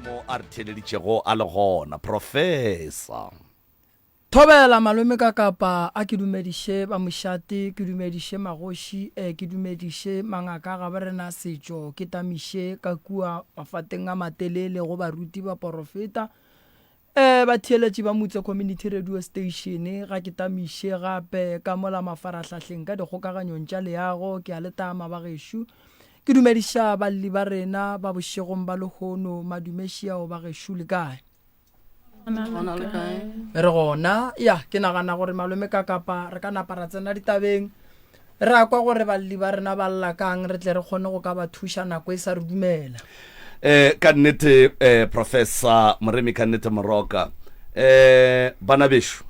mo a re theeleditšego a le gona. Professor. Thobela malome ka kapa a ke dumediše ba mošate ke dumediše magoši e ke dumediše mangaka a gabo rena setšo ke tamiše ka kua mafateng a matelele go baruti baporofeta e batheeletši ba Mutse Community Radio Station ga ke tamiše gape ka mola mafarahlahleng ka dikgokaganyong tša leago ke a le tama ba gešo ke dumediša balli ba rena ba bošegong ba lehono madume šiao ba gešo le kae Re gona. Ya, ke nagana gore malome ka kapa re ka napa ra tsena ditabeng. Re a kwa gore balli ba rena ba lla kang re tle re kgone go ka ba thuša nako e sa re dumela. Eh, ka nnete eh, Professor Moremi ka nnete Moroka. Eh, bana bešo,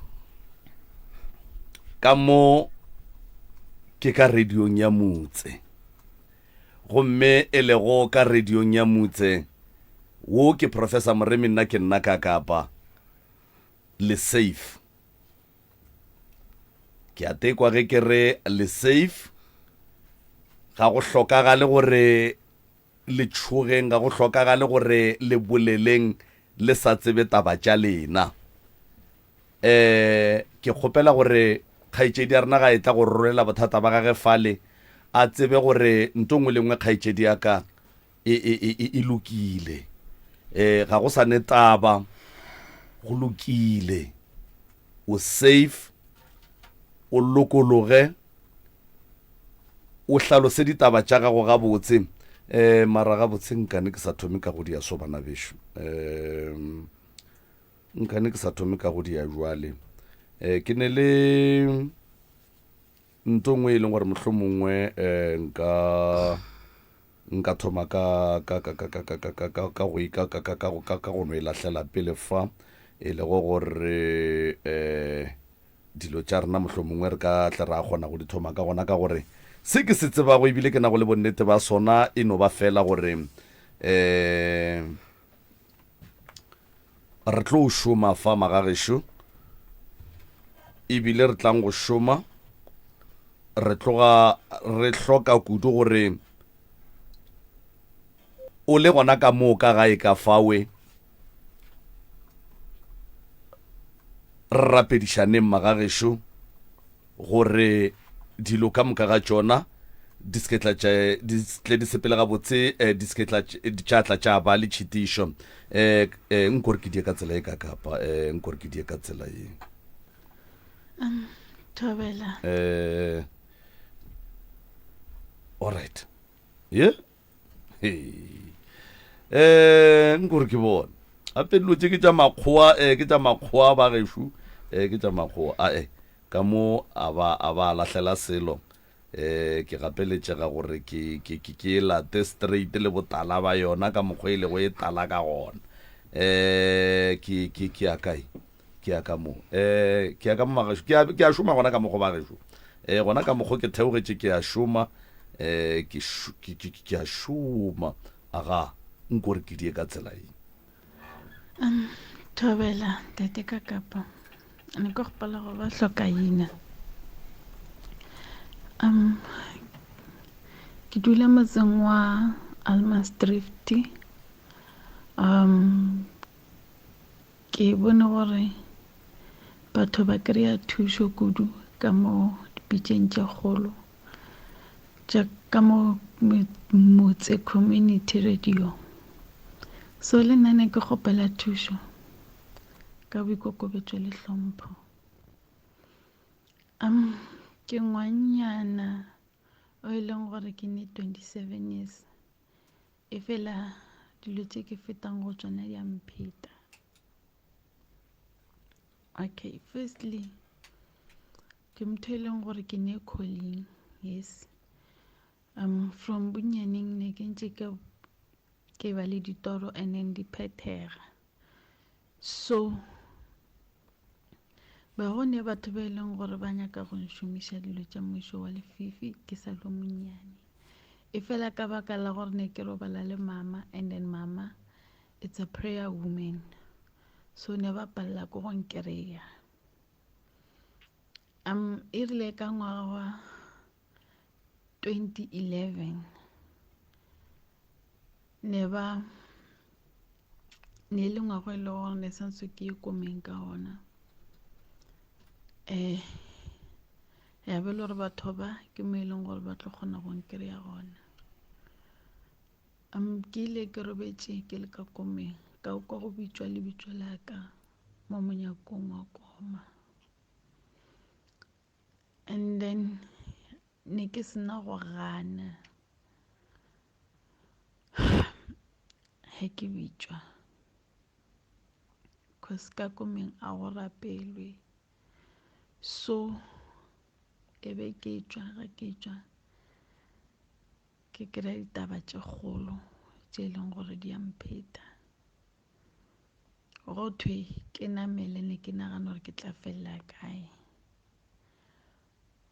ka mo ke ka radiong ya motse. Gomme e lego ka radiong ya motse, Wo ke Professor Moremi nna ke nna ka Kapa. Le safe. Ke a tekwa ge ke re le safe. Ga go hlokagale gore le tšhogeng, ga go hlokagale gore le boleleng le sa tsebe taba tša lena. Um ke kgopela gore kgaetšedi ya rena ga e tla go rolela bothata ba gage fale, a tsebe gore nto nngwe le nngwe kgaetšedi ya ka e, e, e, e, e lokile. E, ga go sa ne taba, go lokile. O safe, o lokologe, o hlalose ditaba tša gago gabotse. E, mara gabotse nkane ke sa thome ka go dia so bana bešo. E, nkane ke sa thome ka go dia jwale. E, ke ne le Nto nngwe e leng gore mohlomongwe um nka nka thoma ka ka ka ka ka ka ka ka ka ka go e ka ka ka ka ka ka go no e lahlela pele fa e lego gore um dilo tša rena mohlomongwe re ka tle ra kgona go di thoma ka gona ka gore se ke se tsebago ebile ke nago le bonnete ba sona e no ba fela gore um Re tlo šoma fa magagešo, ebile re tlang go šoma re tloga re hloka kudu gore o le gona ka moo ka gae ka fawe re rapedišaneng magagešo gore dilo ka moka ga tšona di se ke tla tša di tle di sepele gabotse eh, di se ke tla tša tla tša ba le tšhitišo eh, eh, nko re ke die ka tsela e ka kapa eh, nko re ke die ka tsela ye um, thobela eh, alright ye eh nko re ke bone gape dilo tše ke tša makgowa eh, ke tša makgowa ba gešo eh, ke tša makgowa ae Ka mo a ba a ba lahlela selo, eh, ke gapeletšega gore ke, ke, ke, ke e late straight le botala ba yona ka mokgwa e lego e tala ka gona. Eh, ke, ke, ke ya kae? Ke ya ka mo. Eh, ke ya ka mo magašo. Ke a, ke a šoma gona ka mokgwa bagešo. Eh, gona ka mokgwa ke theogetše ke a šoma. Eh, ke, ke, ke, ke a šoma. Aga, nko re ke die ka tsela ye. Um, thobela tate ka kapa ne ke gopola go ba hlokaina um ke dula motseng wa Almansdrift um ke bone gore batho ba kry-a thušo kudu ka mo dipitšeng tše kgolo tša ka mo motse community radio so le nna ne ke kgopela thušo ka boikokobetšo le hlompho um ke ngwannyana o e leng gore ke ne 27 years e fela dilo tše ke fetang go tšona di a mpheta okay firstly Ke motho e leng gore ke ne calling yes um from bonnyaneng ne ke ntse ke ke ba le ditoro and then di phethega so ba go ne batho ba e leng gore ba nyaka go nšomiša dilo tša mmušo wa lefifi ke sa le monnyane e fela ka baka la gore ne ke robala le mama and then mama it's a prayer woman so ne ba palela ko go nkereya Um e rile ka ngwaga wa 2011 ne ba Ne e le ngwaga e le gore ne santse ke ye komeng ka ona. Um ya be le gore batho ba ke mo e leng gore ba tlo kgona go nkry-a gona. Um ke ile ke robetše ke le ka komeng ka kwa go bitšwa lebitso la ka mo monyakong wa koma. And then ne ke sena go gana ge ke bitšwa cause ka komeng a go rapelwe so e be ke tšwa ge ke tšwa ke kry-a ditaba tše kgolo tše e leng gore di a mpheta go thwe ke namele ne ke nagana gore ke tla felela kae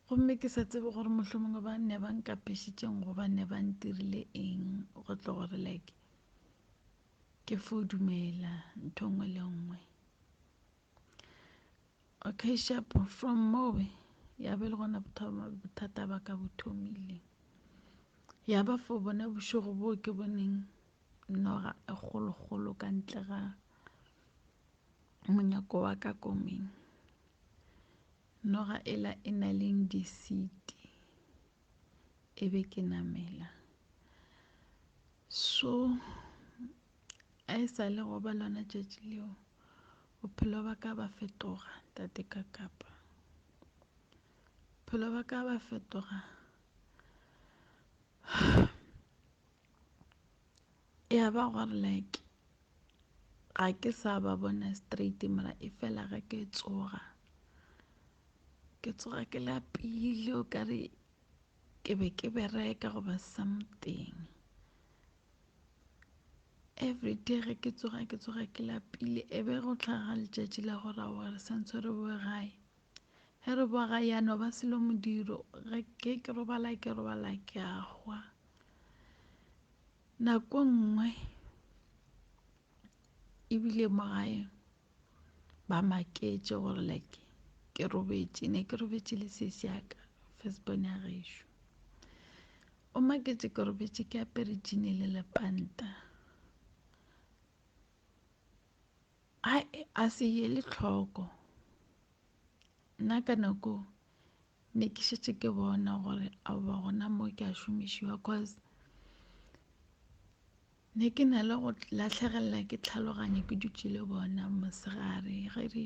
Gomme ke sa tsebe gore mohlomongwe ba ne ba nkapešitšeng goba ne ba ntirile eng go tlo gore like ke fo dumela ntho nngwe le nngwe. Okay sharp from mowe ya be le gona bothata ba ka bo thomile. Ya ba fo bona bošego boo ke boneng noga e kgolokgolo ka ntle ga monyako wa ka komeng. Noga ela e na leng disiti e be ke namela. So a e sa le go ba lona tšatši leo bophelo ba ka ba fetoga tate ka kapa. Bophelo ba ka ba fetoga ya ba gore like ga ke sa ba bona straight mara e fela ge ke tsoga ke tsoga ke lapile o kare ke be ke bereka goba something every day ge ke tsoga ke tsoga ke lapile e be go tlhaga letšatši la gore aowa re santse re boe gae ge re boa gae ya no ba selo modiro ge ke ke robala ke robala ke a hwa Nako nngwe ebile mo gae ba maketše gore like ke robetše ne ke robetše le sesi ya ka first born ya gešo o maketše ke robetše ke apere jean le lepanta a se ye le tlhoko nna ka nako ne ke šetše ke bona gore aowa gona mo ke a šomišiwa cause ne ke na le go lahlegelela ke tlhaloganyo ke dutše le bona mosegare ge re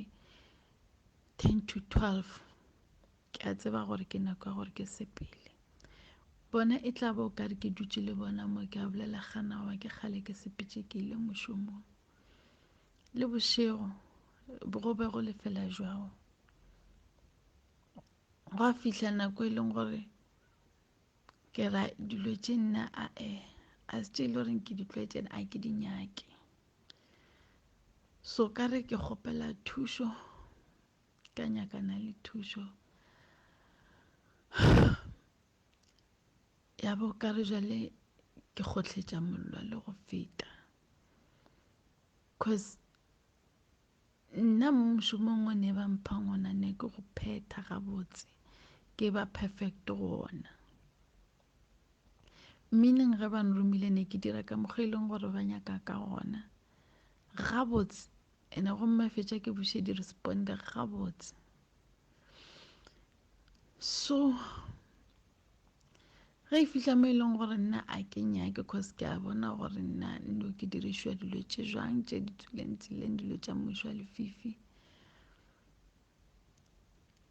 ten to 12 ke a tseba gore ke nako ya gore ke sepele bona e tla ba o kare ke dutše le bona mo ke a bolela ganawa ke kgale ke sepetše ke ile mošomong le bošego go be go lefela jwago gwa fihla nako e leng gore ke ra dilo tše nna ae a se tše e le goreng ke di tlwaetše a ke di nyake so ka re ke kgopela thušo ka nyakana le thušo ya bo ka re jale ke kgohletša mollo le go feta cause Nna mo mošomong o ne ba mphang ona ne ke go phetha gabotse, ke ba perfect go ona. Meaning ge ba nromile ne ke dira ka mokgwa e leng gore ba nyaka ka gona gabotse, ene gomme fetša ke buše di responde gabotse. So Ge e fihla mo e leng gore nna a ke nyake cause ke a bona gore nna nno ke dirišwa dilo tše jwang tše di tswileng tseleng dilo tša mmušo wa lefifi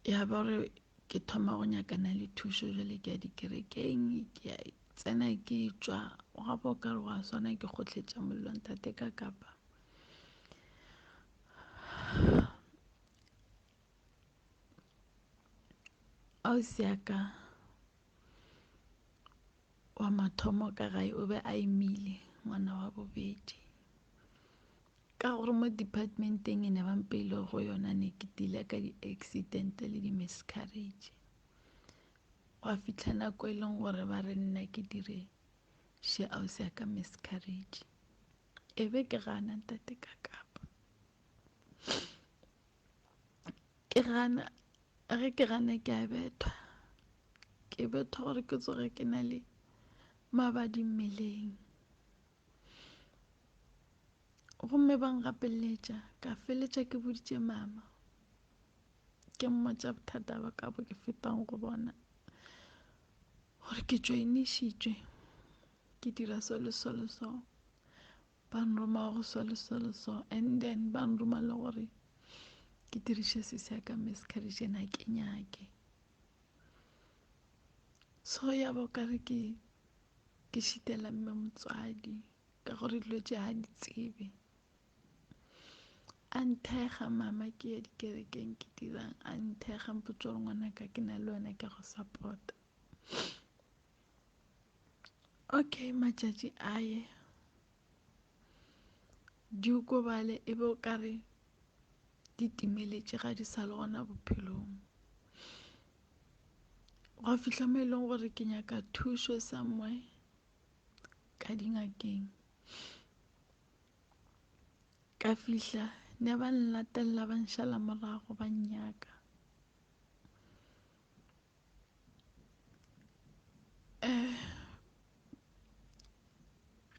ya ba gore ke thoma go nyakana le thušo jale ke ya dikerekeng ke ya tsena ke tšwa gape o ka re wa swana ke kgohletša mollo ntate ka kapa Ausi ya ka wa mathomo ka gae o be a imile ngwana wa bobedi. Ka gore mo department-eng e ne ba mpeile go yona ne ke tile ka di-accident le di-miscarriage. Gwa fihla nako e leng gore ba re nna ke dire še ausi ya ka miscarriage. E be ke gana ntate ka kapa. Ke gana ge ke gana ke a bethwa ke bethwa gore ke tsoge ke na le mabadi mmeleng. Gomme ba ngapeletša, ka feletša ke boditše mama, ke mmotša bothata ba ka bo ke fetang go bona, gore ke joinišitšwe, ke dira so le so le so, ba nroma go so le so le so, and then ba nroma le gore ke diriše sesi ya ka miscarriage, ena ke nyake. So ya ba o kare ke ke šitela mme motswadi. Ka gore dilo tše ga di tsebe. A nthekga mama ke ya dikerekeng ke dirang, a nthekga mpotša gore ngwanaka ke na le wena ke go support-a. Okay, matšatši a ye diokobale e be o ka re di timeletše ga di sa le gona bophelong. Gwa fihla mo e leng gore ke nyaka thušo somewhere. Ka dingakeng. Ka fihla ne ba nlatelela ba nšala morago ba nnyaka. Um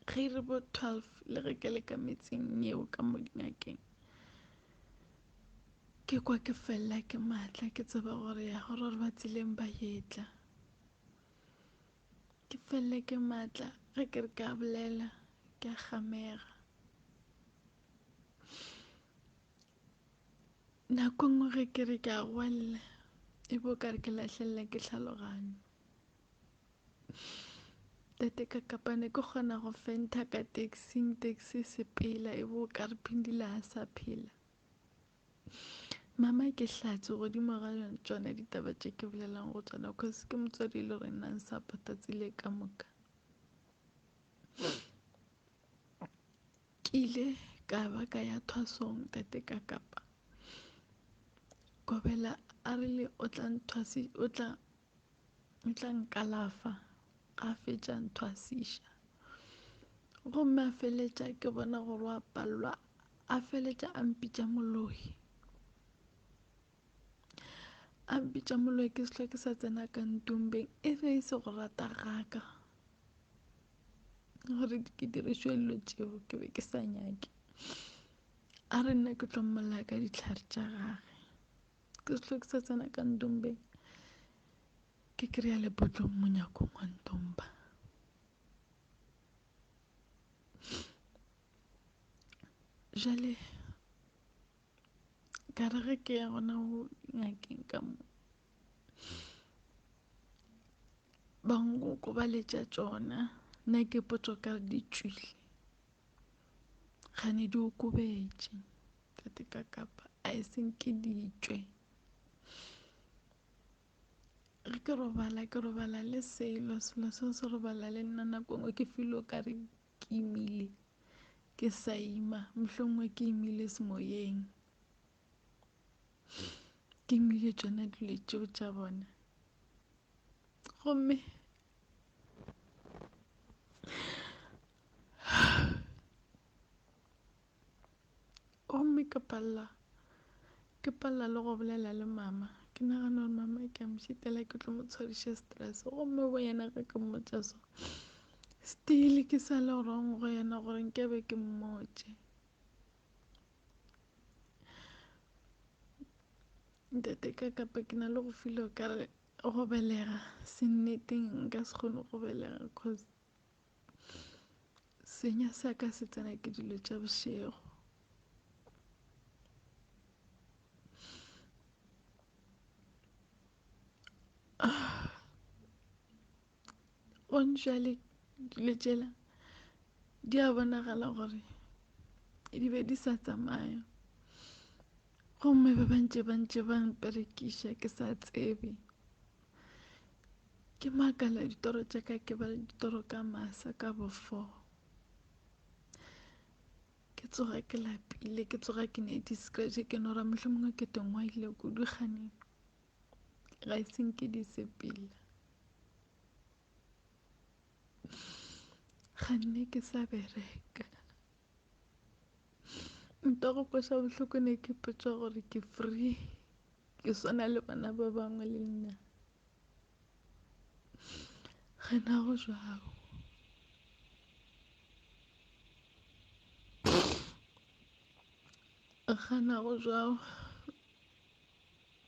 ge re bo 12 le ge ke le ka metseng yeo ka mo dingakeng ke kwa ke felela ke maatla ke tseba gore ya gore gore ba tseleng ba etla. Ke felele ke maatla ge ke re ke a bolela, ke a kgamega. Nako nngwe ge ke re ke a goelela, e bo ka re ke lahlelela ke tlhaloganyo. Tate ka kapane ke kgona go fentha ka taxing, taxi e sepela e bo ka re Phindile ga sa phela. Mama ke hlatse godimo ga tšona ditaba tše ke bolelang go tšona cause ke motswadi e le gore nna nsapota tsile ka moka. Ke ile ka ba ka ya thwasong tate ka kapa kobela a rile o tla nthwasi o tla o tla nkalafa a fetša nthwasiša gomme a feletša ke bona gore wa palelwa a feletša a mpitša moloi a mpitša moloi ke sehla ke sa tsena ka ntombeng e be e se go rata gaka gore ke dirišwe dilo tšeo ke be ke sa nyake a re nna ke tlo mmolaya ka dihlare tša gage Ke sehlo ke sa tsena ka ntombeng ke kry-a lepotlong monyakong wa ntomba. Jale ka re ge ke ya gona go ngakeng ka mo ba nkokobaletša tšona nna ke potšo ka re di tšwile gane di okobetše. Tate ka kapa a e seng ke di tšwe. Ge ke robala ke robala le selo, selo seo se robala le nna nako nngwe ke feel o kare ke imile ke sa ima, mohlomongwe ke imile semoyeng. Ke imile tšona dilo tšeo tša bona gomme. Gomme ke palela, ke palela le go bolela le mama. Ke nagana gore mama ke a mo šitela ke tlo mo tshwariša stress. Gomme bo yena ge ke mmotša so, still ke sa le wrong go yena gore nkabe ke mmotše. Ntate ka kapa ke na le go feel-a o kare go belega senneteng nka se kgone go belega cause Senya sa ka se tsena ke dilo tša bošego. Gone jwale dilo tšela di a bonagala gore di be di sa tsamaya gomme ba bantše ba ntše ba mperekiša ke sa tsebe. Ke makala ditoro tša ka ke ba le ditoro ka masa ka bo 4. Ke tsoga ke lapile, ke tsoga ke ne di-scratch ke no ra mohlomongwe ke tongwaile kudu kgane ga e senke di sepela. Kganne ke sa bereka. Nto go kweša bohloko ne ke ipotša gore ke free. Ke swana le bana ba bangwe le nna. Gena go jwalo. Gana go jwao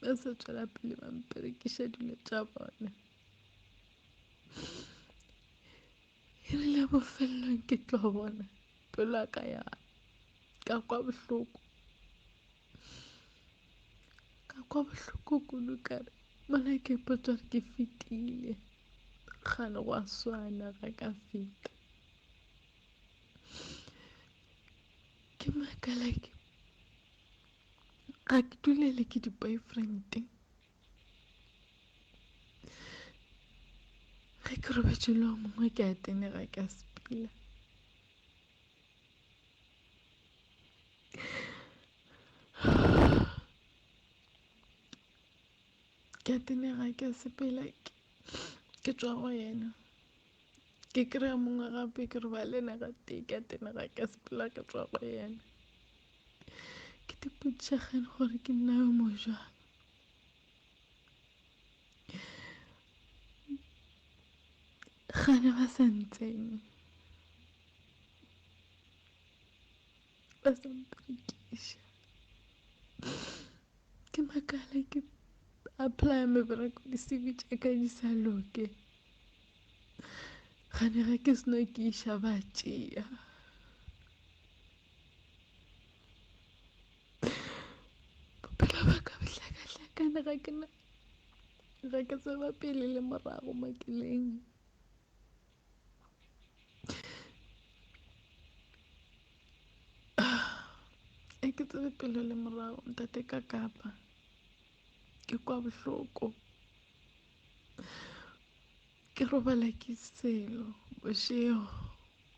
ba sa tšwela pele ba mperekiša dilo tša bona. E rile bofelelong ke tlo bona pelo ya ka ya ka kwa bohloko, ka kwa bohloko kudu ka re mola ke ipotša gore ke fetile kgane gwa swana ga ka feta. Ke makala ke ga ke dulele ke di-boyfriend. Ge ke robetše le o mongwe ke a tenega ke a sepela. Ke a tenega ke a sepela ke tšwa go yena. Ke kry-a mongwe gape ke robala le yena gatee ke a tenega ke a sepela ke tšwa go yena. Ke ipotšiša gane gore ke nna yo mo jwang. Gane ba sa ntsene ba sa mperekiša. Ke makala ke apply-a mebereko di-C_V tša ka di sa loke. Gane ge ke seno ke iša ba tšea. Bophelo ba ka bo hlakahlakane ga ke na ga ke tseba pele le morago mo ke leng. Ga ke tsebe pele le morago ntate ka kapa ke kwa bohloko. Ke robala ke selo bošego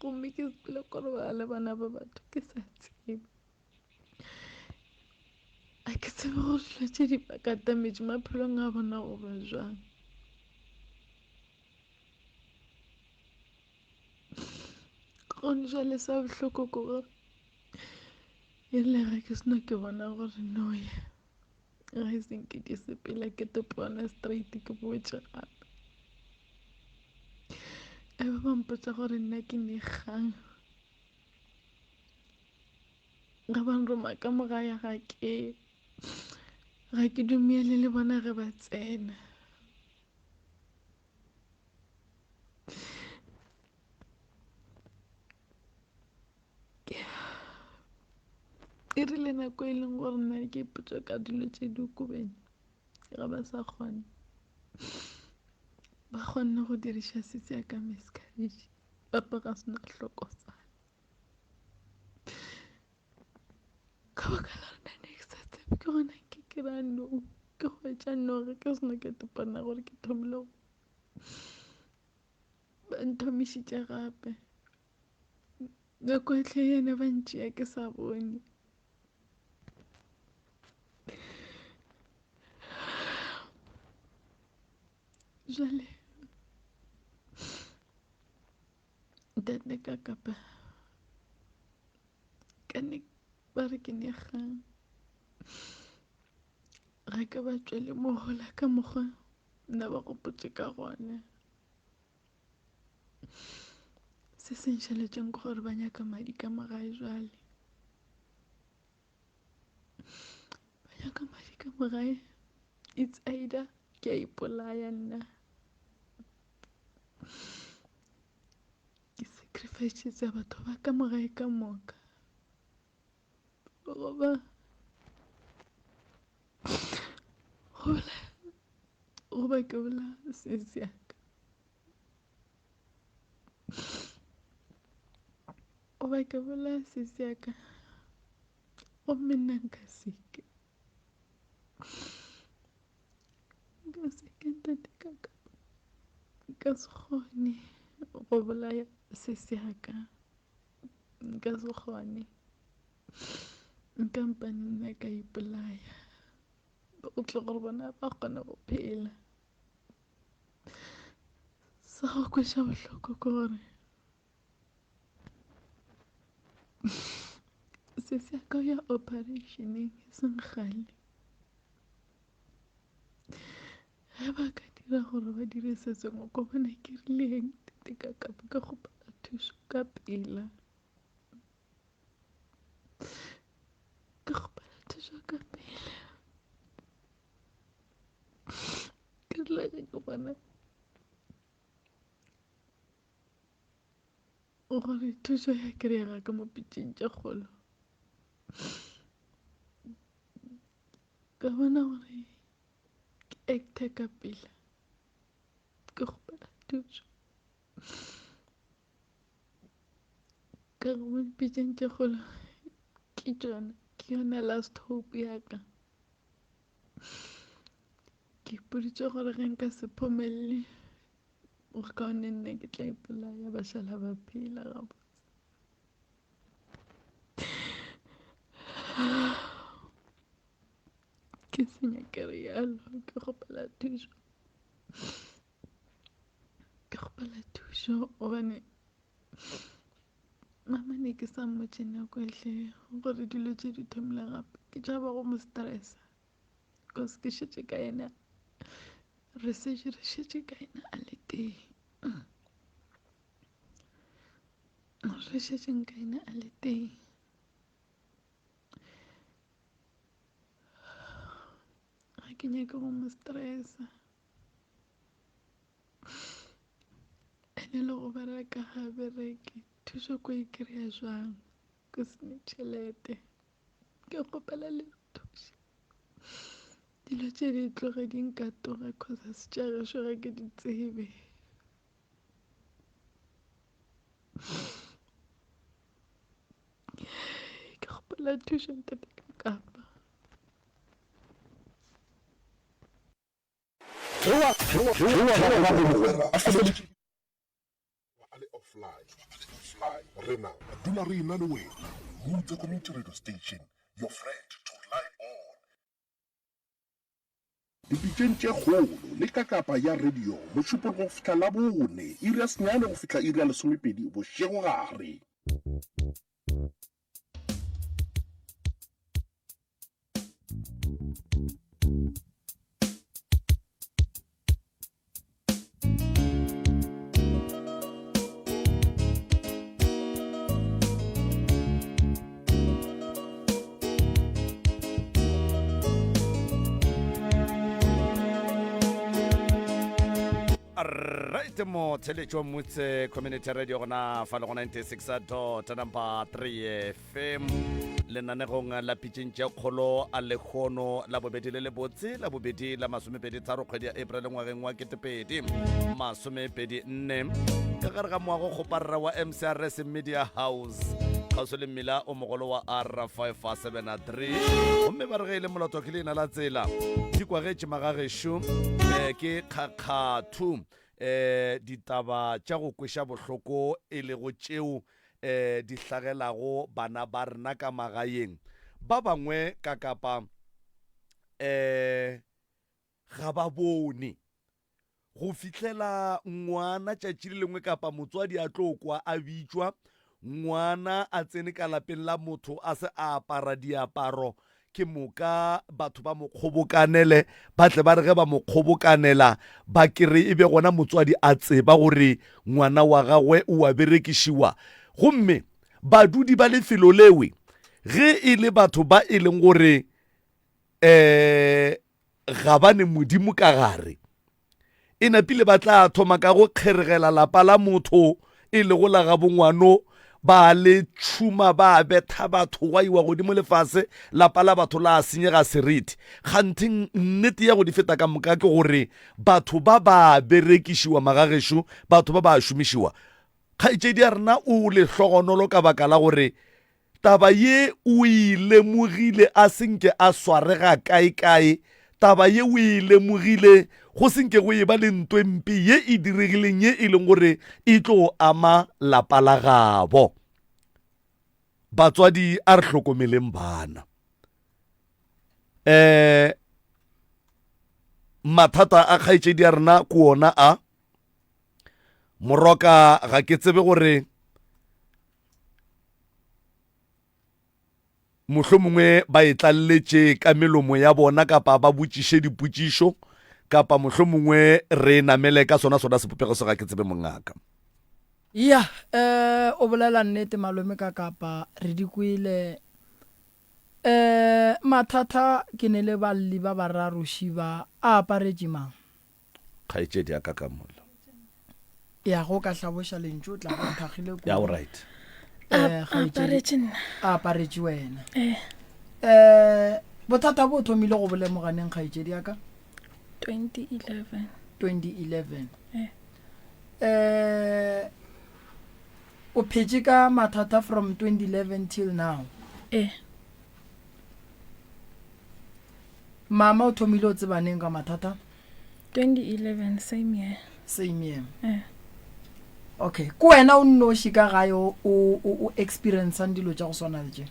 gomme ke sepela ko robala le bana ba batho ke sa tsebe. Ga ke tsebe gore dilo tše di ba katametše maphelong a bona goba jwang. Gone jwale sa bohloko ke gore e rile ge ke seno ke bona gore no ye ga e senke ke sepela ke topona straight ke boetše gape. E be ba mpotša gore nna ke ne kgang. Ge ba nroma ka mo gae ga ke ga ke dumele le bona ge ba tsena. E rile nako e leng gore nna ke ipotša ka dilo tše di okobeng ga ba sa kgone ba kgonne go diriša setse ya ka miscarriage papa ga sena hlokofala ka baka la gore nna ne ke sa tsebe ke gona ke kry-a no ke hwetša no ge ke seno ke topana gore ke thomile go ba nthomišitše gape nako ehle yena ba ntšea ke sa bone. Jwale ntate ka kapa ka ne ba re ke ne kgang ga ke ba tšwele mohola ka mokgwa nna ba gopotše ka gona. Se se nšaletšeng ke gore ba nyaka madi ka mo gae jwale. Ba nyaka madi ka mo gae. It's either ke a ipolaya nna ke sacrifice-etsa batho ba ka mo gae ka moka goba goba ke bolaya sesi ya ka. Goba ke bolaya sesi ya ka gomme nna nka se ke. Nka se ke ntate ka ka nka se kgone go bolaya sesi ya ka. Nka se kgone. Nka mpane nna ka ipolaya go tle gore bona ba kgone go phela. Sa go kweša bohloko ke gore sesi ya ka o ya operation-eng e seng kgale. Ge ba ka dira gore ba dire se sengwe ko bona ke rileng tate ka ka ka kgopela thušo ka pela. Ke kgopela. Gore thušo ya kry-ega ka mo pitšeng tše kgolo. Ka bona gore ke acte ka pela ke kgopela thušo. Ka gore mo dipitšeng tše kgolo ke tšona ke yona last hope ya ka. Ke ipoditše gore ge nka se phomelele go kaone nna ke tla ipolaya ba šala ba phela gabotse. Ke se nyake realo ke kgopela thušo. Ke kgopela thušo gobane mama ne ke sa mmotše nako ehle gore dilo tše di thomile gape ke tšhaba go mo stressa cause ke šetše ka yena re šetše re šetše ka yena a le tee re šetšeng ka yena a le tee ga ke nyake go mo stressa ene le go bereka ga bereke thušo ko e kry-a jwang ke sene tšhelete ke kgopela le thuše dilo tše di tloge di nkatoge cause a se tša gešo ga ke di tsebe ke kgopela thušo ntate ka kapa Ge wa ba go mogwera a feditše a le offline, rena re dula re ena le wena. Mutse Community Radio Station, your friend to rely on. Dipitšeng tše kgolo le kakapa ya radio, Mošupologo go fihla Labone, iri ya senyane go fihla iri ya lesomepedi bošegogare. Right mo theletšo motse community radio gona fa le go 96 dot number 3 fm lenanegong la pitšeng tše kgolo a lekgono la bobedi le lebotse la bobedi la masomepedi tharo kgwedi ya april ngwageng wa ketepedi masomepedi nne ka gare ga moago kgoparara wa mcrs media house kgauswi le mmila o mogolo wa r 573 gomme ba re ge e le molato ke leina la tsela di kwagetše magagešo um ke kgakgathu um ditaba tša go kweša bohloko e lego tšeo um di hlagelago bana ba rena ka magaeng. Ba bangwe ka kapa um ga ba bone go fihlela ngwana tšatši le lengwe kapa motswadi a tlo kwa a bitšwa ngwana a tsene ka lapeng la motho a se a apara diaparo Ke moka batho ba mo kgobokanele, ba tle ba re ge ba mo kgobokanela, ba kere e be gona motswadi a tseba gore ngwana wa gagwe o a berekišiwa. Gomme badudi ba lefelo lewe, ge e le batho ba e leng gore um ga ba ne Modimo ka gare, E napile ba tla thoma ka go kgeregela lapa la motho e lego la gabongwano, ba le tšhuma, ba betha batho, gwa iwa godimo le fase, lapa la batho la senyega seriti. Kganthe nnete ya go di feta ka moka ke gore batho ba ba berekišiwa magagešo, batho ba ba šomišiwa. Kgaetšedi ya rena o lehlogonolo ka baka la gore Taba ye o e lemogile a se nke a swarega kaekae. Taba ye o e lemogile go se nke go eba le ntwa e mpe ye e diregileng ye e leng gore e tlo ama lapa la gabo. Batswadi a re hlokomeleng bana. Um mathata a kgaetšedi ya rena ke ona a. Moroka ga ke tsebe gore mohlomongwe ba e tlaleletše ka melomo ya bona kapa ba botšiše dipotšišo kapa mohlomongwe re namele ka sona sona sebopego se ga ke tsebe mongaka. Ya, eh, o bolela nnete malome ka kapa re di kwele. Eh, mathata ke ne le balli ba bararo šiba a aparetše mang? Kgaetšedi ya ka ka mola. Ya go ka hlaboša lentšu o tla ba o thakgile kudu. Ya o right. Eh, A aparetše nna. A aparetše wena. Eh. Eh, bothata bo thomile go bolemoganeng kgaetšedi ya ka? 2011. 2011. Eh. Eh, o phetše ka mathata from 2011 till now. Eh. Mama o thomile o tseba neng ka mathata? 2011 same year. Same year. Eh. Okay, ke wena o nnoši ka gae o o o experiencang dilo tša go swana le tše?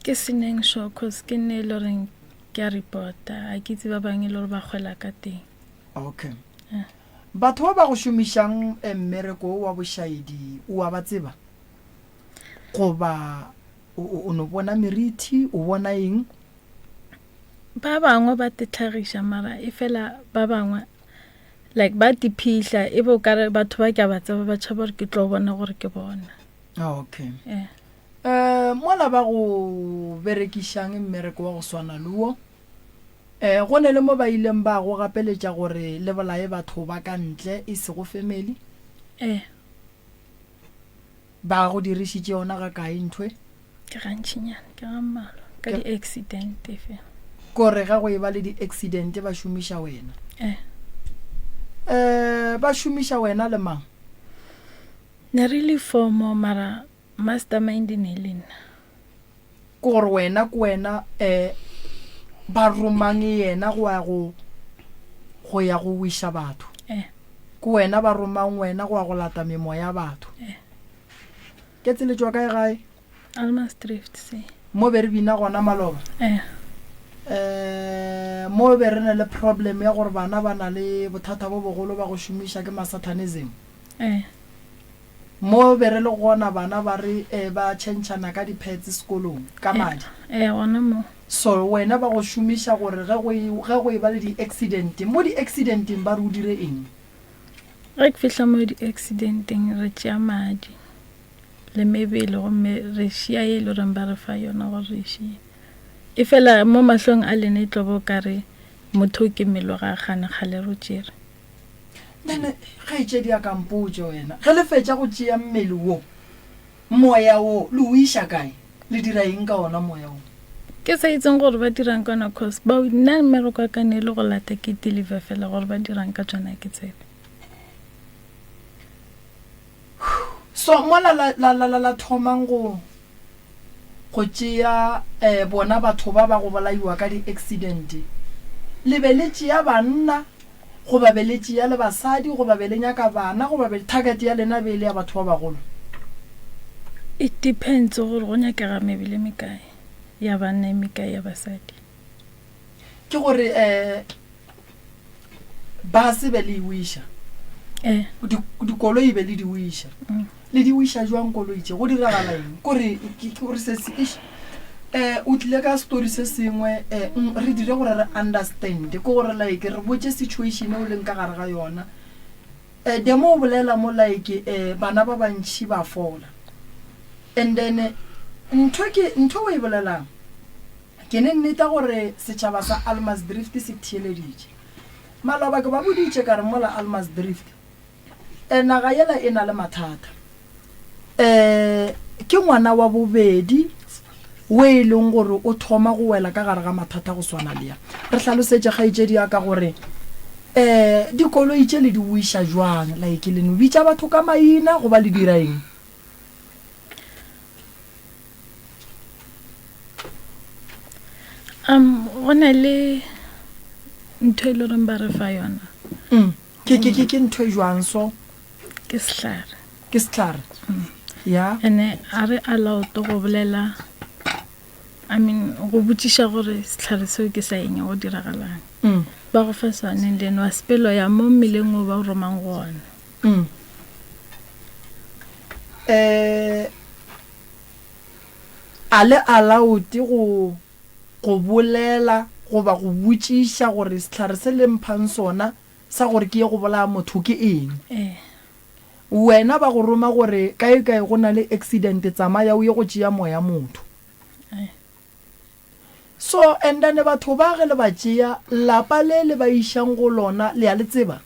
Ke seneng sure cause ke nne e le goreng ke a reporta, a ke itse ba bangwe e le gore ba kgwela ka teng. Okay. Eh. Batho ba ba go šomišang eh, mmereko wa bošaedi o a ba tseba? Goba o, o, o no bona merithi, o bona eng? Ba bangwe ba tetlhagiša mara e fela ba bangwe like ba tiphihla e be o kare batho ba ke a ba tseba ba tšhaba gore ke tlo bona gore ke bona. Ah, okay. Eh. Eh, mola ba go berekišang mmereko wa go swana le wo, eh, go ne le mo ba ileng ba go gapeletša gore le bolaye batho ba ka ntle e sego family? Eh. Ba go dirišitše yona ga kae ntho e? Ke gantšinyana, ke ga mmalwa, ka di-accident fela. Kore ge go e ba le di-accident ba šomiša wena? Eh. Eh, ba šomiša wena le mang? Ne re le four mo mara mastermind ne e le nna. Ke gore wena ke wena eh ba romang yena go ya go go ya go wiša batho. Eh. Ke wena ba romang wena go ya go lata memoya ya batho. Eh. Ke tsele tšwa kae gae? Almasdrift se. Mo be re bina gona maloba. Eh. Eh, mo be re na le problem ya gore bana ba na le bothata bo bogolo ba go šomiša ke masatanism. Eh. Mo be re le gona bana ba re eh, ba tšhentšhana ka di-pads sekolong, ka madi. Eh, gona mo. So wena ba go šomiša gore ge go e, ge go e ba le di-accident, mo di-accidenteng ba re o dire eng? Ge ke fihla mo di-accidenteng re tšea madi le mebele gomme re šia ye e le goreng ba re fa yona gore re e šie. Efela mo mahlong a lena e tlo ba o ka re motho o ke mmele wa gagwe kgane kgale re o tšere. Then kgaetšedi ya ka mpotše wena, ge le fetša go tšea mmele wo, moya wo le o iša kae? Le dira eng ka ona moya wo? Ke sa itseng gore ba dirang ka ona cause ba nna mmereko wa ka ne e le go lata ke deliver fela gore ba dirang ka tsona ke tsebe. So mola la la la la thomang go go tšea eh bona batho ba ba go bolaiwa ka di accident, le be le tšea banna goba be le tšea le basadi goba be le nyaka bana goba be target ya lena be e le ya batho ba bagolo? It depends gore go nyakega mebele e mekae ya banna e mekae ya basadi. Ke gore eh bus be le e wiša. Eh. Dikoloi be le di wiša. Mm. Le di wiša jwang koloi tše? Go diragala eng? Kore ke gore se se eish eh o tlile ka story se sengwe eh re dire gore re understand ke gore like re botše situation e o leng ka gare ga yona. Eh demo o bolela mo like eh bana ba bantši ba fola. And then ntho ke ntho o e bolelang Ke ne nneta gore setšhaba sa Almasdrift se theeleditše. Maloba ke ba boditše ka re mola Almasdrift, e, naga yela e na le mathata. E, ke ngwana wa bobedi we e leng gore o thoma go wela ka gare ga mathata go swana le ya. Re hlalosetše kgaetšedi ya ka gore, e, dikoloi tše le di wiša jwang, like le no bitša batho ka maina goba le dira eng? Um, go na le ntho e le goreng ba re fa yona. Mm. Ke ke ke ke ntho e jwang so? Ke sehlare. Ke sehlare. Mm. Ya. Ene a re allowed go bolela I mean go botšiša gore sehlare seo ke sa eng go diragalang. Mm. Ba go fa sone and then wa sepelo ya mo mmeleng o ba o romang go ona. Mm. Eh a le allowed go go bolela goba go botšiša gore sehlare se le mphang sona sa gore ke ye go bolaya motho ke eng? Ee. Wena ba go roma gore kae kae go na le accident tsamaya o ye go tšea moya motho. Ee. So and then batho ba ge le ba tšea lapa le le ba išang go lona le a le tseba?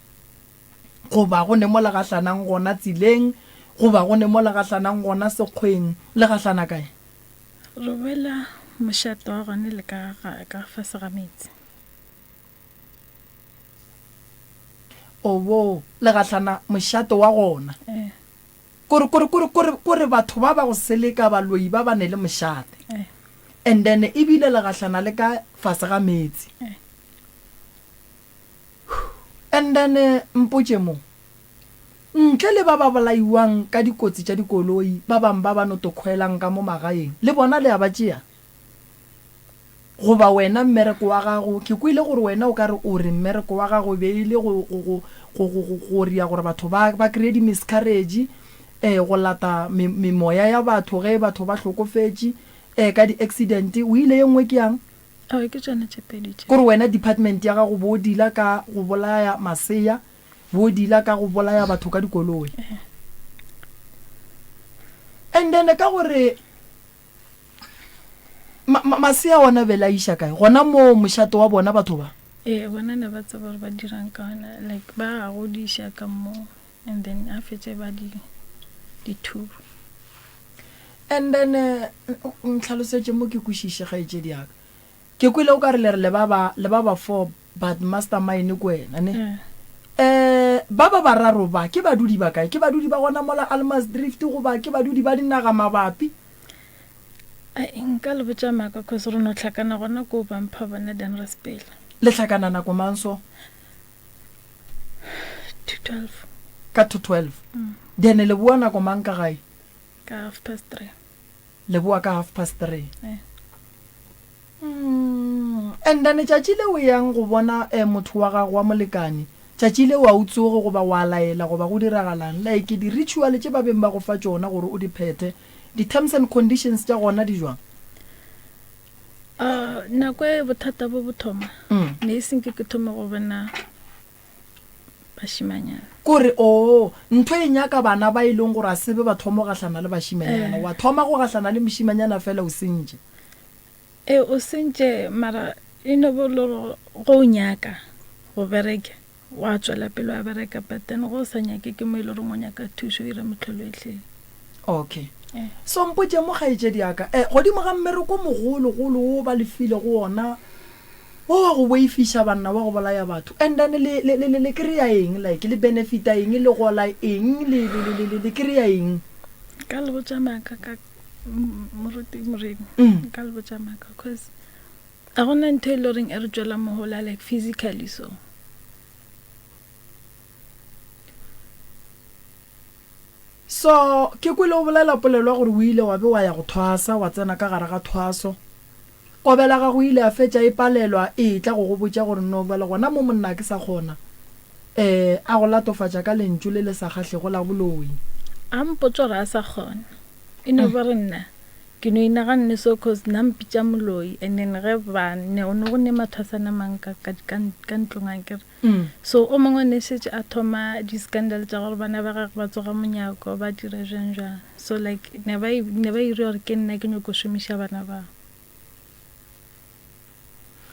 Goba go ne mo le gahlanang gona tseleng, goba go ne mo le gahlanang gona sekgweng, le gahlana kae? Re boela mošate wa gona le ka ga, ka fase ga meetse. Obo, le gahlana mošate wa gona. Ee. Kore, kore, kore, kore, kore batho ba ba go seleka, baloi ba ba ne le mošate. Ee. And then ebile le gahlana le ka fase ga meetse. Ee. And then mpotše mo, ntle le ba ba bolaiwang ka dikotsi tša dikoloi, ba bang ba ba no to khwelang ka mo magaeng, le bona le a ba tšea? Goba wena mmereko wa gago, ke kwele gore wena o ka re o re mmereko wa gago e be e le go, go, go, go, go, go, go ria gore batho ba, ba kreye di-miscarriage, eh, go lata me, memoya ya batho ge batho ba hlokofetše, eh, ka di-accident. O ile ye nngwe ke yang? Aowa, ke tšona tše pedi tše. Kore wena department ya gago bo dealer ka go bolaya masea, bo dealer ka go bolaya batho ka dikoloi. And then ka gore ma, ma, masea ona be la iša kae? Gona moo mošate wa bona batho ba. Ee, bona ne ba tseba gore ba dirang ka ona, like ba a godiša ka moo and then a fetše ba di dithuba. And then ntlhalosetše mo ke kwešiše kgaetšedi ya ka. Ke kwele o ka re le re le ba ba le ba ba four but mastermind ke wena ne? Eh ba ba bararo ba ke badudi ba kae? Ke badudi ba gona mola Almasdrift goba ke badudi ba dinaga mabapi? Ai nka le botša maaka cause re no hlakana gona koo ba mpha bona then ra sepela. Le hlakana nako mang so? To 12. Ka to 12. Then le boa nako mang ka gae? Ka half past 3. Le boa ka half past 3. Eh. Mm, and then tšatši le o yang go bona eh, motho wa gago wa molekane, tšatši le wa o tsoge goba wa laela goba go diragalang, like di-ritual tše ba beng ba go fa tšona gore o di phethe, di-terms and conditions tša gona di jwang? Uh, nako e bothata bo bo thoma Mm. ne e senke ke thome go bona bašimanyana. Kore, oo, ntho e nyaka bana ba e leng gore a se be ba thoma go gahlana le bašimanyana. Wa thoma go gahlana le mošimanyana fela o sentše. Ee, o sentše, mara e no bo le gore ge o nyaka go bereka, wa tšwela pele wa bereka, but then ge o sa nyake ke mo e le goreng o nyaka thušo, o ira mehlolo e hleng. Okay. Ee. So mpotše mo, kgaetšedi ya ka, eh, godimo ga mmereko o mogologolo wo ba le filego wona, Wo wa go boifiša banna wa go bolaya batho and then le le le le kry-a eng like le benefita eng le gola eng le le le le le kry-a eng. Nka le botša maaka ka moruti Moremi Mm. nka le botša maaka cause ga gona ntho e le goreng e re tšwela mohola like physically so. So ke kwele o bolela polelo ya gore o ile wa be wa ya go thwasa wa tsena ka gare ga thwaso Kobela gago e ile ya fetša e palelwa e etla go go botša gore no bjale gona mo monna ke sa kgona. Eh, a go latofatša ka lentšu le le sa kgahlego la boloi. A mpotša gore a sa kgona. E no ba re nna ke no inaganne so cause na mpitša moloi and then ge ba ne o ne go ne mathwasana mang ka ka ka ka ntlong ankere. So o mongwe ne šetše a thoma di scandal tša gore bana ba gagwe ba tsoga monyako ba dira bjang bjang. So like ne ba ne ba ira gore ke nna ke nyoko šomiša bana ba.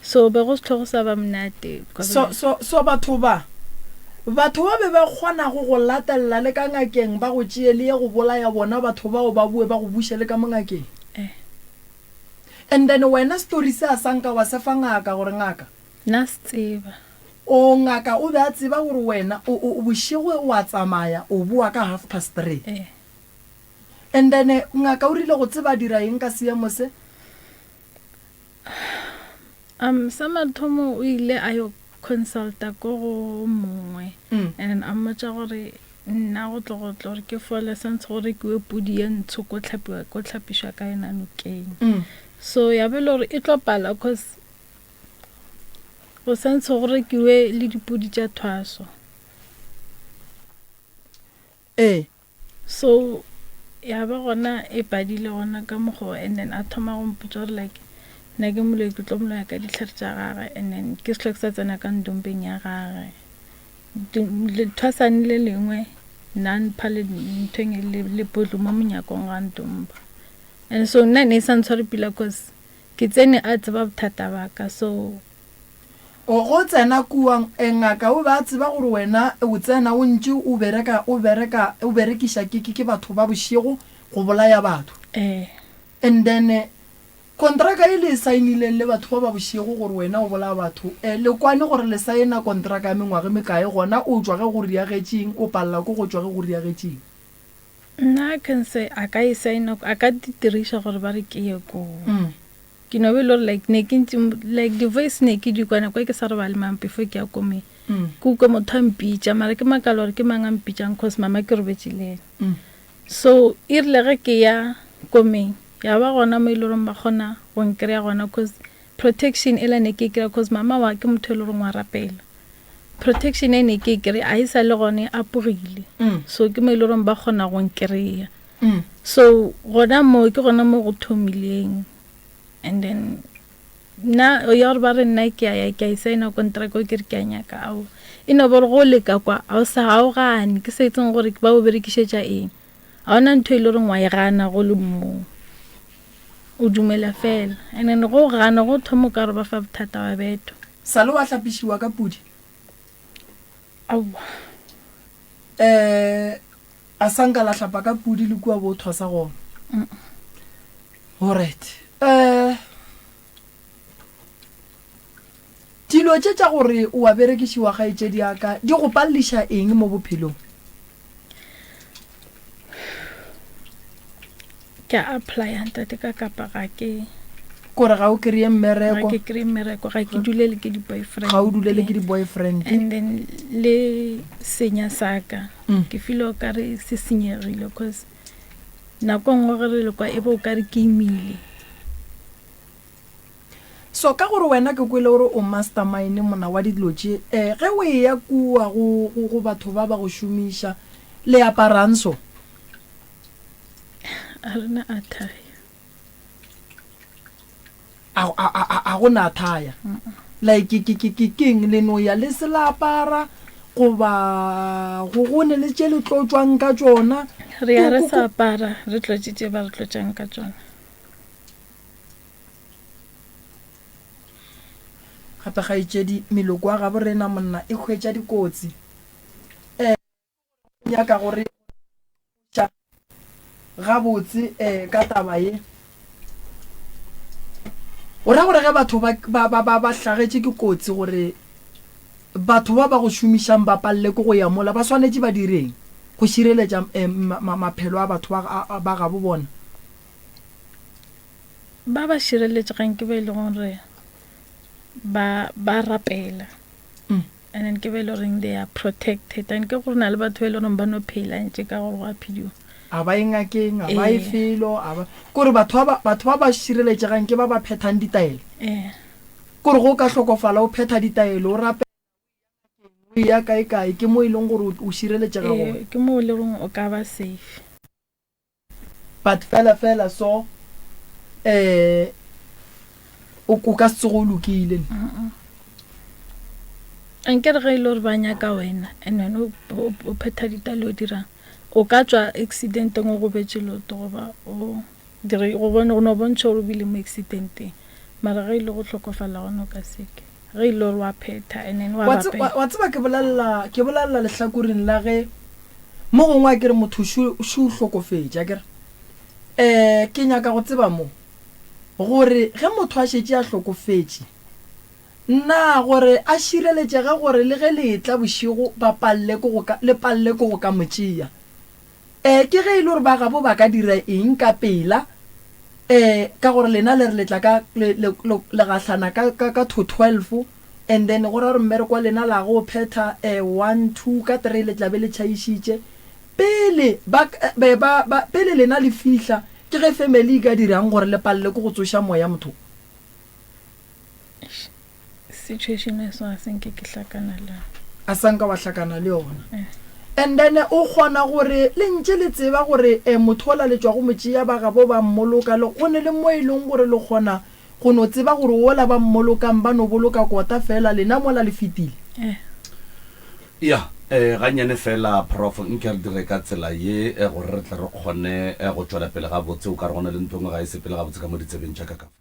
So be go se hlwe go sa ba monate. So, so, so batho ba, batho ba be ba kgonago go latelela le ka ngakeng ba go tšee le ye go bolaya bona batho bao ba boe ba go buše le ka mo ngakeng. Eh. And then wena story se a sa nka wa se fa ngaka gore ngaka. Nna se tseba. O ngaka o be a tseba gore wena o, o, bošego o a tsamaya o boa ka half past three. Eh. And then ngaka o rile go tseba a dira eng ka seemo se? Um, sa mathomo o ile a yo consulta ko go mongwe Mm. and then a mmotša gore nna go tlo go tlo gore ke fole santse go rekiwe pudi ye ntsho ko tlhapiwa ko tlhapišwa ka yona nokeng. Mm. So ya be le gore e tlo pala cause go santse go rekiwe le dipudi tša thwaso. Ee. So ya ba gona e padile gona ka mokgo and then a thoma go mpotša gore like nna ke moloi ke tlo moloya ka dihlare tša gage and then ke se hlwe ke sa tsena ka ndompeng ya gage. Lethwasane le lengwe nna a mpha le nthweng le lepotlo mo monyakong ga ntompa. And so nna ne e sa ntshware pila cause ke tsene a tseba bothata ba ka so. O go tsena kua, e, ngaka o be a tseba gore wena o tsena o ntše o bereka, o bereka, o berekiša ke, ke, ke batho ba bošego go bolaya batho. Ee. And then, kontraka e le e saenileng le batho ba ba bošego gore wena o bolaya batho, e, le kwane gore le saena kontraka ya mengwaga e mekae, gona o tšwa ge go riagetšeng, o palela ke go tšwa ge go riagetšeng. Nna I can say a ka e saena, a ka di diriša gore ba re ke ye koo. Ke no be le gore like ne ke ntse like di voice ne ke di kwa nako e ke sa robale mang before ke ya komeng. Ke ukwe motho a mpitša mara ke makala gore ke mang a mpitšang cause mama ke robetše le ena. So e rile ge ke ya komeng ya ba gona mo e le goreng ba kgona go nkry-a gona cause protection ela ne ke e kry-a cause mama wa ke motho e le goreng wa rapela. Protection e ne ke e kry-a a e sa le gone e apogile. So ke mo e le goreng ba kgona go nkry-a. So gona moo ke gona mo go thomileng and then nna ya gore ba re nna ke a ya ke a e saena contract o ke re ke a nyaka ao e no ba gore go leka kwa ga o sa ga o gane ke sa itseng gore ba o berekišetša eng ga ona ntho e le goreng wa e gana go le moo o dumela fela and then go gana go thoma o ka re ba fa bothata wa betwa Sa le wa hlapišiwa ka pudi? Aowa. Eh, A sa nka la hlapa ka pudi le kua bo thwasa gona. Alright. Eh Dilo tše tša gore o a berekišiwa kgaetšedi ya ka di go palliša eng mo bophelong? Ke a applya ntate ka kapa ga ke Kore ga o kry-e mmereko. Ga ke kry-e mmereko, ga ke dulele ke di-boyfriend. Ga o dulele ke di-boyfriend. And then le senya sa ka. Mm. Ke feel o kare se senyegile cause nako nngwe ge re le kwa e be o kare ke imile. So ka gore wena ke kwele gore o mastermind mona wa dilo tše, eh ge o eya kua go go go batho ba ba go šomiša, le aparang so? A re na attire. A, a, a, a, a go na attire? Like ke, ke, ke, ke keng le no ya le se la apara goba go go ne le tše le tlotšwang ka tšona? Re ya re sa apara, re tlotše tše ba re tlotšang ka tšona. Gape kgaetšedi, meloko ya gabo rena monna e hwetša dikotsi. E nyaka go re botša gabotse um ka taba ye. O ra gore ge batho ba, ba, ba, ba, ba hlagetše ke kotsi gore batho ba ba go šomišang ba palele ke go ya mola, ba swanetše ba direng go šireletša um ma, ma, maphelo a batho ba, a, ba gabo bona? Ba ba šireletšegang ke ba e lego gore ba, ba rapela. And then ke ba e le goreng they are protected. And ke gore na le batho ba e le goreng ba no phela ntše ka gore go a phediwa. A ba ye ngakeng, a ba ye felo, a ba. Kore batho ba, batho ba ba šireletšegang ke ba ba phethang ditaelo. Ee. Kore ge o ka hlokofala o phetha ditaelo, o rapela, o eya kae kae, ke mo e leng gore o šireletšega gona. Ee, ke mo e le goreng o ka ba safe. But fela fela so eh o o ka se tsoge o lokile ne. Ankere ge e le gore ba nyaka wena and wena o, o, o phetha ditalo o dirang o ka tswa accidenteng o gobetše leoto goba o dire go bone go no bontšha gore o bile mo accidenteng mara ge e le go hlokofala gona o ka seke ge e le gore wa phetha and then wa Wa tse- rapela wa tseba ke bolelela ke bolelela lehlakoreng la ge Mo gongwe a ke re motho šo, šo o hlokofetše, a ke re. Um ke nyaka go tseba mo, gore ge motho a šetše a hlokofetše, na gore a šireletšege gore le ge le etla bošego ba palele ke go ka, le palele ke go ka mo tšea? Um ke ge e le gore ba gabo ba ka dira eng ka pela, um ka gore lena le re le tla ka, le, le, le, le gahlana ka, ka, ka to twelve, And then go ra gore mmereko wa lena la go o phetha eh, one, two, ka three le tla be le tšhaišitše. Pele ba, be ba, ba, pele lena le fihla, ke ge family e ka dirang gore le palele ke go tsoša moya motho? Eish, situation e so ga se nke ke hlakana le yona. A sa nka wa hlakana le yona. Eh. And then o kgona gore le ntše le tseba gore eh, motho ola le tšwa go mo tšea ba gabo ba mmoloka, le go ne le mo e leng gore le kgona Go no tseba gore wola ba mmolokang ba no boloka kota fela, lena mola le fetile. Eh. Ya, eh, gannyane fela, Prof, nke re dire ka tsela ye, eh, gore re tle re kgone, eh, go tšwela pele gabotse. O ka re go na le ntho e nngwe ga e sepele gabotse ka mo ditsebeng tša ka ka fa.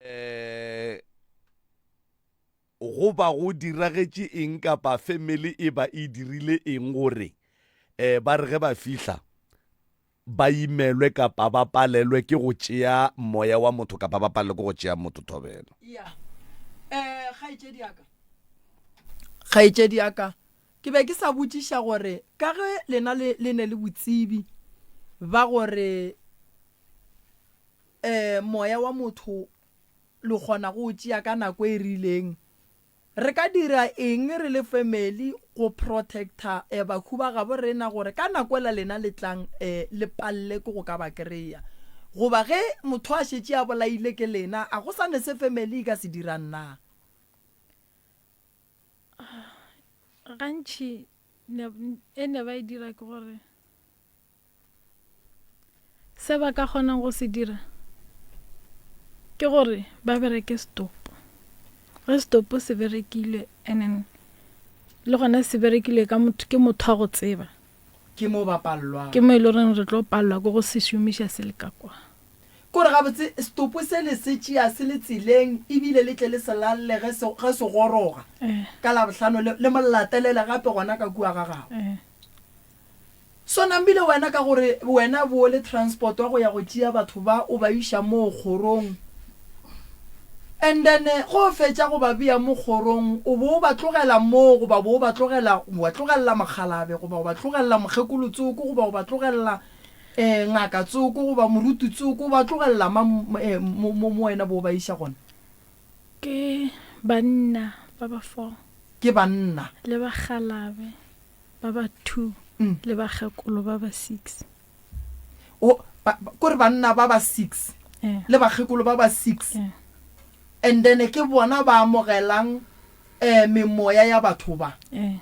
Eh, go ba go diragetše eng kapa family e ba e dirile eng gore eh ba re ge ba fihla ba imelwe kapa ba palelwe ke go tšea moya wa motho kapa ba palelwe ke go tšea motho thobela. Ya. Eh, kgaetšedi ya ka. Kgaetšedi ya ka, ke be ke sa botšiša gore ka ge lena le, le ne le botsebi ba gore eh moya wa motho le kgona go o tšea ka nako e rileng, Re ka dira eng re le family go protecta bakhu ba gabo rena gore ka nako ela lena le tlang le palle ke go ka ba kreya? Goba ge motho a šetše a bolaile ke lena a go sa ne se family e ka se dirang na? Gantši e ne ba e dira ke gore. Se ba ka kgonang go se dira ke gore ba bereke setopo. Ge setopo se berekilwe and then le gona se berekilwe ka motho ke motho wa go tseba. Ke mo ba palelwang. Ke mo e le goreng re tlo palelwa ke go se šomiša se le ka kwa. Kore gabotse setopo se le se tšea se le tseleng ebile le tle le se lalle ge se ge se goroga ka Labohlano le le mo latelele gape gona ka kua ga gabo. So nambile wena ka gore wena bo le transport wa go ya go tšea batho ba o ba iša moo kgorong and then ge o fetša go ba bea mo kgorong o bo o ba tlogela moo goba bo o ba tlogela o ba tlogelela mokgalabe goba o ba tlogelela mokgekolo tsoko goba o ba tlogelela um ngaka tsoko goba moruti tsoko o ba tlogelela mang mo mo wena bo o ba iša gona? Ke banna ba ba four. Ke banna. Le bakgalabe. Ba ba two le bakgekolo ba ba six. O, ba, ba, kore banna ba ba six Eh. le bakgekolo ba ba six. Eh. And then ke bona ba amogelang eh, memoya ya batho ba. Eh.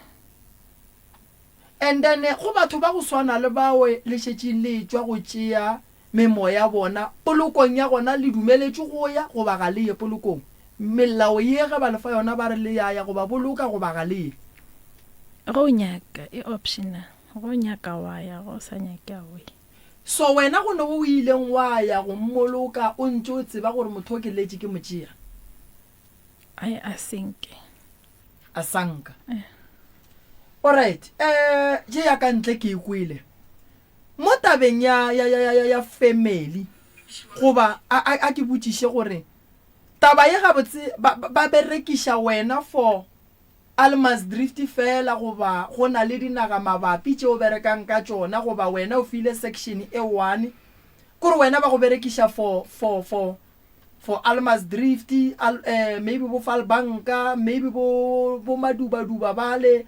And then go batho ba go swana le bao le šetšeng le etšwa go tšea Memoya ya bona, polokong ya gona le dumeletšwe go ya goba ga le ye polokong? Melao ye ge ba le fa yona ba re le ya ya go ba boloka goba ga le ye? Ge o nyaka, e optional. Ge o nyaka wa ya, ge o sa nyake ga o ye. So wena go ne wo o ileng wa ya go mmoloka o ntše o tseba gore motho o ke letše ke mo tšea? Ai, a senke. A sanka. Eh. Alright, eh, je ya ka ntle ke e kwele. Mo tabeng ya, ya, ya, ya, ya family, goba a, a, a ke botšiše gore, taba ye gabotse ba, ba berekiša wena for Almasdrift feela goba go na le dinaga mabapi tše o berekang ka tšona goba wena o file section e one, kore wena ba go berekiša for, for, for, for Almasdrift, al, eh, maybe bo Falbanka, maybe bo, bo Madubaduba bale,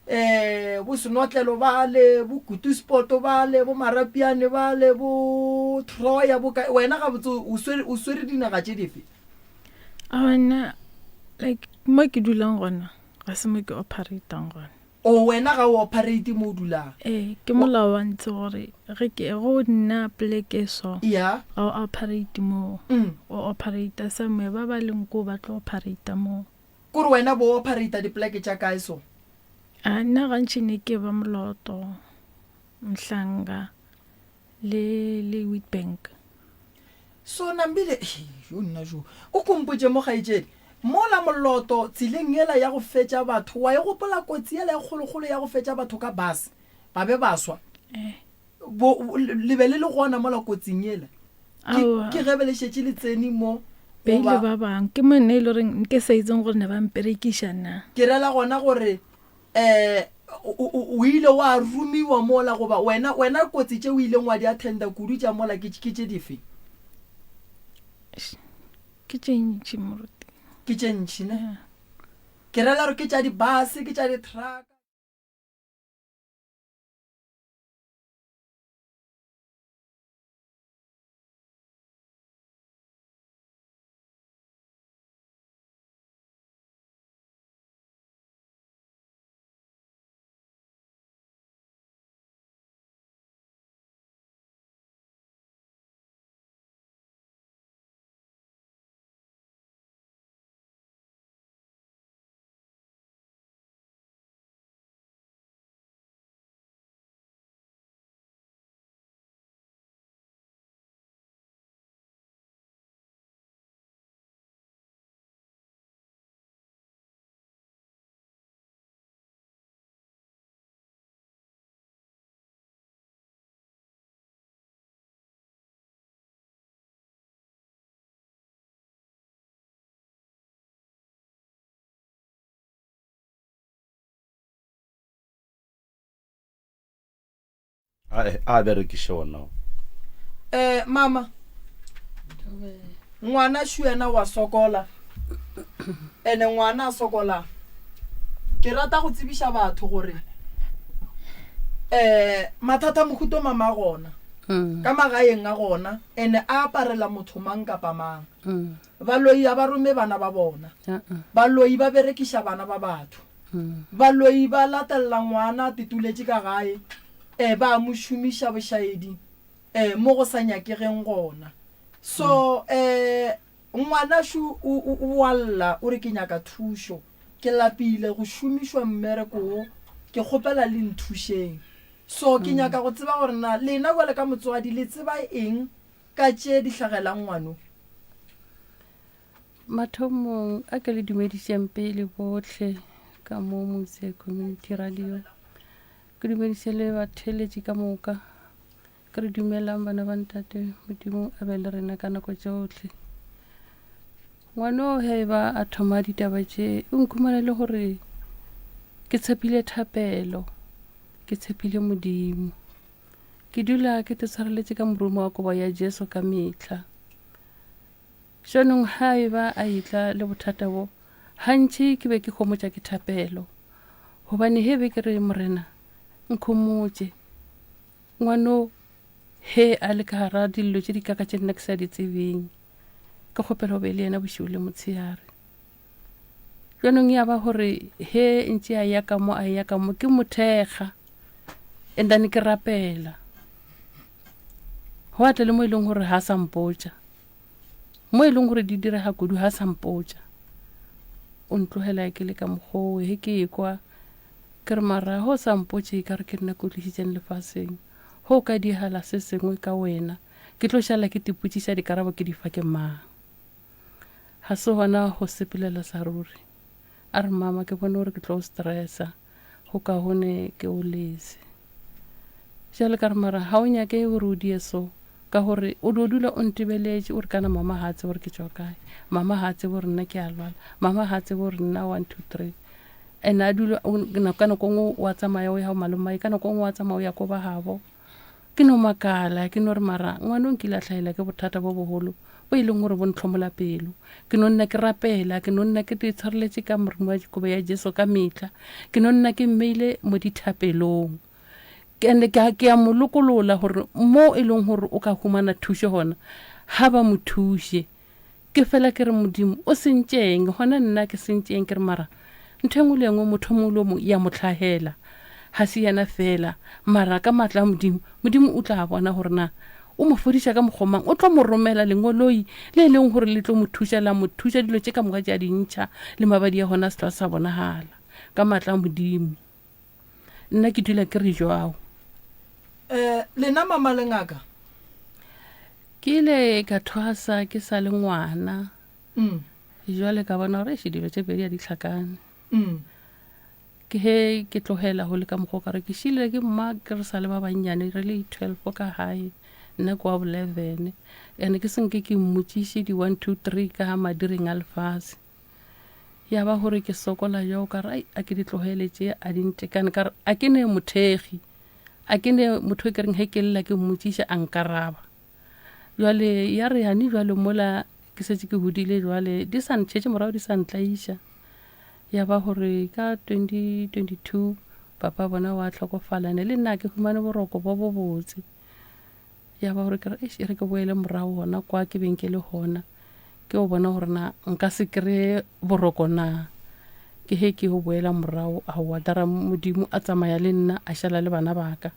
um bo Senotlelo bale, bo Kutuspoto bale, bo Marapiane bale, bo Troya, bo kae. Wena gabotse o swere, o swere dinaga tše dife? Aowa nna like mo ke dulang gona ga se mo ke operatang gona. O wena ga o operate mo o dulang? Ee, ke molao wa ntse gore ge ke go nna poleke e so Ya. ga o operate moo. Mm. O operata somewhere, ba ba leng koo ba tlo operata moo. Kore wena bo operator dipoleke tša kae so? A nna gantši ne ke ba Moloto, Mhlanga le le Witbank. So Nambile, jo nna jo. O kompotše mo kgaetšedi. Mola Moloto tseleng yela ya go fetša batho, wa e gopola kotsi yela e kgolokgolo ya go fetša batho ka bus, ba be ba swa? Eh. Bo, le be le le gona mola kotsing yela? Ke, Aowa. ke ge be le šetše le tsene mo, Be ile goba. ba bang. Ke mo nna e le goreng ke sa itseng gore ne ba mperekiša na. Ke rela gona gore, eh, o, o, o ile wa romiwa mola, goba wena, wena kotsi tše o ileng wa di attenda kudu tša mola ke, ke tše dife? Eish, Ke tše ntši, moruti. Ke tše ntši, ne? Yeah. Ke rela gore ke tša di-bus, ke tša di-truck. A a berekiše wona wo. Eh mama, ngwana šu yena wa sokola, ene ngwana a sokolang. Ke rata go tsebiša batho gore eh mathata mohuto mama a gona ka magaeng a gona ene a aparela motho mang kapa mang. Baloi a ba rome bana ba bona. Baloi ba berekiša bana ba batho. Baloi ba latelela ngwana a tituletše ka gae, e ba mo šomiša bošaedi e mo go sa nyakegeng gona. So e ngwanašu o, o, o a lla o re ke nyaka thušo, ke lapile go šomišwa mmereko wo, ke kgopela le nthušeng. So ke nyaka go tseba gore na lena bjale ka motswadi le tseba eng ka tše di hlagelang ngwano? Mathomong a ke le dumedišeng pele bohle ka mo Motse Community Radio. Ke dumediše le batheeletši ka moka. Ke re dumelang bana ba ntate, Modimo a be le rena ka nako tšohle. Ngwano ge e ba a thoma ditaba tše, o nkhumana le gore ke tshepile thapelo, ke tshepile Modimo. Ke dula ke te tshwareletše ka morumo wa kobo ya Jesu ka mehla. Jaanong ge a eba a etla le bothata bo, gantši ke be ke homotša ke thapelo. Gobane ge be ke re, Morena, nkhomotše. Ngwano he a le ka gara dillo tše di kaka tše nna ke sa di tsebeng. Ke kgopela o be le yena bošego le motshehare. Jaanong ya ba gore he ntše a ya ka mo a ya ka mo ke mo thekga and then ke rapela. Go a tla le mo e leng gore ga a sa mpotša. Mo e leng gore di direga kudu ga sa mpotša. O ntlogela ke le ka mokgowe he ke ekwa ke re mara go sa mpotše e ka re ke nna ke o tlišitšeng lefaseng. Go ka diegala se sengwe ka wena ke tlo šala ke tipotšiša dikarabo ke di fa ke mang. Ga se gona go sepelela sa ruri. A re mama ke bone gore ke tlo o stressa go kaone ke o lese. Jale ka re mara ga o nyake gore o die so ka gore o dio dula o ntebeletše o re kana mama ga a tsebe gore ke tšwa kae, mama ga a tsebe gore nna ke a lwala, mama ga a tsebe gore nna one two three. And a dula ka nako nngwe wa tsamaya o ya go malomae, ka nako nngwe wa tsamaya o ya ko ba gabo. Ke no makala, ke no re mara ngwana o nkile a hlahela ke bothata bo bogolo bo e leng gore bo ntlhomola pelo. Ke no nna ke rapela, ke no nna ke itshwareletše ka morimo wa kobo ya Jesu ka mehla. Ke no nna ke mmeile mo dithapelong. And ke ke a mo lokolola gore mo e leng gore o ka humana thušo gona, ga ba mo thuše. Ke fela ke re, Modimo, o sentšeng? Gona nna ke sentšeng? Ke re, Mara ntho e nngwe le e nngwe, motho o mongwe le o mongwe, ya mo hlagela. Ga se yena fela. Mara ka maatla a Modimo, Modimo o tla bona gore na o mo fodiša ka mokgwa mang. O tlo mo romela lengoloi le e leng gore le tlo mo thuša, la mo thuša dilo tše ka moka tše a di ntšha, le mabadi a gona a se tla sa bonagala. Ka maatla a Modimo. Nna ke dula ke re jwao. Eh, lena mama le ngaka? Ke ile ka thwasa ke sa le ngwana. Mm. Jwale ka bona gore eish dilo tše pedi a di hlakane. Mm. Ke he ke tlogela go le ka mokgwa o ka re ke šile ke mma ke re sa le ba bannyane re le 12 ka gae nna ke wa bo 11 and ke senke ke mmotšiše di 1 2 3 ka madireng a lefase. Ya ba gore ke sokola jo ka re ai a ke di tlogele tše a di ntekane ka re a ke ne mothekgi a ke ne motho e ke reng he ke lla ke mmotšiša a nkaraba. Jwale ya re yane jwale mola ke setse ke hodile jwale di sa ntšhetše morago di sa ntlaiša. Ya ba gore ka 2022 papa bona wa hlokofala ne le nna ke humane boroko bo bo botse. Ya ba gore ke re eish e re ke boele morago gona kwa ke beng ke le gona ke go bona gore na nka se kry-e boroko na. Ke he ke go boela morago aowa dara Modimo a tsamaya le nna a šala le bana ba ka.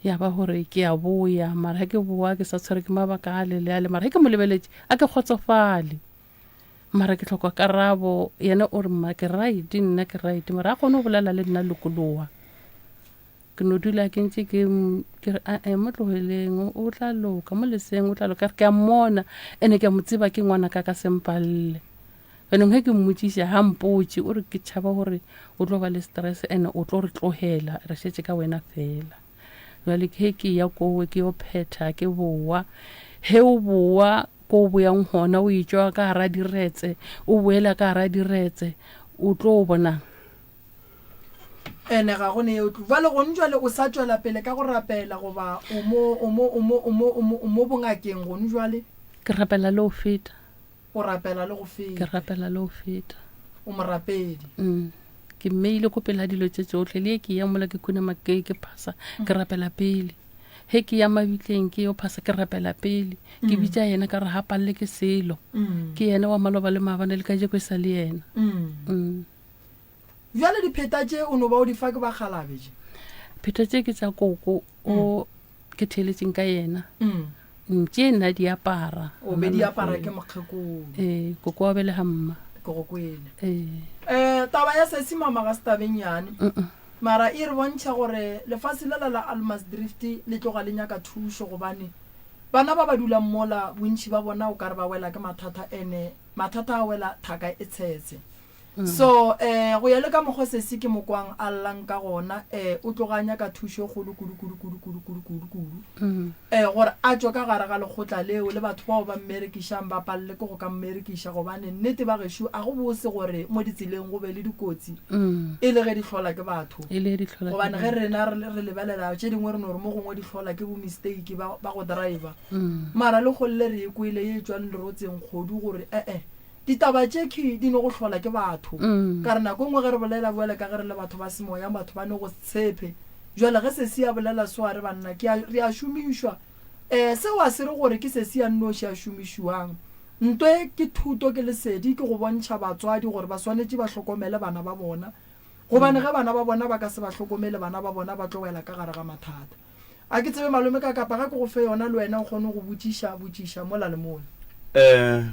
Ya ba gore ke a boya mara ge ke boa ke sa tshwere ke mabaka a le le a le mara ge ke mo lebeletše a ke kgotsofale. Mara ke hloka karabo yena o re mma ke right nna ke right mara a kgone go bolela le nna lokologa. Ke no dula ke ntše ke ke re ae mo tlogeleng o tla loka, mo leseng o tla loka. Ke a mmona ene ke a mo tseba ke ngwana ka ka sempalle. Jaanong ge ke mmotšiša ga mpotše o re ke tšhaba gore o tlo ba le stress ene o tlo re tlogela re šetše ka wena fela. Jwale ke ge ke ya kowe ke yo phetha ke bowa, ge o bowa ko o boyang gona o etšwa ka gara diretse o boela ka gara diretse o tlo bonang. Ene ga go ne yeo tlo. Bjale gone jwale o sa tšwela pele ka go rapela goba o mo, o mo, o mo, o mo, o mo, o mo bongakeng gone jwale? Ke rapela le go feta. O rapela le go feta. Ke rapela le go feta. O morapedi. Mm. Ke mmeile ko pele ga dilo tše tšohle, le ye ke ya mola ke khunama ke, ke phasa, ke rapela pele. Ge ke ya mabitleng ke yo phasa, ke rapela pele. Ke bitša yena ka re ga palle ke selo. Ke yena wa maloba le maabane le kajeko e sa le yena. Mm. Bjale dipheta tše o no ba o di fa ke bakgalabe tše? Pheta tše ke tša koko o ke theeletšeng ka yena. Mm. Tše nna di apara. O be di apara ke mokgekolo. Ee, koko wa belega mma. Ke go kwele. Ee. Eh, taba ya sesi mama ga se taba e nnyane. Mara e re bontšha gore lefase lela la Almasdrift le tloga le nyaka thušo gobane bana ba ba dulang mola bontši ba bona o ka re ba wela ke mathata ene mathata a wela thaka e tshetse. So, eh, go ya le ka mokgwa sesi ke mo kwang a llang ka gona, eh, o tloga a nyaka thušo e kgolo kudu, kudu, kudu, kudu, kudu, kudu, kudu, eh, gore a tšwe ka gare ga lekgotla leo, le batho bao ba mmerekišang ba palele ke go ka mmerekiša, gobane nnete ba gešo a go bose gore mo ditseleng go be le dikotsi, e le ge di hlola ke batho. E le ge di hlola ke Gobane ge rena re, re lebelela tše dingwe re no re mo gongwe di hlola ke bo mistake ba, ba go driver. Mara le kgolle re e kwele ye e tšwang lerotseng kgodu gore, eh-eh, Ditaba tše khi di no go hlola ke batho. Ka re nako e nngwe ge re bolela bjale ka ge re le batho ba semoya, batho ba no go se tshepe. Bjale ge sesi a bolela so a re banna ke a, re a šomišwa. Eh, seo a se re gore ke sesi a nnoši a šomišiwang. Nto e ke thuto, ke lesedi, ke go bontšha batswadi gore ba swanetše ba hlokomele bana ba bona. Gobane ge bana ba bona ba ka se ba hlokomele, bana ba bona ba tlo wela ka gare ga mathata. A ke tsebe malome ka kapa ga ke go fe yona le wena o kgone go botšiša botšiša mola le mola. Eh,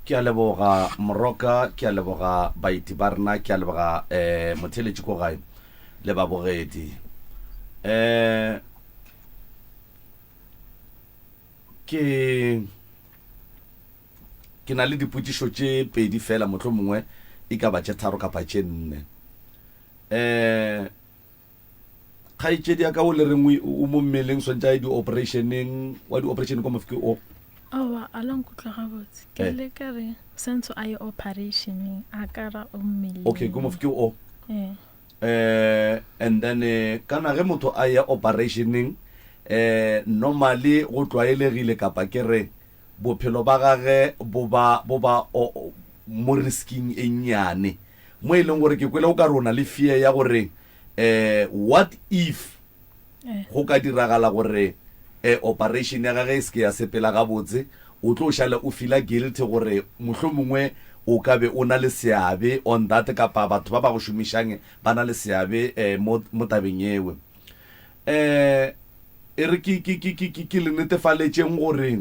ke a leboga Moroka, ke a leboga baeti ba rena, ke a leboga eh motheeletši ko gae le babogedi. Eh, ke ke na le dipotšišo tše pedi fela mohlomongwe e ka ba tše tharo kapa tše nne. Eh, Kgaetšedi ya ka o le reng o mo mmeleng swantše a ye di-operationeng wa di-operation kwa mofike o? Aowa, a la nkutlwa gabotse. Ke eh. le ka re sentse a ye operationeng a ka ra o mmeleng. Okay, ke mofike o. Eh. Eh, and then eh, kana ge motho a ya operationeng eh normally go tlwaelegile kapa ke re bophelo ba gage bo ba bo ba mo risking e nnyane mo e leng gore ke kwele o ka re o na le fear ya gore eh what if eh. go ka diragala gore eh, operation ya gage e se ke ya sepela gabotse o tlo šale o feela guilty gore mohlomongwe o ka be o na le seabe on that kapa batho ba ba go šomišang ba na le seabe eh, mo, mo tabeng ewe eh e re ke ke ke ke ke le netefaletšeng gore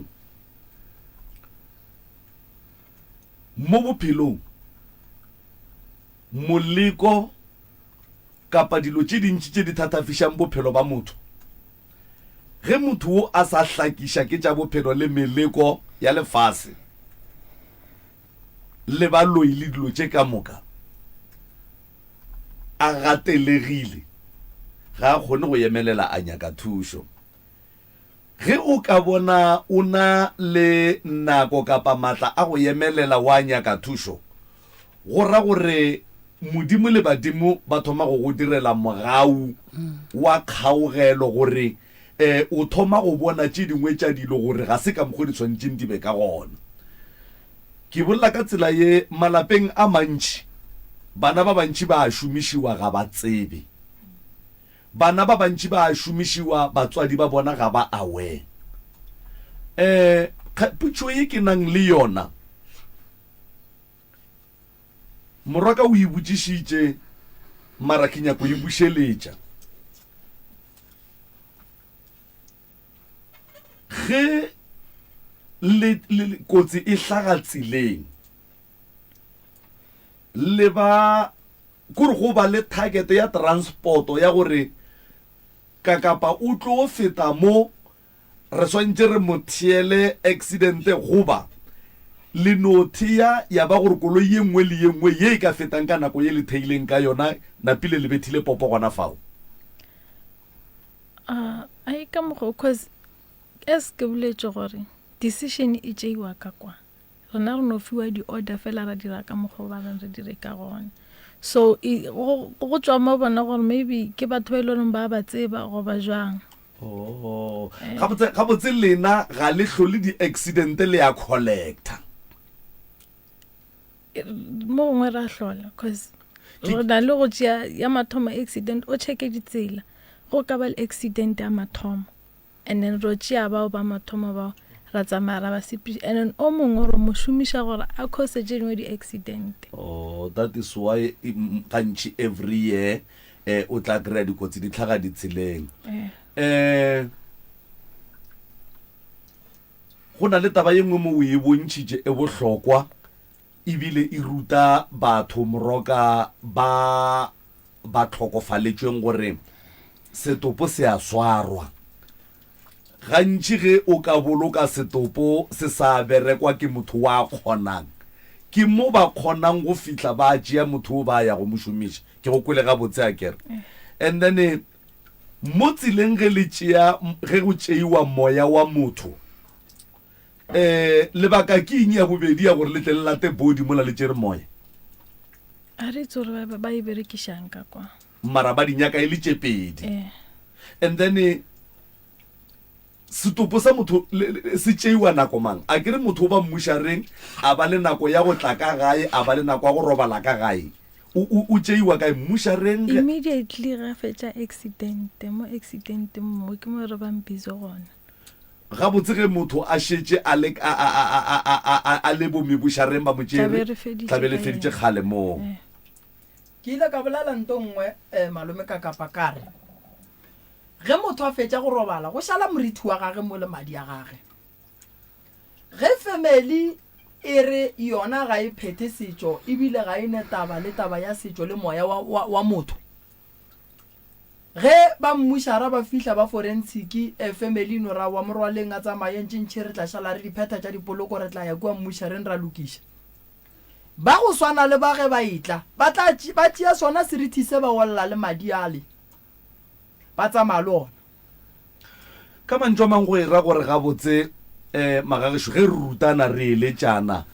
mo bophelong moleko kapa dilo tše dintši tše di thatafišang bophelo ba motho. Ge motho wo a sa hlakiša ke tša bophelo le meleko ya lefase le baloi le dilo tše ka moka, a gatelegile, ga a kgone go emelela a nyaka thušo. Ge o ka bona o na le nako kapa matla a go emelela wa nyaka thušo, go ra gore Modimo le badimo ba thoma go go direla mogau wa kgaogelo gore o thoma go bona tše dingwe tša dilo gore ga se ka mokgo di swanetšeng di be ka gona. Ke bolela ka tsela ye, malapeng a mantši bana ba bantši ba a šomišiwa ga ba tsebe. Bana ba bantši ba a šomišiwa, batswadi ba bona ga ba aware. Um potšo ye ke nang le yona, morwaka o e botšišitše, mara ke nyako e bušeletša. Ge le, le, kotsi e hlaga tseleng, le ba Kore go ba le target ya transport ya gore ka kapa o tlo feta mo re swantše re mo theele accident goba le no thea ya ba gore koloi ye nngwe le ye nngwe ye e ka fetang ka nako ye le theileng ka yona napile le bethile popo gona fao. Uh, ai ka mokgwa cause as ke boletše gore decision e tšeiwa ka kwa. Rena re no fiwa di order fela ra dira ka mokgwa o ba reng re dire ka gona. So e, go, go tšwa mo bona gore maybe ke batho ba e le goreng ba ba tseba goba jwang. Oh. Gabotse, gabotse lena ga le hlole di-accident le ya collector. Mo gongwe ra hlola cause re na le go tšea ya mathomo accident o checke ditsela go ka ba le accident ya mathomo and then ro tšea bao ba mathomo bao ra tsamaya ra ba sepediša and then o mongwe ro mo šomiša gore a cause tše dingwe di-accident. Oh, that is why gantši every year eh, o tla kry-a dikotsi di tlhaga ditseleng. Eh, go na le taba ye nngwe mo o e bontšhitše e bohlokwa ebile e ruta batho moroka ba ba tlhokofaletšweng gore setopo se a swarwa. Gantši ge o ka boloka setopo se sa berekwa ke motho wa kgonang, ke mo ba kgonang go fihla ba tšea motho o ba ya go mo šomiša. Ke go kwele gabotse akere? And then mo tseleng ge le tšea, ge go tšeiwa moya wa motho, um lebaka ke eng ya bobedi ya gore le tle le late body mola le tšere moya? A re itse gore ba, ba e berekišang ka kwa. Mara ba di nyaka e le tše pedi. And then setopo sa motho se tšeiwa nako mang? A ke re motho o ba mmušareng a ba le nako ya go tla ka gae, a ba le nako ya go robala ka gae. O, o, o tšeiwa kae? Mmušareng? Immediately ga fetša accident, mo accidenteng mo ke mo re bang busy gona. Gabotse ge motho a šetše a le, a, a, a, a, a, a, a, a le bomebušareng ba mo tšere, Tla be re feditše tla be le ka feditše yena. kgale moo. Eh. Ke ile ka bolela nto nngwe eh, malome ka kapa ka re, Ge motho a fetša go robala, go šala morithi wa gage mo le madi a gage. Ge family e re yona ga e phethe setšo ebile ga e ne taba le taba ya setšo le moya wa, wa, wa motho, ge ba mmušara ba fihla ba forensiki, eh, family no ra wa morwaleng a tsamaye ntšintši re tla šala re di phetha tša dipoloko re tla ya kua mmušareng ra lokiša. Ba go swana le ba ge ba etla, ba tla ba tšea sona serithi se ba olla le madi ale, ba tsamaya le ona. Ka mantšu a mang go e ra gore gabotse um magagešo ge re rutana re eletšana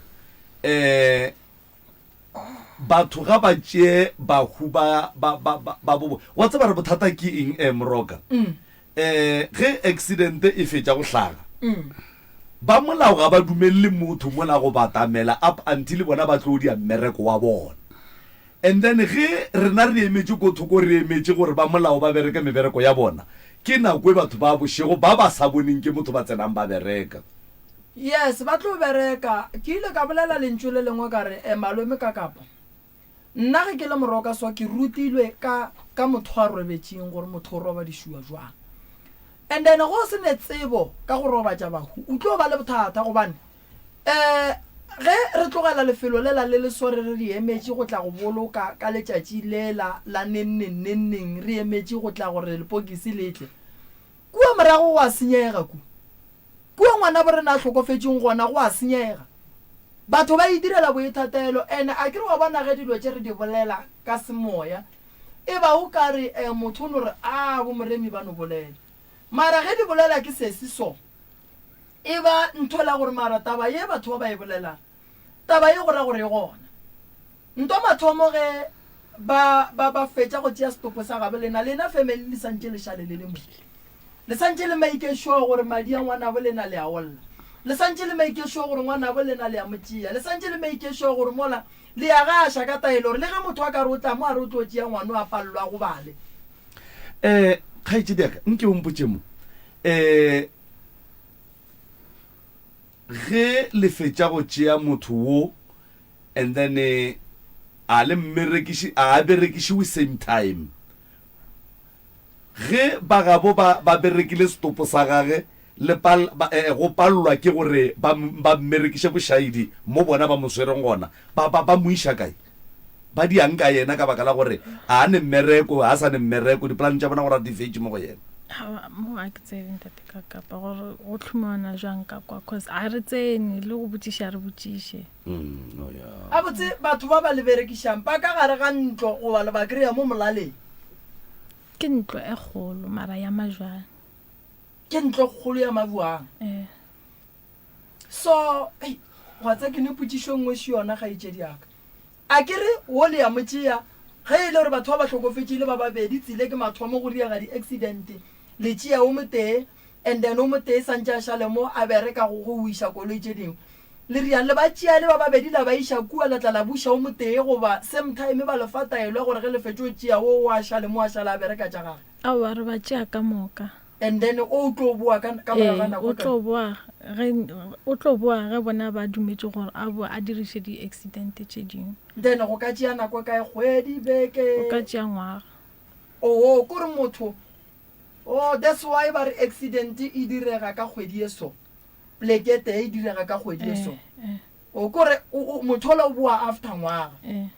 um batho ga ba tšee bahu ba ba ba ba ba bo wa tseba re bothata ke eng um Moroka um ge accident e fetša go hlaga Ba molao ga ba dumelele motho mola go batamela up until bona ba tlo dia mmereko wa bona. And then ge rena re emetše ko thoko re emetše gore ba molao ba bereke mebereko ya bona, ke nako e batho ba bošego ba ba sa boneng ke motho ba tsenang ba bereka. Yes, ba tlo bereka. Ke ile ka bolela lentšu le lengwe ka re, Eh, malome ka kapa. Nna ge ke le moroka so ke rutilwe ka ka motho a robetšeng gore motho o robadišuwa jwang. And then ge o se ne tsebo ka go robatša bahu o tlo ba le bothata gobane um ge re tlogela lefelo lela le le so re re re emetše go tla go boloka ka letšatši lela la neng neng neng neng re emetše go tla gore lepokisi le tle kua morago go a senyega ku. Kua ngwanabo rena a hlokofetšeng gona go a senyega. Batho ba itirela boithatelo and a ke re wa bona ge dilo tše re di bolela ka semoya e ba o ka re eh motho o no re ah bo Moremi ba no bolela. Mara ge di bolela ke sesi so e ba ntho la gore mara taba ye batho ba ba e bolelang Taba ye go ra gore e gona. Nto mathomo ge ba, ba, ba fetša go tšea setopo sa gabo lena, lena family le santše le šale le le mo. Le santše le make sure gore madi a ngwanabo lena le a olla. Le santše le make sure gore ngwanabo lena le a mo tšea. Le santše le make sure gore mola le a gaša ka taelo gore le ge motho a ka re o tla mo a re o tlo tšea ngwano a palelwa a gobale. Um kgaetšedi ya ka, nke o mpotše mo, um Ge le fetša go tšea motho wo and then a le mmerekiši a a berekišiwe same time. Ge ba gabo ba ba berekile setopo sa gage le pal ba eh, go pallwa ke gore ba ba mmerekiše bošaedi mo bona ba mo swereng gona, ba ba ba mo iša kae? Ba diang ka yena ka baka la gore a ne mmereko, a sa ne mmereko, dipolane tša bona gore a di fetše mo go yena. Aowa, mo a ke tsebe ntate ka kapa gore go tlhomiwana jwang ka kwa cause a re tsene le go botšiša a re botšiše. Mm, oh yeah. Gabotse batho ba ba le berekišang ba ka gare ga ntlo goba le ba kry-a mo molaleng? Ke ntlo e kgolo mara ya majwang. Ke ntlo e kgolo ya majwang. Eh. So, hei, gwa tsa ke ne potšišo nngwe še yona kgaetšedi ya ka. A ke re wo le ya mo tšea? Ge e le gore batho ba ba hlokofetše e le ba babedi, tsile ke mathomo go diega di accident, le tšea o motee and then o motee santše a šale mo a bereka go go wiša koloi tše dingwe. Le riang le ba tšea le ba babedi la ba iša kua la tla la buša o motee goba same time ba le fa taelo ya gore ge le fetšo tšea wo o a šale mo a šala a bereka tša gage. Aowa re ba tšea ka moka. And then o o tlo boa ka ka morago ga Ee, nako o e kae? tlo boa ge o tlo boa ge bona ba dumetše gore a boe a diriše di accident tše dingwe. Then go ka tšea nako e kae? Kgwedi, beke? Go ka tšea ngwaga. Oo, kore motho, oh that's why ba re accident e direga ka kgwedi ye so, pleke e tee e direga ka kgwedi ye so. Eh, eh. O kore o, o, motho ola o boa after ngwaga. Eh.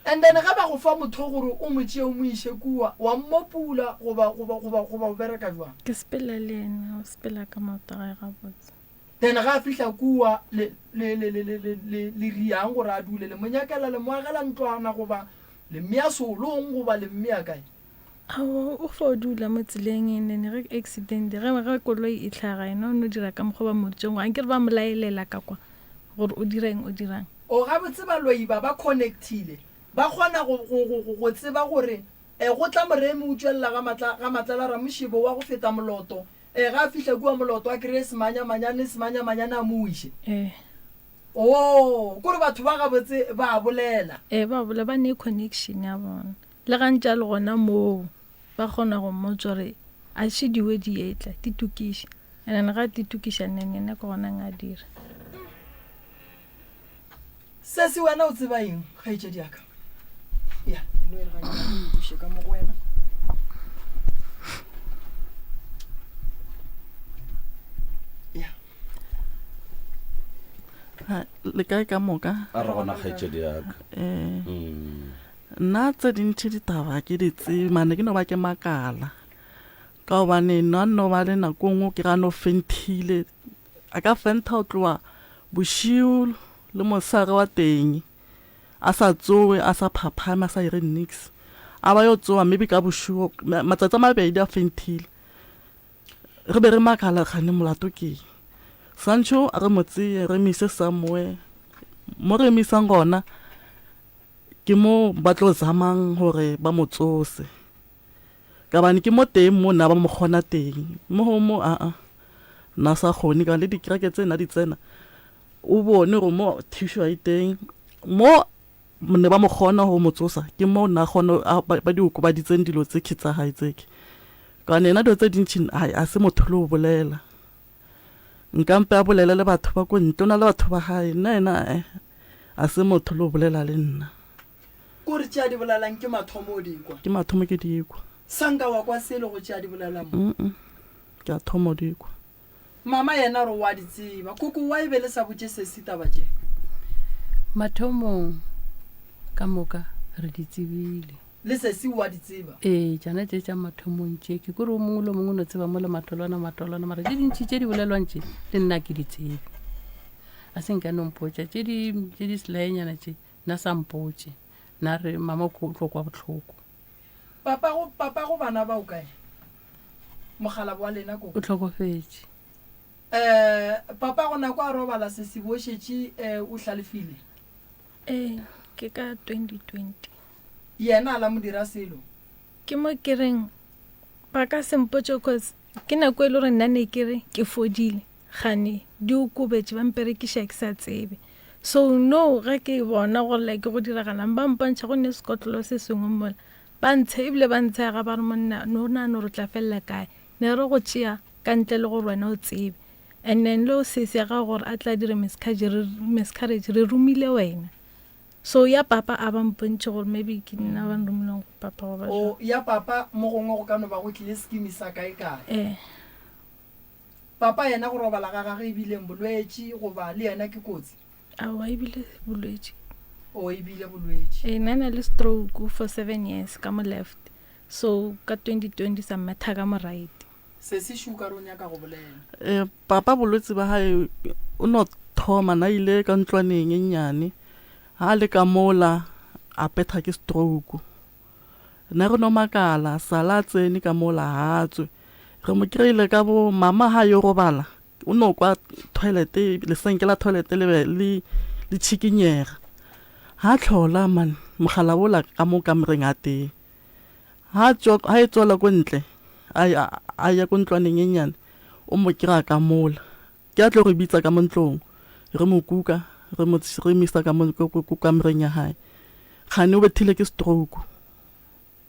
And then ge ba go fa motho gore o mo tšee o mo iše kua, wa mmopula goba, goba, goba, goba o bereka jwang? Ke sepela le yena, o sepela ka maoto a gae gabotse. Then ge a fihla kua, le, le, le, le, le, le, le, le riang gore a dule? Le mo nyakela, le mo agela ntlwana goba le mmea seolong goba le mmea kae? Aowa, o fo dula mo tseleng and then ge accident, ge, ge koloi e hlaga yena o no dira ka mokgwa o ba mmoditšeng gore, ankere ba mo laelela ka kwa gore o dira eng, o dirang. O gabotse baloi ba ba connectile, ba kgona go, go, go, go, go tseba gore e go tla moremi o tšwelela ga matla, ga Matlala Ramošebo wa go feta Moloto, e ge a fihla kua Moloto a kreye semanyamanyane, semanyamanyane a mo wiše. Ee. Oo, kore batho ba gabotse ba a bolela. Ee, ba bolela, ba ne connection ya bona. Le ga ntše a le gona moo, ba kgona go mmotša gore a še diwe di etla, di tokiše. And then ga di tokiša, and then yena ke gona a dira. Sesi, wena o tseba eng, kgaetšedi ya ka? Ya, e no e re gannyane ke e buše ka mo go wena. Ya. Ha, le kae ka moka? A re gona kgaetšedi ya ka. Eh, Mm. nna tse dintši ditaba ke di tsebe mane ke no ba ke makala ka gobane nna nno ba le nako e nngwe ke ga no fenthile A ka fentha go tloga bošego le mosegare wa teng, a sa tsoge, a sa phaphame, a sa ire niks. A ba yo tsoga maybe ka bošego, matsatsi a mabedi a fenthile. Re be re makala kgane molato ke eng. Swantšho re mo tseye re mo ise somewhere, mo re mo isang gona ke mo ba tlo zamang gore ba mo tsose. Ka gobane ke mo teng mo na ba mo kgona teng, mo gongwe mo aa na sa kgone ka le dikereke tse na di tsena o bone gore mo thušo ga e teng mo ne ba mo kgona go mo tsosa ke mo na kgona ba di okobaditseng dilo tse ke tsa gae tse ke ka gobane yena dilo tse dintši a se motho le go bolela nka mpe a bolele le batho ba ko ntle o na le batho ba gae nna yena a se motho le go bolela le nna. Kore tše a di bolelang ke mathomo o di kwa? Ke mathomo ke di kwa. Sa nka wa kwa selo go tše a di bolelang mo? Mm-mm. Ke a thoma o di kwa. Mama yena re o a di tseba. Koko why be le sa botše sesi taba tše? Mathomong ka moka re di tsebile. Le sesi o a di tseba? Ee, tšona tše tša mathomong tše ke kore o mongwe le o mongwe o no tseba mo le matolwana matolwana mara tše dintši tše di bolelwang tše le nna ke di tsebe. A se nka no mpotša tše di tše di selaenyana tše Nna sa mpotše. Na re, Mama o tlo kwa bohloko. Papago, papago bana ba o kae? Mokgalabo wa lena ko? O hlokofetše. Eh, papago nako a robala sesibo o šetše eh, o hlalefile? Ee, ke ka 2020. Yena a la mo dira selo? Ke mo ke reng ba ka se mpotše cause ke nako e le gore nna ne ke re ke fodile gane di okobetše ba mperekiša ke sa tsebe so no ge ke bona gore like go diragalang ba mpontšha go ne sekotlolo se sengwe mola ba ntshe ebile ba ntshega ba re monna no nagana gore o tla felela kae ne re go tšea ka ntle le gore wena o tsebe and then le o sese ya gago gore a tla dire miscarriage re romile wena So ya papa a ba mpontšhe gore maybe ke nna ba nromileng go papa goba O, jwang. ya papa mo gongwe go ka no ba go tlile skimi sa kae kae. Ee. Papa yena go robala ga gagwe e bileng bolwetši goba le yena ke kotsi? Aowa e bile bolwetši. O, e bile bolwetši. Ee, na na le stroke for seven years ka mo left. So ka 2020 sa mmetha ka mo right. Sesi šo o ka re o nyaka go bolela. E, papa bolwetsi ba gae o no thoma na ile ka ntlwaneng e nnyane ha a le ka mola a petha ke stroke ne re no makala sala a tsene ka mola ha tswe re mo kry-ile ka bo mama ha yo robala o no kwa toilet lesenke la toilet le be le le tšhikinyega ha tlhola man. Mogala wola ka mo kamoreng a tee. Ha tšwa, ha e tswela ko ntle, a ya, a ya ko ntlwaneng e nnyane, o mo kry-a ka mola. Ke a tlo re bitsa ka mo ntlong, re mo kuka, re mo, re mo isa ka mo, ko, ko, ko kamoreng ya hae. Kgane o bethile ke stroke,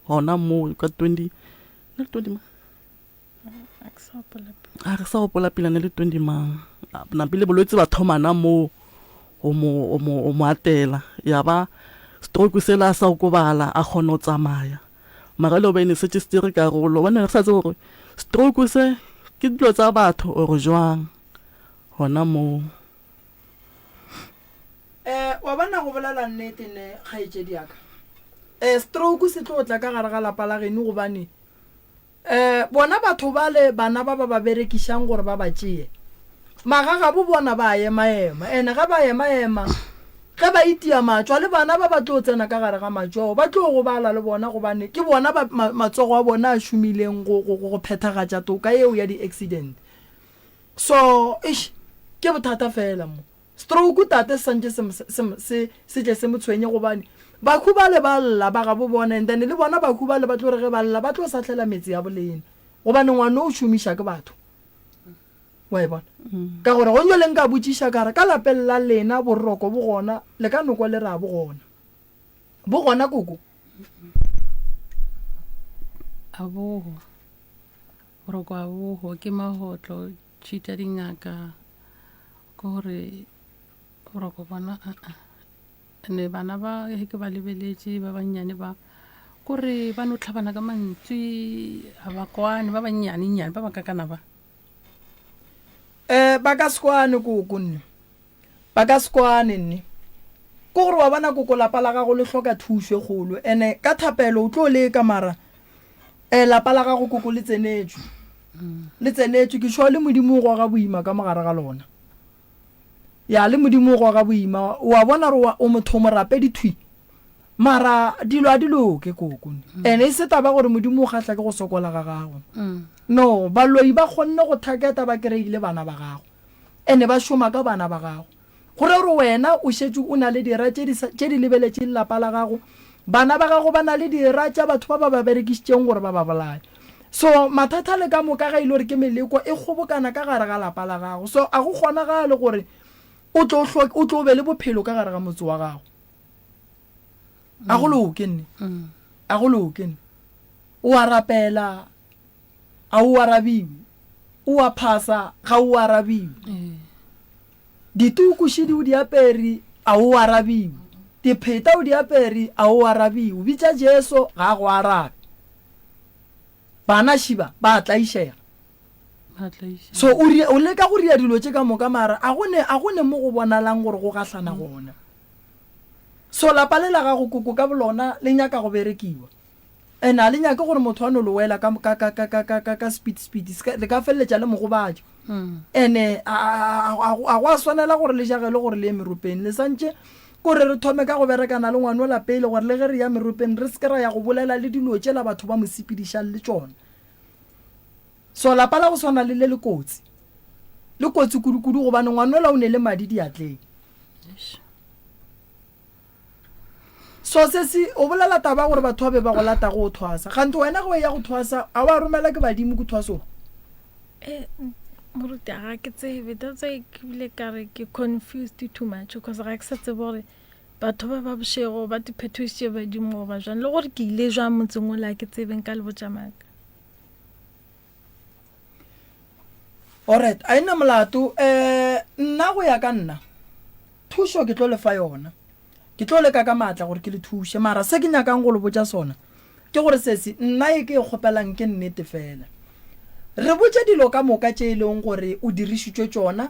gona moo ka twenty, ne le twenty mang? A re sa gopola pila ne le 20 mang. Napile bolwetse ba thomana moo go mo, go mo, go mo atela. Ya ba stroke sela a sa okobala, a kgona go tsamaya. Mara le gobane se tše se tsere karolo, gobane re sa tsebe gore stroke se ke dilo tsa batho or jwang gona moo. Eh, wa bona go bolela nnete ne kgaetšedi ya ka. Eh, stroke se tlo tla ka gare ga lapa la geno gobane Ee, bona batho bale bana ba ba ba berekišang gore ba ba tšee, magagabo bona ba a emaema. Ene ge ba emaema, ge ba itia matšwa, le bana ba ba tlo tsena ka gare ga matšwa ao, ba tlo gobala le bona gobane ke bona ba ma, matsogo a bona a šomileng go, go, go phethagatša toka yeo ya di-accident. So, eish, ke bothata feela mo. Stroke tate se santše se, se, se, se tle se mo tshwenye gobane bakhu bale ba lla ba gabo bona and then le bona bakhu bale ba tlo re ge ba lla ba tlo sahlela metse ya bolena gobane ngwana o šomiša ke batho. Wa e bona? Ka gore go njole nka botšiša ka re ka lapeng la lena boroko bo gona le ka nokwa le re a bo gona. Bo gona koko? A boho. Boroko a boho ke mahotlo tšhita dingaka. Ke gore boroko bona aa ene bana ba ge ke ba lebeletše ba bannyane ba kore ba no tlhabana ka mantswe ga ba kwane ba bannyane nnyane ba ba kakana ba. Um ba ka se kwane koko nne ba ka se kwane nne ke gore wa bona koko lapa la gago le hloka thušo e kgolo ene ka thapelo o tlo leka mara um lapa la gago koko le tsenetšwe Le tsenetšwe ke sure le Modimo o goga boima ka mo gare ga lona. Ya, le Modimo o goga boima. O a bona gore o motho o morapedi thwi. Mara dilo a di loke koko. Mm. Ene e se taba gore Modimo o kgahla ke go sokola ga gago. Mm. No, baloi ba kgonne go thaketa ba kry-ile bana ba gago. Ene ba šoma ka bana ba gago. Go ra gore wena o šetše o na le dira tše di sa, tše di lebeletšeng lapa la gago. Bana ba gago ba na le dira tša batho ba ba ba berekišitšeng gore ba ba bolaye. So, mathata le ka moka ge e le gore ke meleko e kgobokana ka gare ga lapa la gago. So, a go kgonagale gore o tlo hlo, o tlo be le bophelo ka gare ga motse wa gago. A go loke nne. A go loke nne. O a rapela, a o arabiwe. O a phasa, ga o arabiwe. Dituku šidi o di apere, a o arabiwe. Dipheta o di apere, a o arabiwe. O bitša Jesu, ga a go arabe. Bana šiba, ba a tlaišega. So o, o leka go ria dilo tše ka moka mara a go ne, a go ne mo go bonalang gore go gahlana gona. So lapa le la gago koko ka bolona le nyaka go berekiwa. And a le nyake gore motho a no le wela ka, ka, ka, ka, ka, ka, ka, ka speed, speed. Se ka, le ka feleletša le mo gobatša. And a, a, a, a go a swanela gore le jagele gore le ye meropeng. Le santše kore re thome ka go berekana le ngwanola pele gore le ge re ya meropeng re se ke ra ya go bolela le dilo tšela batho ba mo sepedišang le tšona. So lapa la go swana le le le kotsi. Le kotsi kudu-kudu gobane ngwanola o ne le madi diatleng. So se se, o bolela taba ya gore batho ba be ba go lata go o thwasa. Kganthe wena ge o eya go thwasa, a wa romela ke badimo ko thwasong? Eh, moruti ga ke tsebe. That's why ke bile ka re ke confused too much because ga ke sa tsebe gore batho ba ba bošego ba tiphetošitše badimo goba jwang le gore ke ile jwang motseng ola ke tsebe nka le botša maaka. Alright, a e na molato. Eh, nna go ya ka nna, thušo ke tlo le fa yona. Ke tlo leka ka maatla gore ke le thuše, mara se ke nyakang go le botša sona ke gore sesi, nna e ke e kgopelang ke nnete fela. Re botše dilo ka moka tše e leng gore o dirišitšwe tšona,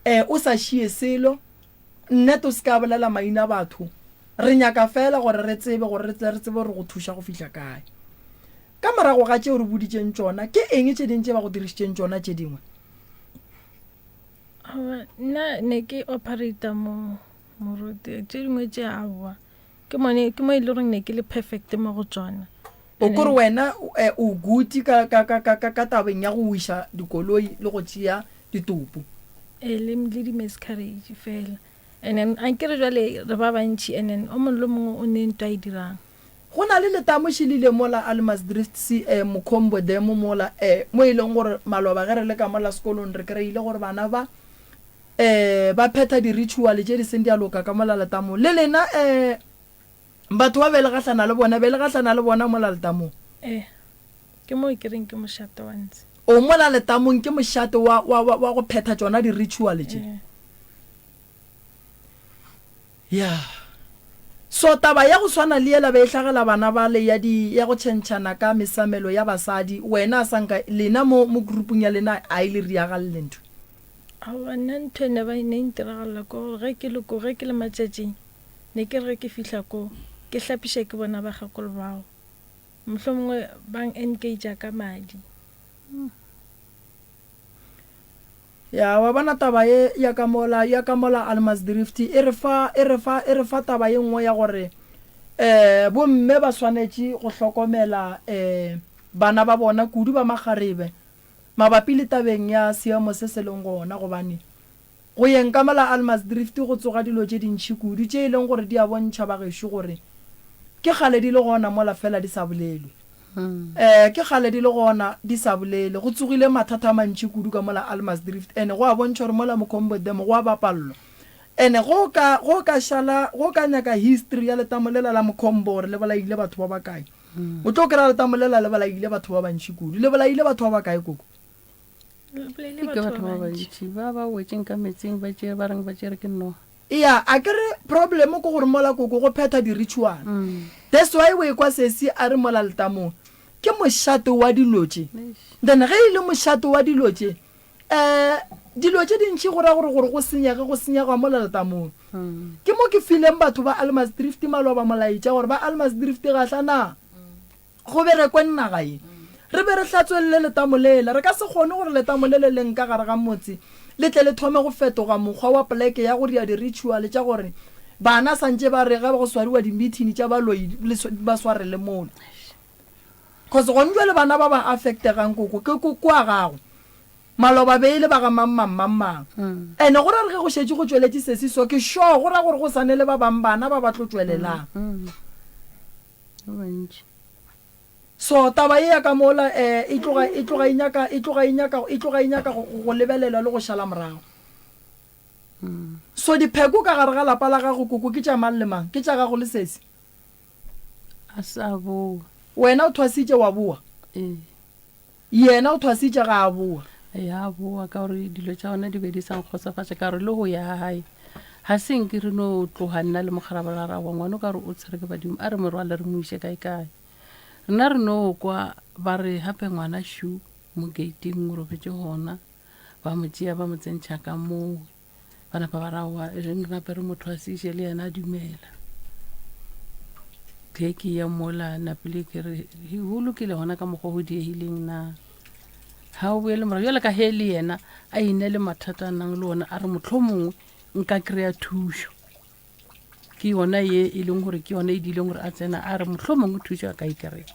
eh, o sa šie selo, nnete o se ka bolela maina batho, re nyaka fela gore re tsebe gore re tle re tsebe gore go thuša go fihla kae. Ka morago ga tšeo re boditšeng tšona, ke eng tše ding tše ba go dirišitšeng tšona tše dingwe? Aowa, nna ne ke operator mo moruti, tše dingwe tše aowa. Ke mone ke mo e le goreng ne ke le perfect mo go tšona. O kore wena eh, o guti ka, ka, ka, ka, ka, ka tabeng ya go wiša dikoloi le go tšea ditopo. Ee, le, le di-miscarriage fela. And then a nkere jwale re ba bantši and then o mongwe le mongwe o ne ntho a e dirang. Go na le letamo šilile mola Allemansdrift CA Mokhombo Dam mola eh mo e leng gore maloba ge re le ka mola sekolong re kry-ile gore bana ba eh ba phetha di-ritual tše di seng di a loka ka mola letamong. Le lena eh batho ba be le gahlana le bona be le gahlana le bona mola letamong? Eh ke moo ke reng ke mošate wa ntshe. O mola letamong ke mošate wa wa wa go phetha tšona di-ritual tše? Eh. Ya. So taba ya go swana le yela be e hlagela bana bale ya di ya go tšhentšhana ka mesamelo ya basadi, wena a sa nka lena mo mo groupung ya lena a e le riagalle ntho. Aowa nna ntho e ne ba ne e ntiragalela ke gore ge ke le ko ge ke le matšatšing ne ke re ge ke fihla ko ke hlapiša ke bona bakgekolo bao mohlomongwe ba engage ka madi. Ya, wa bona taba ye ya ka mola, ya ka mola Allemansdrift e re fa, e re fa, e re fa taba ye nngwe ya gore eh bomme ba swanetše go hlokomela eh bana ba bona kudu ba makgarebe mabapi le tabeng ya seemo se se leng gona gobane go yeng ka mola Allemansdrift go tsoga dilo tše dintši kudu tše e leng gore di a bontšha bagešo gore ke kgale di le gona mola fela di sa bolelwe. Ee, ke kgale di le gona di sa bolele. Go tsogile mathata a mantši kudu ka mola Allemansdrift ene go a bontšha gore mola Mokhombo Dam go a bapallwa. Ene ge o ka, ge o ka šala, ge o ka nyaka history ya letamo lela la Mokhombo gore le bolaile batho ba bakae, o tlo kry-a letamo lela le bolaile batho ba bantši kudu. Le bolaile batho ba bakae koko? Le bolaile Ke batho batho ba ba bantši. bantši ba ba wetšeng ka metsing ba tšere ba reng ba tšere ke noga. Eya, akere problem ke gore mola koko go phetha di ritual. That's why o ekwa sesi a re mola letamong ke mošate wa dilo tše. Then ge e le mošate wa dilo tše, um dilo tše dintši go ra gore gore go senyege go senyega mola letamong. Ke mo ke fileng batho ba Allemansdrift maloba molaetša gore ba Allemansdrift gahla na. Go berekwe naga ye. Re be re hlatswelele letamo lela. Re ka se kgone gore letamo le le leng ka gare ga motse le tle le thome go fetoga mokgwa wa poleke ya go dira di-ritual tša gore bana santše ba re ge go swariwa di-meeting tša baloi le ba swarele mola. Cause gone jwale bana ba ba affectegang koko ke koko wa gago. Maloba be e le ba ga mang mang mang mang. Ene go ra re ge go šetše go tšweletše sesi so ke sure go ra gore go sane le ba bang bana ba ba tlo tšwelelang. Ba bantši. So taba ye ya ka mola eh, e tloga e tloga e nyaka e tloga e nyaka e tloga e nyaka go, go lebelelwa le go šala morago. So dipheko ka gare ga lapa la gago koko ke tša mang le mang? Ke tša gago le sesi? A sa boa. Wena o thwasitše wa boa? Ee. Yena o thwasitše ga a boa. Ya boa ka gore dilo tša gona di be di sa nkgotsofatše ka gore le go ya gae ga se nke re no tloga nna le mokgalabje ra ra wa ngwana o ka re o tshwere ke badimo a re morwale re mo iše kae kae. Rena re no kwa ba re gape ngwana šu mo gating o robetše gona ba mo tšea ba mo tsentšha ka moo. Ba napa ba ra wa e reng gape re mo thwasiše le yena a dumela. Ge ke ya mola napile ke re go lokile gona ka mokgwa go diegileng na ga o boele morago jale ka he le yena a ine le mathata a nang le ona a re motlho mongwe nka kry-a thušo ke yona ye e leng gore ke yona e dileng gore a tsena a re motlho mongwe thušo a ka e kry-a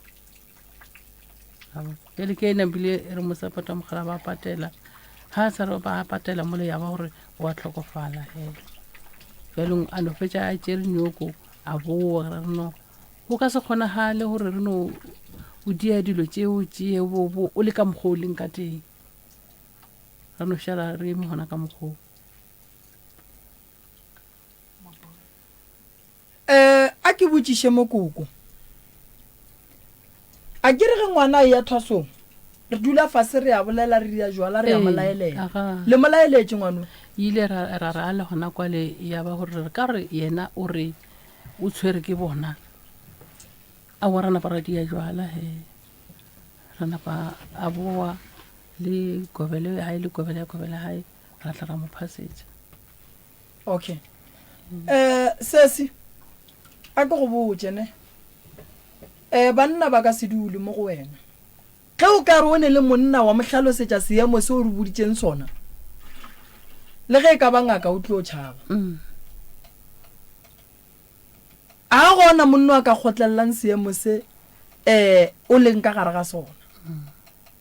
Bjale ke ena bile re mo sapota mogala ba patela ga a sa re ba patela mole ya ba gore wa tlhokofala he bjalong a no fetša a tšere nyoko a boa re no go ka se kgonagale gore re no o dia dilo tšeo tšee bo bo o le ka mokgwa o leng ka teng re no šala re eme gona ka mokgwa o. Eh, a ke botšiše mo koko. A ke re ge ngwana a eya thwasong, re dula fase re a bolela, re dia jwala, re a mo Ee, laelela. aga. Le mo laeletše ngwano? Ile ra ra ra le gona kwale ya ba gore re ka re yena o re o tshwere ke bona. Aowa ra napa ra dia jwala he. Ra napa a boa le gobele ya hae le gobele ya gobele ya hae ra tla ra mo phasetša. Okay. Eh, sesi, a ke go botše ne. Eh, banna ba ka se dule mo go wena. Ge o ka re o ne le monna wa mo hlalosetša seemo se o re boditšeng sona, le ge e ka ba ngaka o tlo tšhaba. A ga gona monna a ka kgotlelelang seemo se eh o leng ka gare ga sona.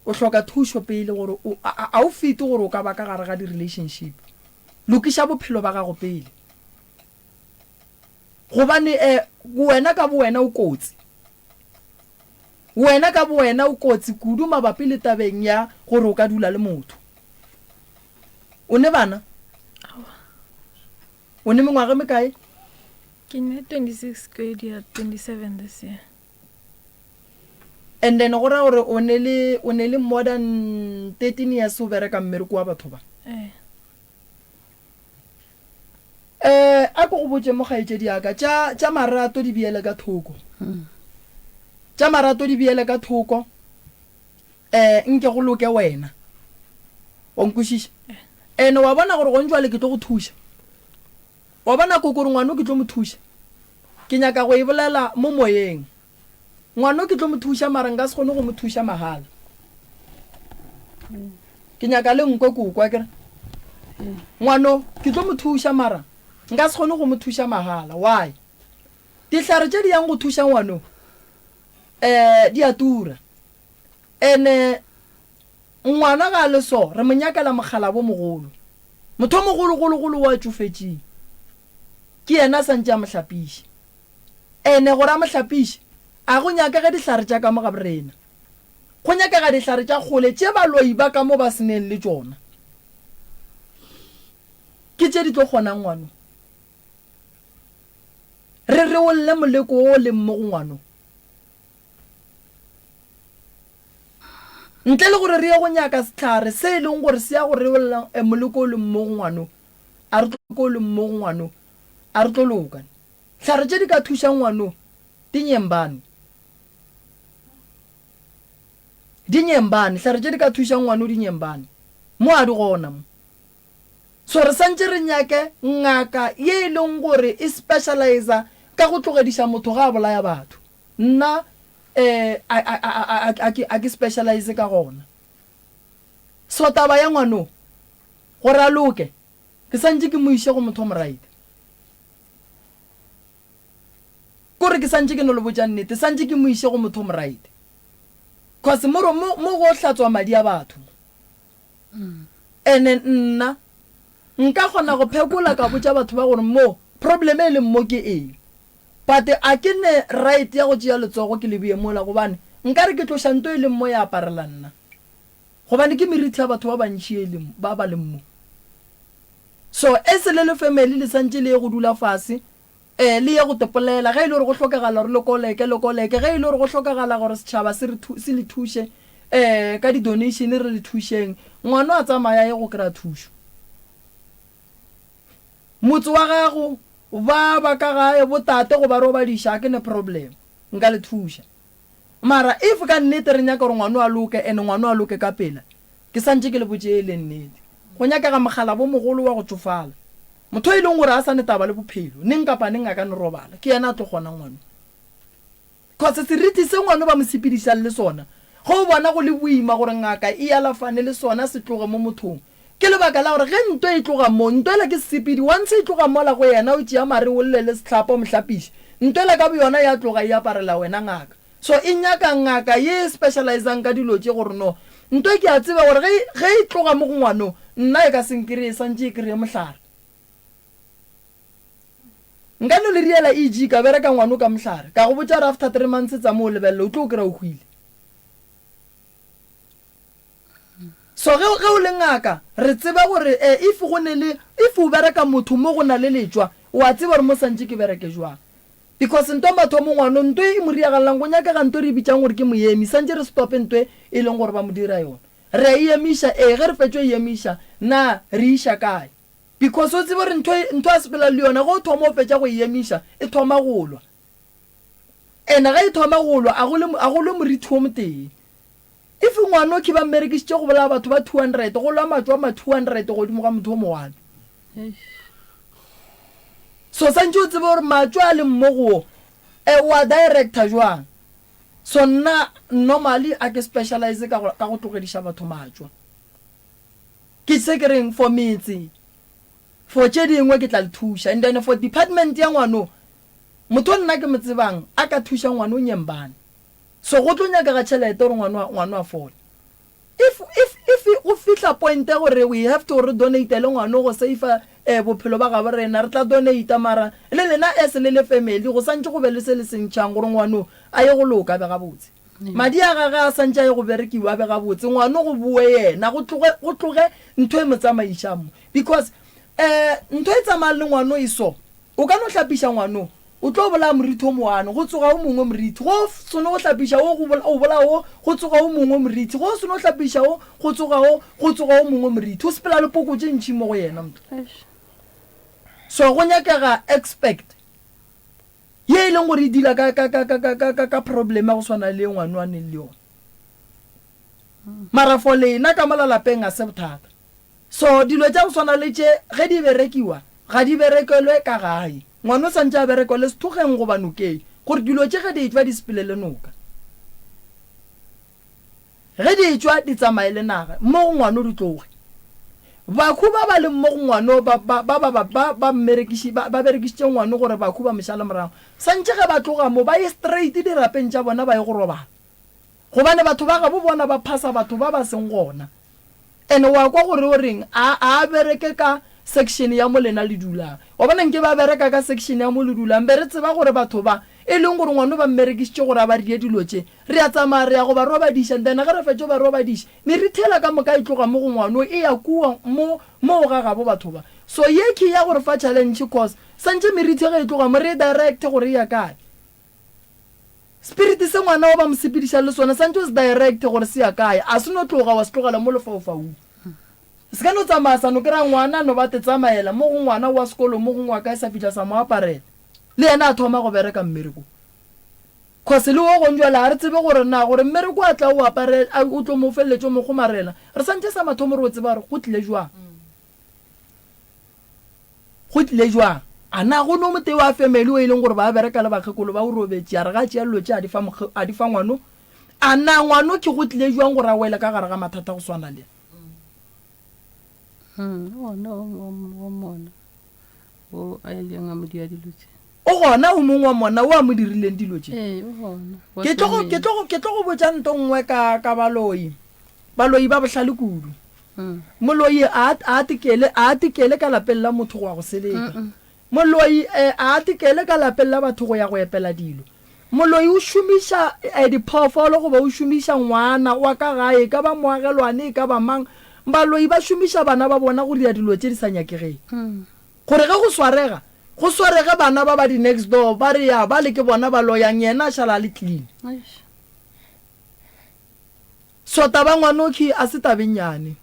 O hloka thušo pele gore o, a, a o fite gore o ka ba ka gare ga di-relationship. Lokiša bophelo ba gago pele. Gobane eh, wena ka bowena o kotsi. Wena ka bowena o kotsi kudu mabapi le tabeng ya gore o ka dula le motho. O ne bana? Aowa. O ne mengwaga e mekae? Ke ne 26 ke dira 27 this year. And then go ra gore o ne le o ne le more than 13 years o bereka mmereko wa batho ba. Eh. Eh, a ko go botše mo kgaetšedi ya ka, tša tša marato di beele ka thoko. Tša marato di beele ka thoko. Eh, nke go loke wena. Wa nkwešiša? Ene wa bona gore gong jwale ke tlo go thuša. Wa bona koko gore ngwano ke tlo mo thuša. Ke nyaka go e bolela mo moyeng. Ngwano ke tlo mo thuša mara nka se kgone go mo thuša mahala. Ke nyaka le nkwe koko akere. Ngwano ke tlo mo thuša mara nka se kgone go mo thuša mahala. Why? Dihlare tše di yang go thuša ngwano eh di a tura. Ene ngwana ga a le so re mo nyakela mokgalabo mogolo. Motho o mogologologolo o a tšofetšeng. Ke yena a santše a mo hlapiše. Ene gore a mo hlapiše, a go nyakege dihlare tša ka mo ga borena. Go nyakega dihlare tša kgole tše baloi ba ka mo ba se neng le tšona. Ke tše di tlo kgonang ngwano. Re reolle moleko wo o leng mo go ngwano. Ntle le gore re ye go nyaka sehlare se e leng gore se ya go reolla moleko o leng mo go ngwano, a re tlo o leng mo go ngwano, a re tlo loka. Hlare tše di ka thuša ngwano di nyembane. Di nyembane, hlare tše di ka thuša ngwano di nyembane. Mo a di gona mo. So re santše re nyake ngaka ye e leng gore e specializer ka go tlogediša motho ga a bolaya batho. Nna eh a a a a a ke a ke specialize ka gona. So taba ya ngwano gore a loke ke santše ke mo iše go motho o moraite. Kore ke santše ke no le botša nnete, santše ke mo iše go motho o moraite. Cause mo mo mo go hlatswa madi a batho mo. Ene nna nka kgona go phekola ka botša batho ba gore mo problem e leng mo ke eng. But a ke ne right ya go tšea letsogo ke le bee mola gobane nkare ke tloša nto e leng mo ya aparela nna. Gobane ke merithi ya batho ba bantši e leng ba ba leng mo. So as le le family le santše le ye go dula fase Ee, le ye go tepolela. Ge e le gore go hlokagala gore le koleke, le koleke. Ge e le gore go hlokagala gore setšhaba se re thu, se le thuše, ee, ka di-donation, re le thušeng. Ngwano a tsamaya a ye go kry-a thušo. Motse wa gago, ba ba ka gae, botate go ba robadiša, ga ke ne problem. Nka le thuša. Mara if ka nnete re nyaka gore ngwano a loke and ngwano a loke ka pela, ke santše ke le botše e le nnete. Go nyakega mokgalabo mogolo wa go tšofala. Motho e leng gore a sa ne taba le bophelo, neng kapa neng a ka no robala, ke yena a tlo kgonang ngwano. Cause seriti se ngwano ba mo sepedišang le sona, ge o bona go le boima gore ngaka e alafane le sona se tloge mo mothong, ke lebaka la gore ge nto e tloga mo, nto ela ke sesepedi, once e tloga mola go yena o tšea mare o lle le sehlapa o mo hlapiše, nto ela ka boyona ya tloga e aparela wena ngaka. So e nyaka ngaka ye e specializang ka dilo tše gore no, nto e ke a tseba gore ge, ge e tloga mo go ngwano, nna e ka se nkreye, santše e kreye mohlare. Nka no le riela EG ka bereka ngwano ka mohlare, ka go botša gore after three months tsama o lebelele, o tlo kry-a o hwile. So ge, ge o le ngaka, re tseba gore eh, if go ne le, if o bereka motho mo go na le letšwa, o a tseba gore mo santše ke bereke jwang. Because nto mathomo ngwano, nto e mo riagalelang, go nyakega nto e re e bitšang gore ke moemi, santše re stope nto e e leng gore ba mo dira yona. Re a e emiša, ee, ge re fetšo e emiša, na re e iša kae? Because o tsebe gore ntho e, ntho a sepelang le yona, ge o thoma o fetša go e emiša, e thoma go lwa. And ge e thoma go lwa, a go le, a go lwe morithi wo motee. If ngwanokhwi ba mmerekišitše go bolaya batho ba 200, go lwa matšo a ma 200 godimo ga motho o mo-one. So santše o tsebe gore matšo a leng mo go wo, eh, o a director jwang. So nna normally a ke specialize ka go, ka go tlogediša batho matšo. Ke se ke reng for metse, for tše dingwe ke tla le thuša. And then for department ya ngwano, motho o nna ke mo tsebang a ka thuša ngwano o Nyembane. So go tlo nyakega tšhelete gore ngwano ngwano a fole. If if if go fihla point ya gore we have to re donatele ngwano go save-a. um bophelo ba gabo rena, re tla donata mara le lena as le le family go santše go be le se le se ntšhang gore ngwano a ye go loka a be gabotse. Madi a gage a santše a ye go berekiwa a be gabotse, ngwano go bowe yena, go tloge, go tloge ntho e mo tsamaišang mo. Because um ntho e tsamayang le ngwano e so, o ka no hlapiša ngwano, o tlo bolaya morithi o moane, go tsoga o mongwe morithi, go seno go hlapiša wo, go o bolaya wo, go tsoga o mongwe morithi, go seno hlapiša wo, go tsoga wo, go tsoga o mongwe morithi, o sepela le poko tše ntši mo go yena motho. So go nyakega expect ye e leng gore e deala ka, ka, ka, ka, ka, ka, ka, ka problem ya go swana le ye ngwano a neng le yona. Mara for lena ka mola lapeng ga se bothata. So dilo tša go swana le tše ge di berekiwa ga di berekelwe ka gae. Ngwana o santše a berekelwe sethokgeng goba nokeng gore dilo tše ge di etšwa di sepele le noka. Ge di etšwa di tsamaye le naga mo go ngwano di tloge. Bakhu ba ba leng mo go ngwano ba ba ba ba ba ba mmerekiši ba ba berekišitše ngwano gore bakhu ba mo šale morago. Santše ge ba tloga mo ba ye straight dirapeng tša bona ba ye go robala. Gobane batho ba gabo bona ba phasa batho ba ba seng gona. And wa kwa gore o reng, a, a a bereke ka section ya mo lena le dulang. Wa bona nke ba bereka ka section ya mo le dulang, be re tseba gore batho ba, e leng gore ngwano ba mmerekišitše gore a ba rie dilo tše, re a tsamaya re ya go ba robadiša, and then ge re fetša go ba robadiša, meriti yela ka moka e tloga mo go ngwano e ya kua mo, moo ga gabo batho ba. So ye ke ya go re fa challenge cause santše meriti ge e tloga mo re e direct gore e ya kae. Spirit se ngwana o ba mo sepedišang le sona santše o se direct gore se ya kae, a se no tloga wa se tlogela mo lefaufaung. Se ka no tsamaya sa no kry-a ngwana a no ba tetsamaela mo go ngwana wa sekolo mo gongwe wa kae sa fihla sa mo aparela le yena a thoma go bereka mmerekong. Cause le wo gong jwale ga re tsebe gore na gore mmereko a tla o apare o tlo mo feleletše o mo kgomarela, re santše sa mathomo re o tseba gore go tlile jwang. Go tlile jwang? A na go no motee wa family o e leng gore ba bereka le bakgekolo ba o robetše a re ga a tšea dilo tše a di fa a di fa ngwano? A na ngwano ke go tlile jwang gore a wele ka gare ga mathata go swana le a? Hmm, o gona o wa mona o a ileng a mo dia dilo tše. O gona o mongwe wa mona o a mo dirileng dilo tše. Ee, o gona. Ke tlo go, ke tlo go, ke tlo go botša nto nngwe ka, ka baloi. Baloi ba bohlale kudu. Moloi a a atekele, a atekele ka lapeng la motho go ya go seleka. Moloi a atekele ka lapeng la batho go ya go epela dilo. Moloi o šomiša diphoofolo goba o šomiša ngwana wa ka gae, e ka ba moagelwane, e ka ba mang. Baloi ba šomiša bana ba bona go dira dilo tše di sa nyakegeng. Gore ge go swarega, go swarege bana ba ba di next door, ba re ya bale ke bona ba loyang, yena a šala a le clean. So taba ngwanokhwi a se tabe nnyane.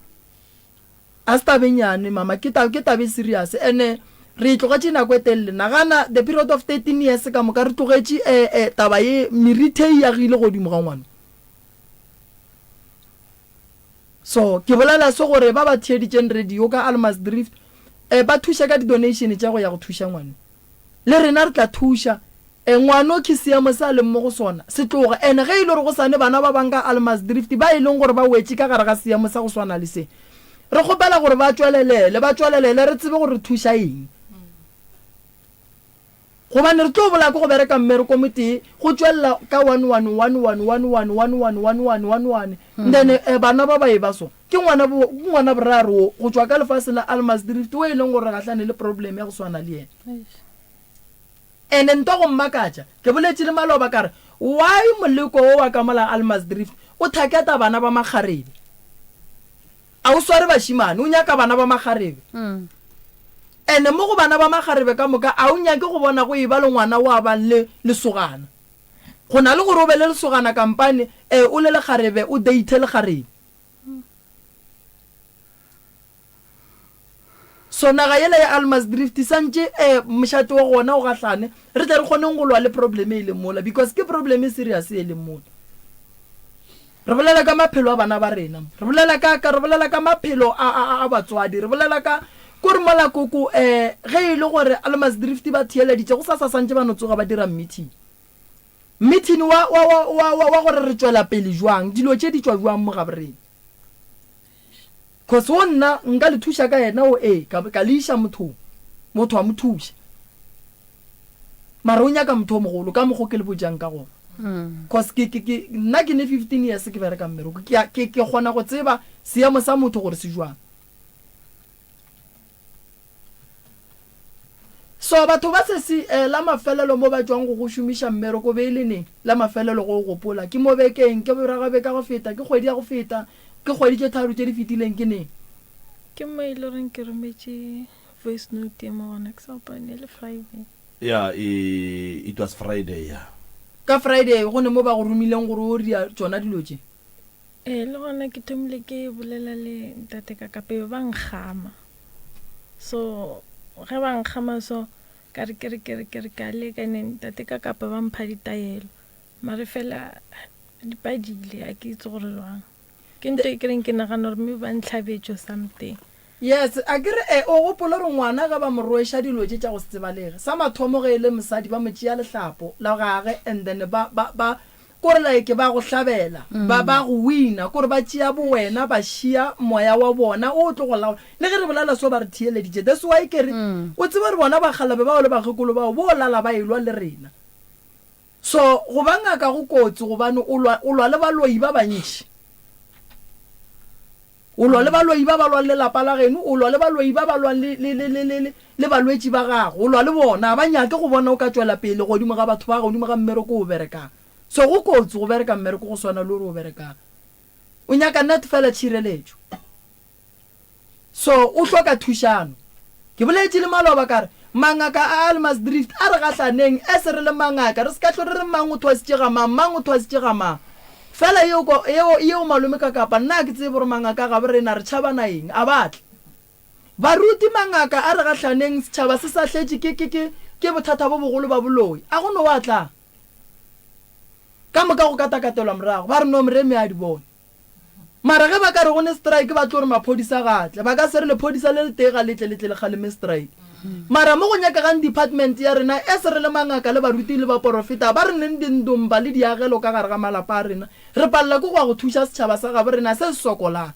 A se tabe nnyane mama, ke ta ke tabe serious ene re e tlogetše nako e telele. Nagana the period of 13 years ka moka re tlogetše eh eh taba ye meriti e agile godimo ga ngwana. So ke bolela se gore ba ba theeditšeng radio ka Almasdrift eh ba thuše ka di donation tša go ya go thuša ngwano. Le rena re tla thuša. E, ngwano ke seemo se a leng mo go sona, se tloga. Ene ge e le gore go sa ne bana ba bang ka Almasdrift ba e leng gore ba wetše ka gare ga seemo sa go swana le se, re kgopela gore ba tšwelelele, ba tšwelelele re tsebe gore re thuša eng. Gobane re tlo bolaya ke go bereka mmereko motee, go tšwelela ka one one one one one one one one one one one one, then eh, bana ba ba eba so. Ke ngwana bo, ke ngwana boraro wo, go tšwa ka lefaseng la Almasdrift wo e leng gore re gahlane le problem ya go swana le yena. Ene nto go mmakatša, ke boletše le maloba ka re, Why moleko wo wa ka mola Almasdrift o thaketa bana ba makgarebe? A o sware bašimane, o nyaka bana ba makgarebe. Ene mo go bana ba makgarebe ka moka a o nyake go bona go eba le ngwana wa bang le lesogana. Go na le gore o be le lesogana kampane, ee, o le lekgarebe o date lekgarebe. So naga yela ya Almasdrift santše eh, mošate wa gona o gahlane re tle re kgoneng go lwa le problem e leng mola because ke problem e serious e leng mola. Re bolela ka maphelo a bana ba rena, re bolela ka, ka re bolela ka maphelo a, a, a, a batswadi, re bolela ka kore mola koko eh, ge e le gore Almasdrift ba theeleditše go sasa santše ba no tsoga ba dira meeting. Meeting wa, wa, wa, wa, wa, wa gore re tšwela pele jwang, dilo tše di tšwa jwang mo gaborena. Cause wo nna nka le thuša ka yena o ee ka, ka le iša mothong, motho a mo thuša. Mara o nyaka motho o mogolo ka mokgo ke le botšang ka gona. Cause ke, ke, ke, nna ke ne 15 years ke bereka mmereko, ke, ke, ke kgona go tseba seemo sa motho gore se jwang. So batho ba sesi eh, la mafelelo mo ba tšwang go go šomiša mmereko be e le neng? La mafelelo go o gopola ke mo bekeng, ke boraga beke ya go feta, ke kgwedi ya go feta, ke kgwedi tše tharo tše di fetileng, ke neng? Ke mo e le goreng ke rometše voice note ye mo gona, ke sa gopola ne e le Friday. Ya, e, it was Friday, ya. Ka Friday go ne mo ba go romileng gore o ria tšona dilo tše? Ee, le gona ke thomile ke bolela le ntate ka ka pebe ba nkgama. So ge ba nkgama so ka re ke re ke re ke re ka leka ne ntate ka kapa ba mpha ditaelo mare fela di padile a ke itse gore jwang. Ke ntho e ke reng ke nagana gore maybe ba ntlhabetše or something. Yes, a ke re e, o gopole gore ngwana ge ba mo rweša dilo tše tša go se tsebalege, sa mathomo ge e le mosadi ba mo tšea lehlapo la gage and then ba, ba, ba, kore like ba go hlabela, ba, ba go wina, kore ba tšea bowena ba šia moya wa bona o tlo go laola. Le ge re bolela so ba re theeleditše, that's why ke re o tsebe gore bona bakgalabe bao le bakgekolo bao bo lala ba elwa le rena. So go ba ngaka go kotsi gobane o lwa, o lwa le baloi ba bantši. O lwa le baloi ba ba lwang le lapa la geno, o lwa le baloi ba ba lwang le, le, le, le, le, le, le balwetši ba gago. O lwa le bona, ga ba nyake go bona o ka tšwela pele godimo ga batho ba, godimo ga mmereko o o berekang. So go kotsi go bereka mmereko go swana le o re o berekang. O nyaka net fela tšhireletšo. So o hloka thušano. Ke boletše le maloba ka re, Mangaka a Almasdrift a re gahlaneng as re le mangaka, re se ka hlwe re re mang o thwasitše ga mang, mang o thwasitše ga mang. Fela yeo ko, yeo, yeo malome ka kapa, nna ga ke tsebe gore mangaka a gabo rena re tšhabana eng, a ba tle. Baruti mangaka a re gahlaneng, setšhaba se sahletše ke, ke, ke, ke bothata bo bogolo ba boloi. A go no wa tlang? Ka moka go katakatelwa morago, ba re no Moremi a di bone. Mara ge ba ka re go ne strike ba tlo re maphodisa ga a tle. Ba ka se re lephodisa le letee ga le tle le tle le kgaleme strike. Mara mo go nyakegang department ya rena as re le mangaka le baruti le baporofeta ba re neng dindomba le diagelo ka gare ga malapa a rena re palela ke go ya go thuša setšhaba sa gabo rena se se sokolang.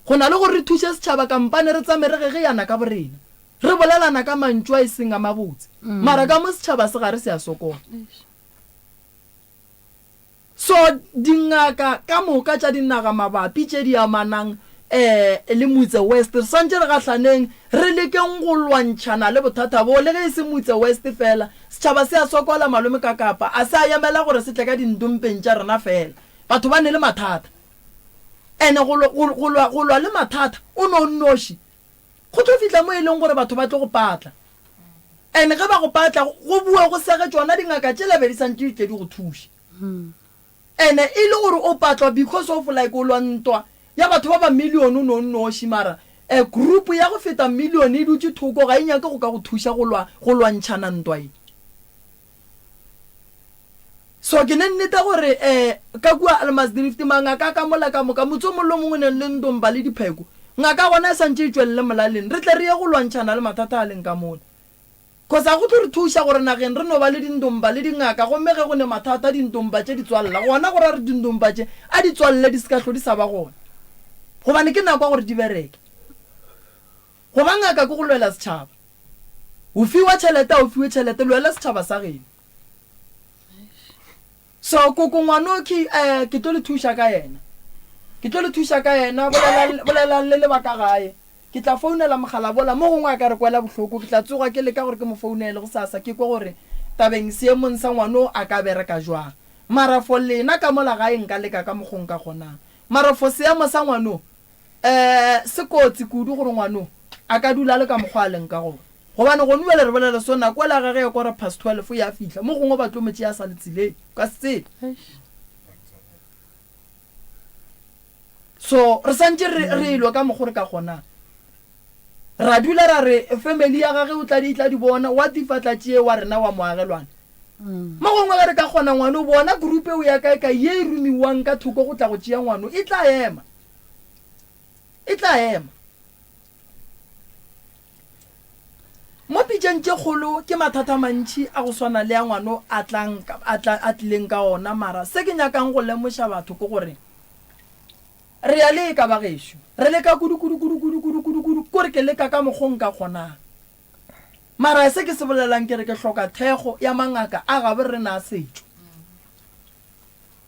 Go na le gore re thuše setšhaba kampane re tsame re gegeyana ka borena. Re bolelana ka mantšu a e seng a mabotse. Mara ka mo setšhaba se gare se a sokola. So dingaka ka moka tša dinaga mabapi tše di amanang le Mutse West re swantše re gahlaneng re lekeng go lwantšhana le bothata bo, le ge e se Mutse West fela. Setšhaba se a sokola malome ka Kapa, a se a emela gore se tle ka dintompeng tša rena fela. Batho ba ne le mathata. Ene go, go, go lwa, go lwa le mathata o no nnoši go tlo fihla mo e leng gore batho ba tlo go patla. And ge ba go patla, go boe go sege tšona dingaka tšela be di santše di tle di go thuše. And e le gore o patlwa because of like o lwa ntwa ya batho ba ba million o no nnoši mara a group ya go feta million e dutše thoko ga e nyake go ka go thuša go lwa go lwantšhana ntwa ye. So ke ne nneta gore um ka kua Almasdrift mangaka a ka mola ka moka motse o mongwe le o mongwe o neng le ndomba le dipheko ngaka gona e santše e tšwelele molaleng re tle re ye go lwantšhana le mathata a leng ka mola. Cause a go tlo re thuša gore nageng re no ba le dindomba le dingaka gomme ge go ne mathata dindomba tše di tswalela gona go ra re dindomba tše a di tswalele di se ka hlo di sa ba gona gobane ke nako ya gore di bereke. Go ba ngaka ke go lwela setšhaba. O fiwa tšhelete a o fiwe tšhelete lwela setšhaba sa geno. So koko ngwanokhi eh ke tlo le thuša ka yena. Ke tlo le thuša ka yena bolelang bolelang le le ba ka gae. Ke tla founela mogala bola mo gongwe a ka re kwela bohloko ke tla tsoga ke leka gore ke mo founele gosasa ke kwe gore tabeng seemong sa ngwano a ka bereka jwang. Mara for lena ka mola gae nka leka ka mokgo nka kgonang. Mara for seemo sa ngwano eh se kotsi kudu gore ngwano a ka dula a le ka mokgwa a leng ka gona. Gobane gonu bjale re bolela so, nako ela gage ya quarter past 12 ya fihla, mo gongwe ba tlo mo tšea a sa le tseleng, o ka se tsebe. So re santše re, re elwa ka mokgo re ka kgonang. Ra dula ra re family ya gage o tla di, tla di bona, what if a tla tšee wa rena wa moagelwane? Mo gongwe ge re ka kgona ngwano, bona group eo ya kae kae ye e romiwang ka thoko go tla go tšea ngwano, e tla ema. E tla ema. Mo pitšeng tše kgolo ke mathata a mantši a go swana le a ngwano a tlang, a tla, a tlileng ka ona, mara se ke nyakang go lemoša batho ke gore re a leka bagešo, re leka kudu, kudu, kudu, kudu, kudu, kudu, kudu, kore ke leka ka mokgo nka kgonang. Mara se ke se bolelang ke re ke hloka thekgo ya mangaka a gabo rena a setšo.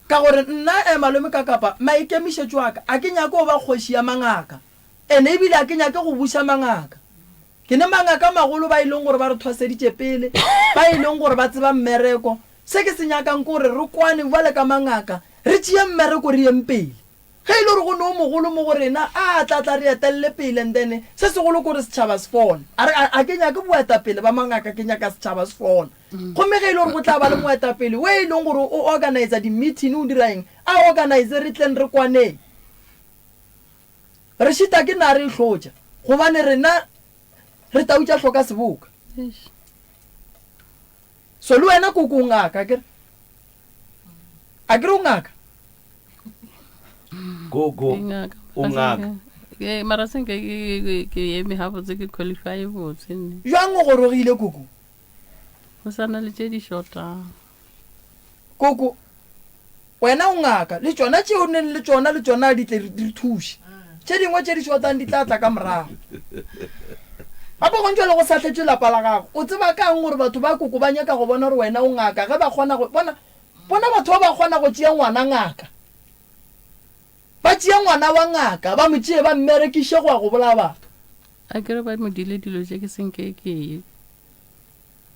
Ka gore nna, eh, malome ka kapa, maikemišetšo a ka, a ke nyake go ba kgoši ya mangaka. Ene ebile a ke nyake go buša mangaka. Ke ne mangaka magolo ba e leng gore ba re thwaseditše pele, ba e leng gore ba tseba mmereko. Se ke se nyakang ke gore re kwane bjale ka mangaka, re tšee mmereko re yeng pele. Ge e le gore go ne o mogolo mo go rena, a tla tla re etelle pele and then se segolo ke gore setšhaba se fole. A re, a ke nyake boetapele ba mangaka, ke nyaka setšhaba se fole. Gomme ge e le gore go tla ba le moetapele o e leng gore o organisa di-meeting, o dira eng, a organise re tleng re kwaneng. Re šita ke na re e hlotša, gobane rena re tau tša hloka seboka. So le wena koko o ngaka, akere? Akere o ngaka? Koko o ngaka. Ke mara senke ke eme gabotse ke qualify botse nne. Jwang o gorogile koko? Go sa na le tše di shotang. Koko, wena o ngaka, le tšona tše o neng le tšona le tšona di tle di re thuše. Tše dingwe tše di shotang di tla tla ka morago. Gape go ntšwe le go sahletšwe lapa la gago. O tseba ka'ng gore batho ba koko ba nyaka go bona gore wena o ngaka ge ba kgona go bona bona batho ba ba kgona go tšea ngwana ngaka. Ba tšea ngwana wa ngaka ba mo tšee ba mmerekiše go ya go bolaya batho. Akere ba mo dile dilo tše ke senke ke ye.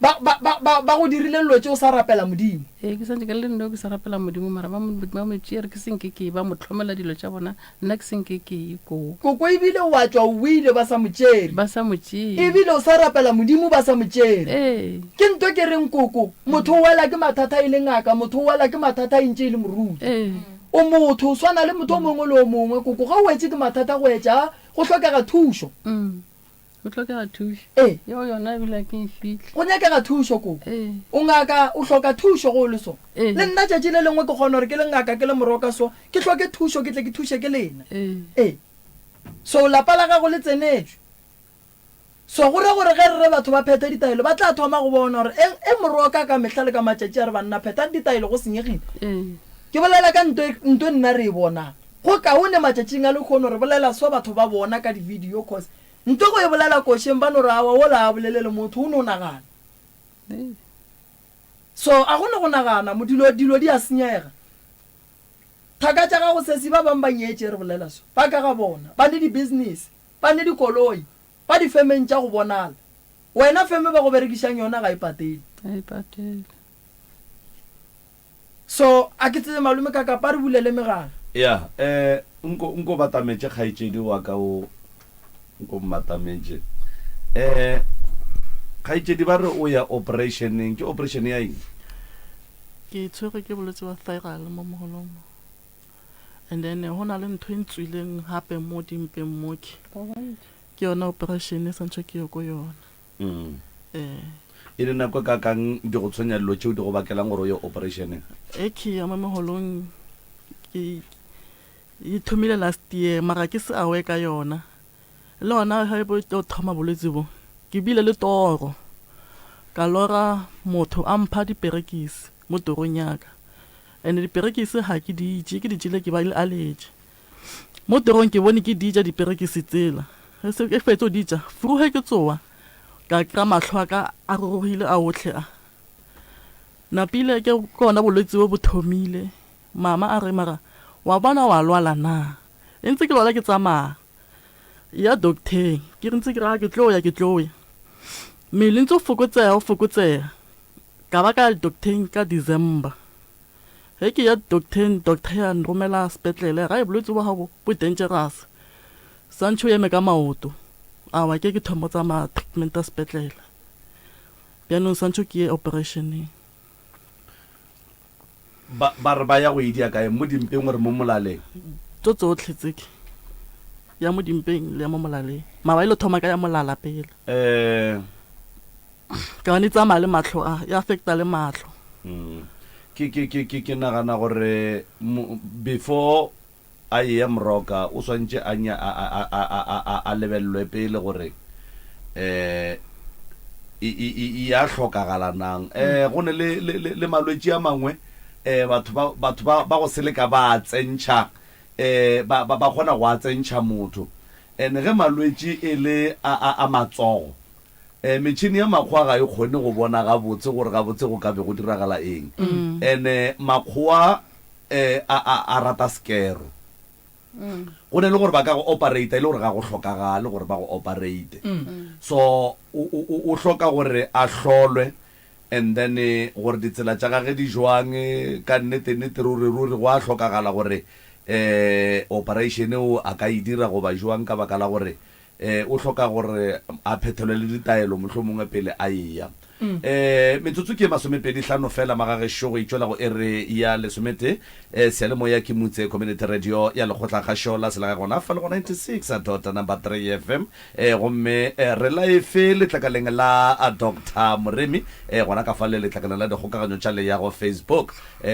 Ba, ba, ba, ba, ba go dirile dilo tše o sa rapela Modimo. Ee, ke santše ke le nno ke sa rapela Modimo, mara ba mo, ba mo tšere ke senke ke ye, ba mo hlomela dilo tša bona, nna ke senke ke ye koo. Koko ebile o a tšwa o boile ba sa mo tšere. Ba sa mo tšee. Ebile o sa rapela Modimo ba sa mo tšere. Ee. Ke nto ke reng koko, motho o wela ke mathata e le ngaka, motho o wela ke mathata e ntše e le moruti. Ee. O motho, o swana le motho o mongwe le o mongwe, koko ge o wetše ke mathata go etša go hlokega thušo. Mm. Go hlokega thušo. Ee. Yeo yona ebile a ke e fihle. Go nyakega thušo, koko. Ee. O ngaka, o hloka thušo ge o le so. Ee. Le nna tšatši le lengwe ke kgona gore ke le ngaka, ke le moroka so, ke hloke thušo, ke tle ke thuše ke lena. Ee. Ee. So lapa la gago le tsenetšwe. So go ra gore ge re re batho ba phethe ditaelo, ba tla thoma go bona gore e, e moroka ka mehla le ka matšatši a re banna phethang ditaelo go senyegile. Ee. Ke bolela ka nto e, nto e nna re e bonang. Go kaone matšatšing a lehono re bolela so batho ba bona ka di-video cause Nto go e bolela košeng ba no re awa wola a bolele le motho o no nagana. So a go ne go nagana mo dilo dilo di a senyega. Thaka tša gago sesi ba bang ba nyetše re bolela so ba ka ga bona ba ne di business ba ne dikoloi ba di femeng tša go bonala wena feme ba go berekišang yona ga e patele. Ga e patele. So, a ke tsebe malome ka kapa re bulele megala. Ya, eh, nko, nko batametše kgaetšedi wa ka o, nko mmatametše. Eh, kgaetšedi ba re o ya operationeng, ke operation ya eng? Ke tshwerwe ke bolwetse ba thyroid mo mogolong mo. And then go na le ntho e ntswileng gape mo dimpeng mo ke. Ke yona operation e santšwe ke ye ko yona. Mm. Ee. E le nako e kakang di go tshwenya dilo tšeo di go bakelang gore o ye operationeng? Ekhi ya mo megolong ke e thomile last year mara ke se aware ka yona. Le gona ge bo tlo thoma bolwetse bo ke bile le toro ka lora motho a mpha diperekisi mo torong ya ka and diperekisi ga ke di je ke di jele ke ba le allergy. Mo torong ke bone ke di ja diperekisi tsela. Ge se ke fetso di ja, furu ge ke tsoa, ka kry-a mahlo a ka a rurugile a otlhe a. Napile ke gona bolwetse bo bo thomile. Mama a re mara wa bona wa lwala na? E ntse ke lwala ke tsamaya ya docteng ke re ntse ke re a ke tlo ya ke tlo ya. Mmele ntse o fokotsega o fokotsega ka ba ka ya docteng ka December. Ge ke ya docteng, doctor ya nromela sepetlele, ra e bolwetse bo gago bo dangerous, santšhe o eme ka maoto. Awa ke ke thoma go tsamaya treatment ya sepetlele. Bjanong santšhe ke ye operationeng. Ba, ba re ba ya go e dia kae? Mo dimpeng gore mo molaleng? Tso tsotlhe tse ke ya mo dimpeng le ya mo molaleng. Mara e lo thoma ka ya molala pele. Eh. Ka gobane e tsamaya le mahlo a, e affecta le mahlo. Mm. Ke, ke, ke, ke, ke nagana gore before a eya moroka o swantše a, nya, a, a, a, a, a, a, a lebelelwe pele gore eh e, e, e, e ya hlokagala nang. Eh go ne le, le, le, le malwetši a mangwe eh batho ba, batho ba, ba go seleka ba a tsentšha eh ba, ba, ba kgona go a tsentšha motho. And ge malwetši e le a, a, a matsogo E, metšhini ya makgowa ga e kgone go bona gabotse gore gabotse go ka be go diragala eng. Ene makgowa e, a, a, a rata sekero. Go ne le gore ba ka go operate e le gore ga go hlokagale gore ba go operate. So o o o hloka gore a hlolwe and then gore ditsela tša gage di jwang ka nnete nnete ruri ruri go a hlokagala gore um operation eo a ka e dira goba jwang ka baka la gore um o hloka gore a phethelwe le ditaelo mohlomongwe pele a eya. Um metsotso ke e masomepedi hlano fela magagešo go itšwela go iri ya lesometee. Um seyalemoya ke Mutse Community Radio ya Lekgotlakgašo la Selegae gona fa le go 96 dot number 3 FM. Um gomme re live letlakaleng la Doctor Moremi um gona ka fale letlakaleng la dikgokaganyo tša leago Facebook. Um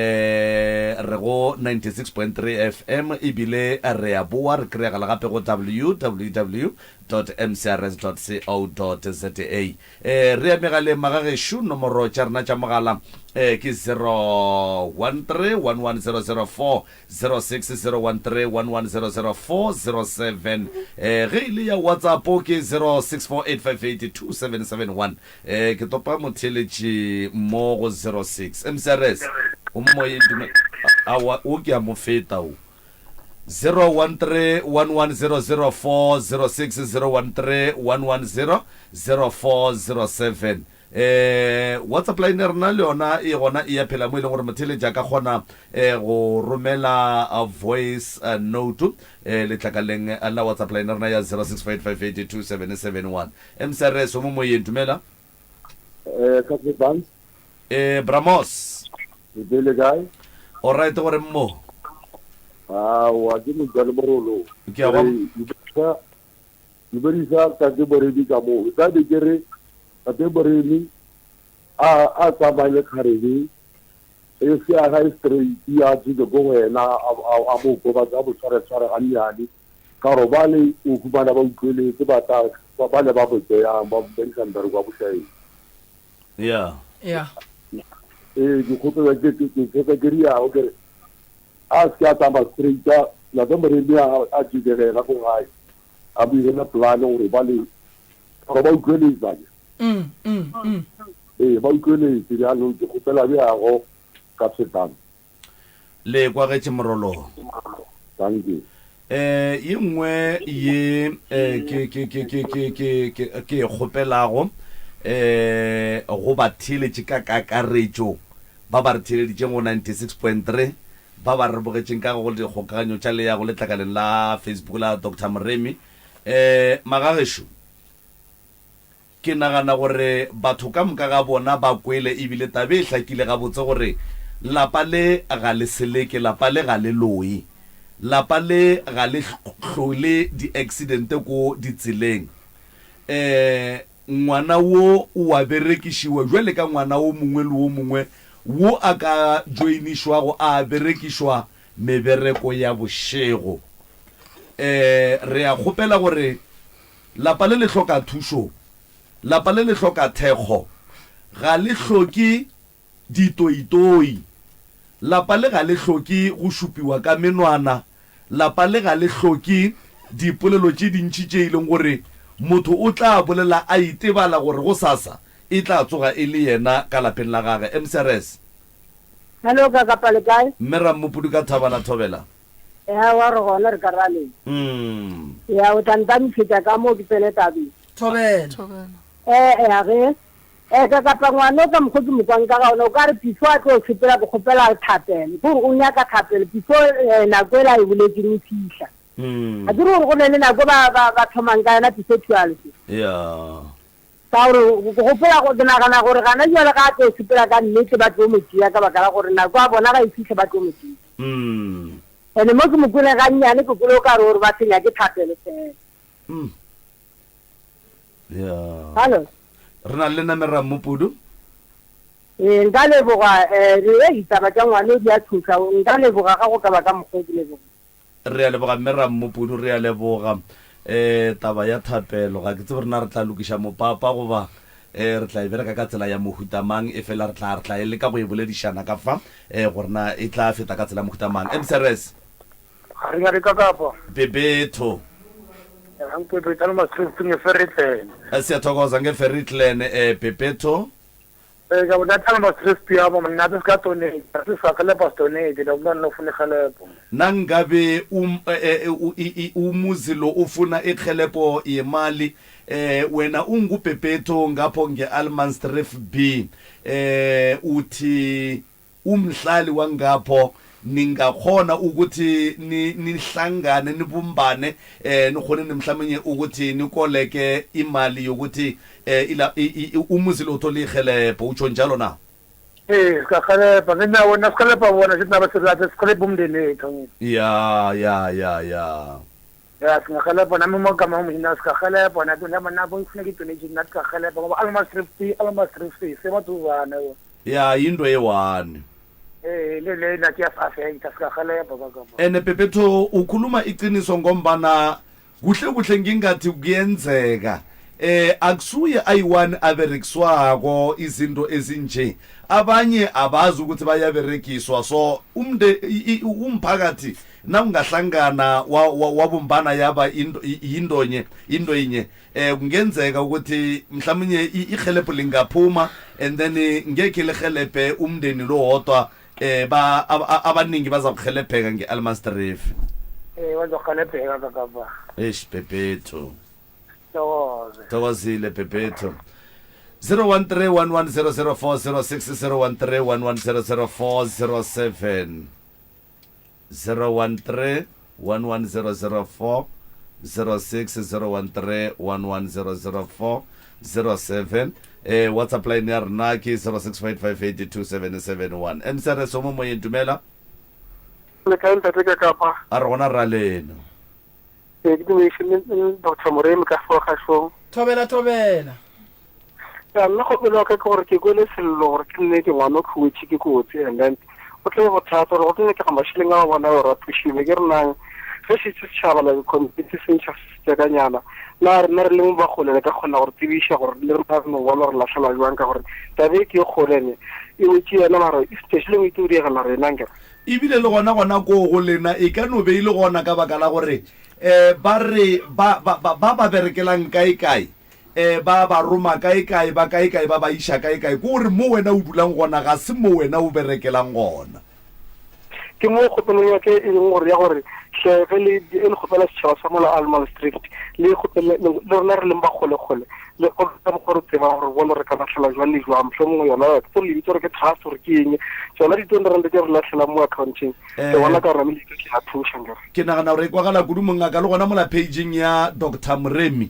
re go 96.3 FM ebile re a boa re kry-agala gape go www dot mcrs dot co dot za. E, re ya megaleng magagešo, nomoro tša rena tša mogala e, ke 013-11004, 06, 013-11004, 07. E, ge e le ya WhatsApp ke 0648582771. E, ke topa motheeletši mo go 06. MCRS, o mo moyeng, dume, aowa, o ke a mo feta o. 013 11004 06 013 110 0407 eh WhatsApp line ya rena le yona e gona e ya phela mo e leng gore motheeletši a ka kgona eh, go romela eh, voice eh, note eh, letlakaleng la WhatsApp line ya rena ya 0658582771 MCRS o mo moyeng dumela Eh, ka Bans. Eh, Bramos. Le be le kae? O right gore mo. Ah, wa ke mojale morolo. Ke a go. Dumedisa tate Moremi ka mo. Ka be ke re tate Moremi a a tsamaye le kgarebe e se a ga e straight a tsile ko go yena a mo kobatsa a mo tshware tshware ga nnyane ka gore bale o humana ba utlweletse ba tla ba le ba mo tseyang ba mo mmereko wa bošaedi. Yeah. Yeah. Ee, ke kgopela ke ke ke fetsa ke riago ke re a se ke a tsamaya straight a ntate Moremi a a jikegela ko gae a mo irele plan gore ba le gore ba utlweletsa ke. Mm, mm, mm. Ee, ba utlweletse bjalo ke kgopela bjago ka fetang. Le kwagetše morolo. Dankie. Eh, ye nngwe ye eh, ke ke ke ke ke ke ke ke e kgopelago eh go ba theeletše ka kakaretšo ba ba re theeleditšeng go 96.3 ba ba re bogetšeng ka go dikgokaganyo tša leago letlakaleng la Facebook la Doctor Moremi eh magagešo Ke nagana gore batho ka moka ga bona ba kwele e bile tabe e hlakile gabotse gore lapa le ga le seleke, lapa le ga le loye, lapa le ga le hlole di-accident ko ditseleng. Um ngwana wo o a berekišiwa bjale ka ngwana wo mongwe le wo mongwe wo a ka joinišwago a berekišwa mebereko ya bošego. Um re a kgopela gore Lapa le le hloka thušo. Lapa le le hloka thekgo. Ga le hloke ditoitoi. Lapa le ga le hloke go šupiwa ka menwana. Lapa le ga le hloke dipolelo tše dintši tše e leng gore motho o tla bolela a itebala gore gosasa e tla tsoga e le yena ka lapeng la gage. MCRS. Hello ka kapa le kae? Mme Rammopudu ka Thabana Thobela. Ya wa re gona re ka ra leng. Ya o tla ntamišetša ka mo ke tsene tabeng. Thobela. Eh eh a ge eh ka kapa ngwana o ka mokgo ke mo kwang ka ga ona o ka re before a tlo sepela ke kgopela thapelo ke gore o nyaka thapelo before eh, nako ela e boletseng e fihla. A ke re gore go ne le nako ba ba ba thomang ka yona before 12. Ya. Ka gore ke gopola go ke nagana gore gana jwale ga a tlo sepela ka nnete ba tlo mo tšea ka baka la gore nako ya bona ga e fihle ba tlo mo tšea. Ene mo ke mo kwele gannyane ke kwele o ka re o re ba se nyake thapelo fela. Yeah. Hallo. Re na le lena Meramopudu. Ee, nka leboga eh, re ditaba tša ngwano di a thuša. Nka leboga ga go ka ba ka mokgwa o ke leboga. Re a leboga Mme Rammopudu, re a leboga. Eh, taba ya thapelo, ga ke tsebe gore na re tla lokiša mopapa goba eh, re tla e bereka ka tsela ya mohuta mang, efela re tla, re tla e leka go e boledišana ka fa, eh, gore na e tla feta ka tsela ya mohuta mang. MCRS. Ga re nyake ka kapa. Bebetho. Bebetho le Masrifting e Ferritlen. Siyathokoza nge Ferritlen, eh, Bebetho. Ee, ka bona thana ba stress ya bo mna se ka donate, se sa gelepa se donate, la bona no fune gelepo. Nangabe um, eh, eh, u- i- i- umuzi lo ufuna irhelebho yemali eh wena ungubhebhethu ngapho nge-Allemansdrift B eh uthi umhlali wangapho ningakghona ukuthi ni- nihlangane nibumbane eh nikhone mhlawumnye ukuthi nikoleke imali yokuthi eh ila i- i- umuzi lo uthole irhelebho utsho njalo na Ee, sikarhelebha ngenyawo nasikarhelebha bona sithi naba silathe sikarhelebha umndeni wethu. Ya ya ya ya. Ya singarhelebha nami amagama wami mina sikarhelebha nathi noma nabo kufuneka i-donation nathi sikarhelebha ngoba Allemansdrift Allemansdrift semaduzane. Ya yinto eyi-one. Eh le le nathi iyasi-affecta sikarhelebha kaka. Ene Pepetho ukhuluma iqiniso ngombana Kuhle kuhle ngingathi kuyenzeka eh akusuye ayi-one aberekiswako izinto ezinje abanye abazi ukuthi bayaberegiswa so umnde umphakathi nawungahlangana wabumbana yaba into yintonye into yinye eh kungenzeka ukuthi mhlawumnye ihelebho lingaphuma and then ngekhe lihelebhe umndeni lo wodwa eh ba abaningi bazakurhelebheka nge-Allemansdrift Eh bazokurhelebheka kakaba. Eish Bhebhethu. Thokoze. Thokozile Bhebhethu. 01311000406 01311000407 013 11004 06 013 11004 07 eh whatsapp line ya rena ke 0655827771 mcrs o mo moyeng dumela Le kae ntate ka kapa? A re gona ra lena. Ee, ke dumediše le Doctor Moremi ka fo kgašong. Thobela thobela. Ya nna kgopelo ya ka ke gore ke kwele sello gore ke nnete ngwana o khuwetše ke kotsi and then go tlo ba bothata gore go tlo nyakega mašeleng a bona gore a thušiwe ke re nang ge šetše setšhaba like community se ntšha sekanyana na rena re leng ba kgole le ka kgona gore tsebiša gore le rena re no bona gore latlhelwa jwang ka gore tabe e ke e kgole ne e wetše yena mara especially o itse o diegela rena nkere Ebile le gona gona koo go lena e ka no be e le gona ka baka la gore um ba re ba ba ba ba ba berekelang kae kae um ba ba roma kae kae ba kae kae ba ba iša kae kae ke gore mo wena o dulang gona ga se mo wena o berekelang gona. Ke mo kgopelong ya ka e leng gore ya gore hle ge le e le kgopela setšhaba sa mola Allemansdrift le kgopele le rena re leng ba kgole-kgole le go ka mokgwa re tseba gore bone re ka latlhela jwang le jwang mohlomongwe yona ke tlo le bitsa gore ke trust gore ke eng tsona di-twenty rand tse re latlhelang mo accounting ke bona ka rona le ke a thuša nkere. Ke nagana gore e kwagala kudu mongaka le gona mola pageng ya Doctor Moremi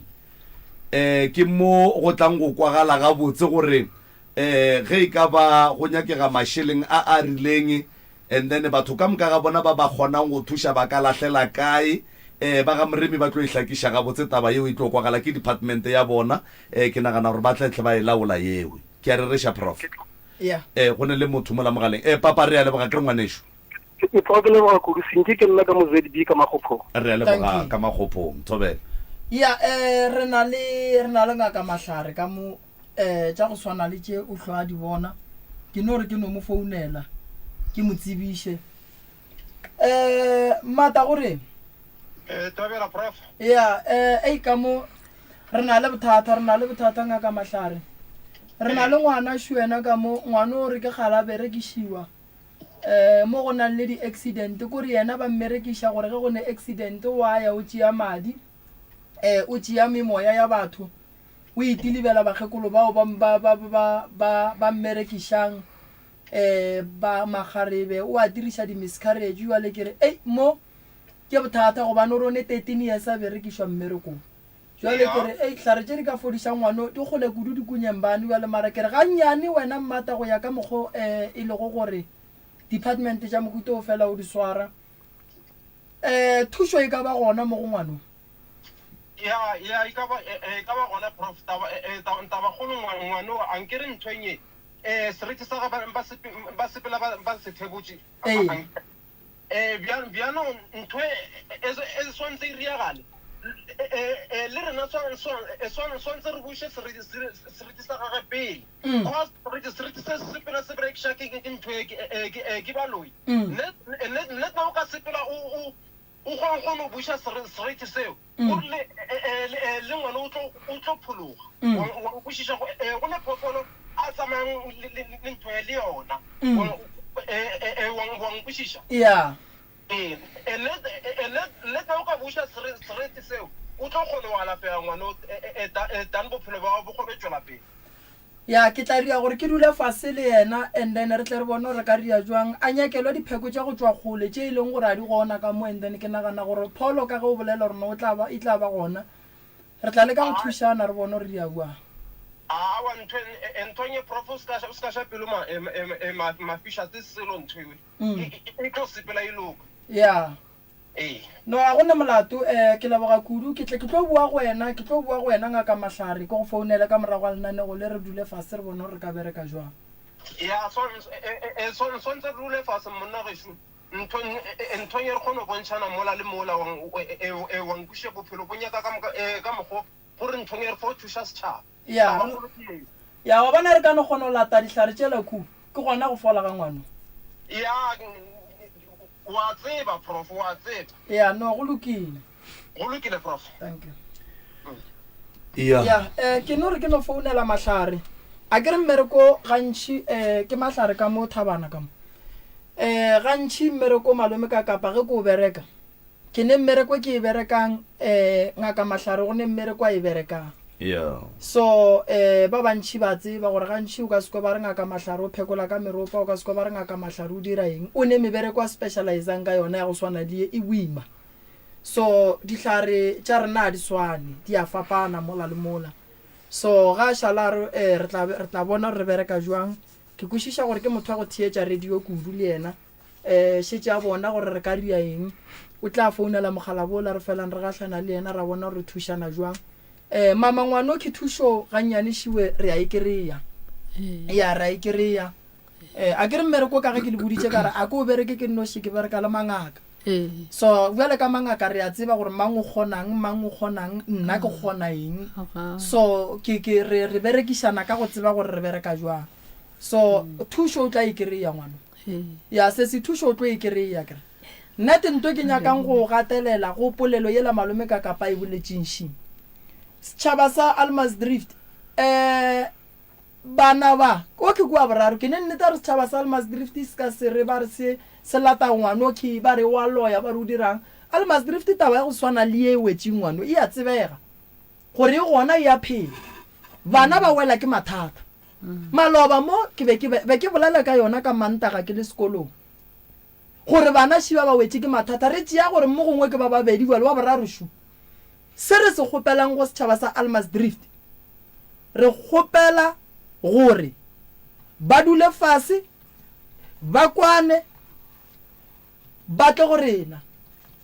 um ke mo go tlang go kwagala gabotse gore um ge e ka ba go nyakega mašeleng a a rileng and then batho ka moka ga bona ba ba kgonang go thuša ba ka lahlela kae um ba ga Moremi ba tlo e hlakiša gabotse taba yeo e tlo kwagala ke department ya bona um ke nagana gore ba tla tle ba e laola yeo ke a rereša prof Yeah. um go ne le motho mola mogaleng um papa re a leboga ke re ngwanešu Ke tloga ke leboga kudu senke ke nna ka mo ZB ka Makgophong. Re a leboga ka Makgophong. Thobela. Ya eh re na le re na le ngaka Mahlare ka mo eh tša go swana le tše o hlwa a di bona. Ke no re ke no mo founela ke mo tsebiše. Eh Mata go reng? Eh Thobela prof. Ya eh ei ka mo re na le bothata re na le bothata ngaka Mahlare. Re na le ngwana šo yena ka mo ngwana o re ke kgale a berekišiwa. um mo go nang le di-accident kore yena ba mmerekiša gore ge go ne accident wa ya o tšea madi um o tšea memoya ya batho o itilibela bakgekolo bao ba, ba, ba, ba, ba, ba mmerekišang um ba makgarebe o a diriša di-miscarriage jale ke re ei mo ke bothata gobane o re o ne 13 years a berekišwa mmerekong Jwale ke re, Ei, hlare tše di ka fodiša ngwano di kgole kudu dikunyeng bane bjale, mara ke re gannyane wena mmata go ya ka mokgo um e lego gore department tša mohuta o fela o di swara, um thušo e ka ba gona mo go ngwano. Ya, ya, e ka ba, e ka ba gona, Prof. Taba, taba, tabakgolo ngwano, a nke re nthweng ye, um seriti sa ga ba, ba sepe, ba sepela ba, ba se thebotše. Ee. Ee, bjang, bjanong ntho e, e, e swantse e riagale. E, le rena swantse re buše seriti sa gage pele. Mm. Cause seriti, seriti se sepela se berekiša ke, ke ntho e, ke, ke, ke baloi. Mm. Nne, nne, nne o ka sepela o, o, o kgone go buša seriti seo. Mm. O rile, le, le ngwana o tlo, o tlo phologa. Mm. Wa, wa nkwešiša go, go ne phoofolo. a tsamayang le ntho e le yona. Wa nkwešiša? Ya. Ee, le ge o ka buša sereti seo, o tlo kgona go alafega ngwano than bophelo bja gago bo kgone go tšwela pele. Ya, ke tla dira gore ke dule fase le yena and then re tle re bone gore re ka dira jwang. A nyakelwe dipheko tša go tšwa kgole tše e leng gore a di gona ka mo and then ke nagana gore Pholo ka ge o bolela gore no o tla ba, e tla ba gona. Re tla leka go thušana re bone gore re dira bjang. Aowa ntho e, ntho e prof o ska o ska sha pelo ma ma mafiša se selo ntho e e tlo sepela e loka. Yeah. Ee. No, a go na molato. Eh, ke leboga kudu. Ke tle ke tlo bua go wena, ke tlo bua go wena Ngaka Mahlare, ke go founele ka morago ga lenanego le re dule fase re bone gore re ka bereka jwang. Ya, swantse re dule fase monna gešo. Ntho ntho ye re kgone go bontšhana mola le mola wa nkwešiša bophelo bo nyaka ka moka ka mokgo gore ntho ye re fo thuša setšhaba. Ya, ya, wa bona re ka no kgona go lata dihlare tšela ku, ke gona go fola ga ngwano. Ya, wa tseba prof, wa tseba. Ya, no, go lokile. Go lokile prof. Thank you. Ya. Ya, eh, ke no re ke no founela Mahlare. A ke re mmereko gantši eh, ke Mahlare ka mo Thabana ka mo. Eh, gantši mmereko malome ka Kapa ge ke o bereka, Ke ne mmereko ke e berekang, eh, Ngaka Mahlare go ne mmereko a e berekang. Yeah. So, eh, ba bantši ba tseba gore gantši o ka se kwe ba re Ngaka Mahlare o phekola ka meropa, o ka se kwe ba re Ngaka Mahlare o dira eng. O ne mebereko a specializang ka yona ya go swana le ye, e boima. So, dihlare tša rena ga di swane, di a fapana mola le mola. So, ga a šala a re, eh, re tla, re tla bona gore re bereka jwang. Ke kwešiša gore ke motho wa go theetša radio kudu le yena. um šetše a bona gore re ka ria eng o tla founela mogala bola re felang re gahlana le yena ra bona gore re thušana jwang um mama ngwano ke thušo gannyane šiwe re a e kry-a ya re a e kry-a um a ke re mmereko ka ge ke le boditše ka re a ke o bereke ke nnoši ke bereka le mangaka so bjale ka mangaka re a tseba gore mang o kgonang mang o kgonang nna ke kgona eng so ke ke re re berekišana ka go tseba gore re bereka jwang so thušo o tla e kry-a ngwano Ya, sesi thušo o tlo e kereya kere. Nnete nto ke nyakang go gatelela go polelo yela malome ka kapa e boletšeng šing. Setšhaba sa Almasdrift, eh, bana ba, o ke kua boraro, ke ne nnete gore setšhaba sa Almasdrift se ka se re ba re se, se lata ngwano ke ba re wa loya ba re o dirang. Almasdrift taba ya go swana le ye e wetšeng ngwano e a tsebega gore e gona e a phela. Bana ba wela ke mathata. Maloba mo ke be ke be ke bolela ka yona ka Mantaga ke le sekolong, gore bana ši ba ba wetše ke mathata, re tšea gore mo gongwe ke ba babedi bjale wa boraro šu. Se re se kgopelang go setšhaba sa Almasdrift, re kgopela gore ba dule fase, ba kwane, ba tle go rena,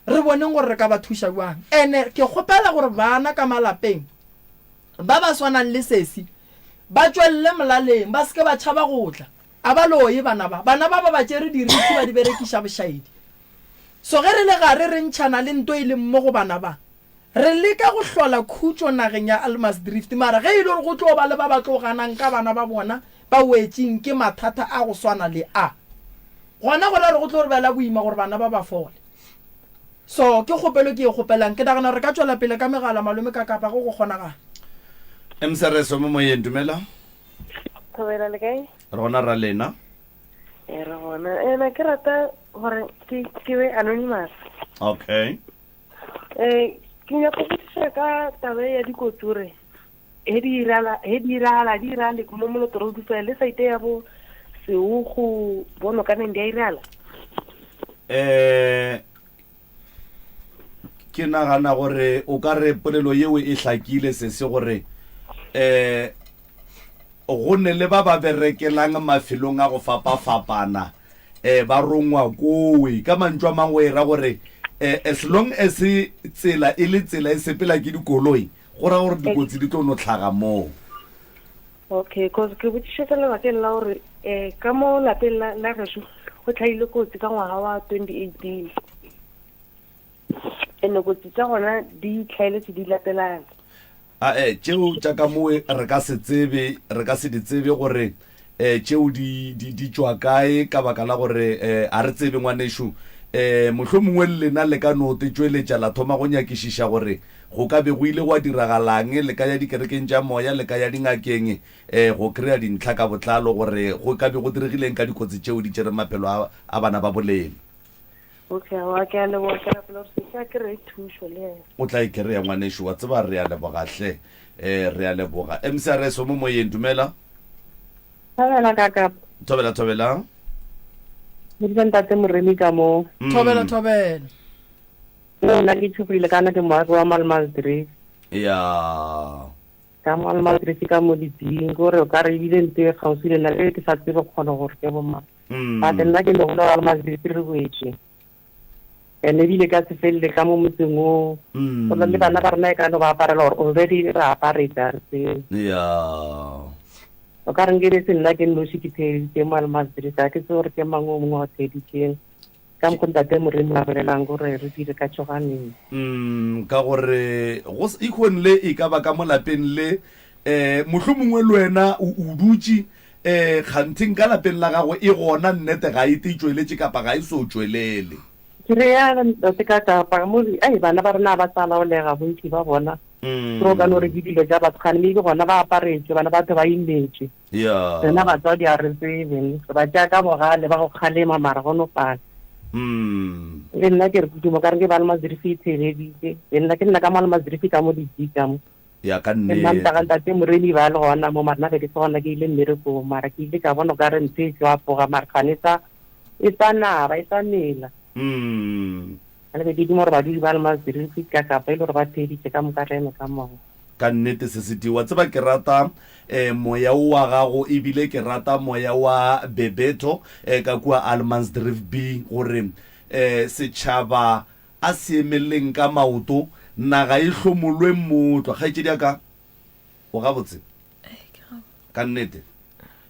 re boneng gore re ka ba thuša bjang. Ene ke kgopela gore bana ka malapeng ba ba swanang le sesi ba tšwelele molaleng, ba se ke ba tšhaba go tla. A ba loye bana ba. Bana ba ba ba tšere diriti ba di berekiša bošaedi. So ge re le gare re ntšhana le nto e leng mo go bana ba, re leka go hlola khutšo nageng ya Almasdrift. Mara ge e le gore go tlo ba le ba ba tlo ganang ka bana ba bona ba wetšeng ke mathata a go swana le a, gona go ra gore go tlo re bela boima gore bana ba ba fole. So ke kgopelo ke e kgopelang. Ke nagana gore re ka tšwela pele ka megala malome ka kapa go go kgonagala. Msrs mo moyeng, dumela. Thobela le kae? Re gona ra lena. E re gona. Ena ke rata gore ke ke be anonymous. Okay. Eh ke nyaka go botšiša ka taba ya dikotsi gore he di irala he di irala di irale mo Moloto Road fela le site ya bo Seogo bo Nokaneng di a irala. Eh ke nagana gore o ka re polelo yeo e hlakile sese gore eh go ne le ba ba berekelang mafelong a go fapafapana eh ba rongwa kowe ka mantšu a mangwe e ra gore eh as long as tsela e le tsela e sepela ke dikoloi go ra gore dikotsi di tlo no tlhaga moo. Okay, cause ke botšišetša lebakeng la gore um ka mo lapeng la, la gešo go tlhaile kotsi ka ngwaga wa 2018 ene kotsi tša gona di tlhaeletše di latelana. Ae, tšeo tša ka mowe re ka se tsebe, re ka se di tsebe gore um tšeo di, di, di tšwa kae, ka baka la gore um a re tsebe ngwanešu. Um mohlomongwe le lena le ka no te tšweletša la thoma go nyakišiša gore go ka be go ile gwa diragalang, le ka ya dikerekeng tša moya, le ka ya dingakeng, um go kry-a dintlha ka botlalo gore go ka be go diregileng ka dikotsi tšeo di tšereng maphelo a, a bana ba bolena. Okay, aowa, ke a leboga. Ke rapela gore sesi a kry-e thušo le yena. O tla e kry-a ngwanešu, wa tseba. Re a leboga hle. Um re a leboga. MCRS o mo moyeng, dumela. Thobela ka kapa. Thobela, thobela. Modisa ntate Moremi ka mo. Mm. Thobela, thobela. Nna ke tshogile kana ke moagi wa Malmaldrift. Ya. Ka mo Almansdrift ka mo ditsing gore o ka re ebile nte kgauswi le nna e ke sa tsebe kgona gore ke bomang. Mm. But nna ke legolo wa Almansdrift re wetse. Ene ebile ka se felele ka mo motseng o. Mm. Go na le bana ba rena e ka no ba aparela gore already re aparetse a re tsebe. Ya. O ka re nke be se nna ke nnoši ke theeditše mo Almansdrift ga ke tsebe gore ke mang o mongwe wa theeditšeng. Ka mokgo Ntate Moremi a bolelang gore re dire ka tšhoganetšo. Mm, ka gore go ikhon le e ka ba ka mo lapeng le eh mohlomongwe le wena o o dutše eh kgantheng ka lapeng la gago e gona nnete ga e te tšweletše kapa ga e so tšwelele. Ke re ya ntate ka kapa mo ai bana ba rena ba sa laolega bontši ba bona. Mm. Ke go ka no re ke dilo tša batho gane maybe gona ba aparetšwe bana batho ba imetšwe. Ya. Rena batswadi a re tsebe, re ba tšea ka bogale, ba go kgalema mara go no pala. Mm. Le nna ke re kudu ka re ke Almasdrift e theeleditše. Le nna ke nna ka mo Almasdrift ka mo di ka mo. Ya ka Le nna nnete. ntaga ntate Moremi ba le gona mo mara nna be ke se gona ke ile mmerekong mara ke ile ka bona o ka re ntho e tlo apoga mara gane e sa e sa naba e sa mela. Mm. Le be ke duma gore badudi ba Almasdrift ka kapa e le gore ba theeditše ka moka re eme ka mogo. Ka nnete Sesedi, wa tseba ke rata eh, moya wo wa gago ebile ke rata moya wa Bebeto eh, ka kua Allemansdrift B gore eh, setšhaba a se emeleleng ka maoto, naga e hlomolwe mootlwa. Kgaetšedi ya ka, o gabotse? Ka nnete.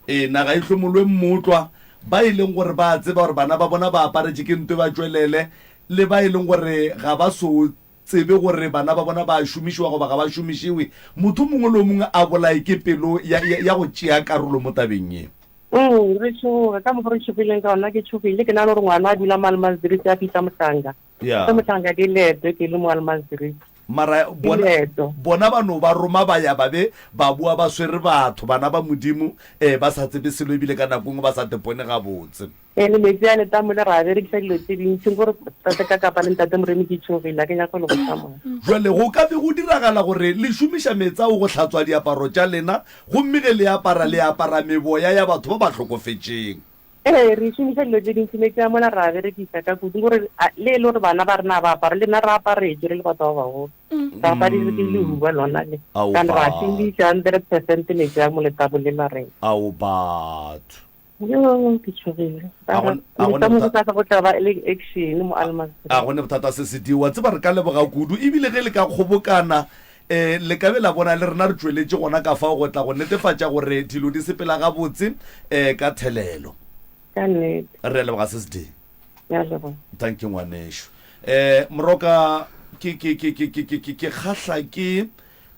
Ee, naga e hlomolwe mootlwa, ba e leng gore ba a tseba gore bana ba bona ba aparetše ke ntwe ba tšwelele, le ba e leng gore ga ba so tsebe gore bana ba bona ba a šomišiwa goba ga ba šomišiwe, motho mongwe le o mongwe a bolaye ke pelo ya, ya, ya go tšea karolo mo tabeng ye. Mm, re tšhoge, ka mokgwa re tšhogileng ka gona, ke tšhogile, ke nagana gore ngwana a dula mo Almansdrift a fihla Mohlanka. Ya. Ge Mohlanka ke leeto, ke le mo Almansdrift. Mara Ke bona, leeto. bona ba no ba roma ba ya ba be ba boa ba swere batho, bana ba Modimo, eh, ba sa tsebe selo ebile ka nako e nngwe ba sa tepone gabotse. Ee, le metsi a letamo le ra berekisa dilo tse dintši gore tate ka kapa le ntate Moremi ke tšhogile, a ke nyaka go le botša mona. Jwale go ka be go diragala gore le šomiša meetse ao go hlatswa diaparo tša lena, gomme ge le apara, le apara meboya ya batho ba ba hlokofetšeng. Ee, re šomiša dilo tse dintši, meetse a mola ra berekisa ka kudu gore le e le gore bana ba rena ba apara, le nna re aparetše re le batho ba bagolo. Re aparetše ke lehuba lona le. Ao Kana ra batho. šomiša 100% metsi a mo letamo le la rena. Ao batho. Yo, ke tšhogile. A go- a go Ka ne mo botha- go tla ba le action mo Almansdrift. A go ne bothata se se wa tseba re ka leboga kudu ebile ge le ka kgobokana um le ka be la bona le rena re tšweletše gona ka fao go tla go netefatša gore dilo di sepela gabotse um ka thelelo. Ka nnete. Re a leboga se se Ya leboga. Thank you ngwanešu. Um Moroka ke ke ke ke ke ke ke ke kgahla ke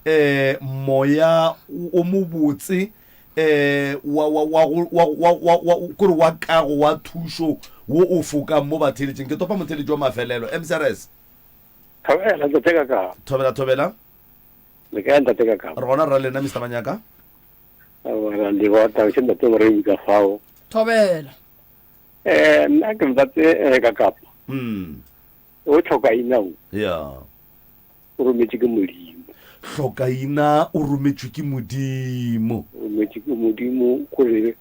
um moya o mobotse eh, wa, wa, wa, wa, wa, wa, wa, kore wa kago wa thušo wo o fokang mo batheeletšeng. Ke topa motheeletši wa mafelelo. MCRS. Thobela, ntate ka ka. Thobela, thobela. Le kae ntate ka ka? Re gona rra lena Mr. Manyaka. Ra leboga taba ntate Moremi ka fao. Thobela. Eh nna ke ntate eh, ka kapa. Mm. O tlhoka ina o. Yeah. O rometšwe ke Modimo. Hlokaina o rometšwe ke Modimo. O rometšwe ke Modimo gore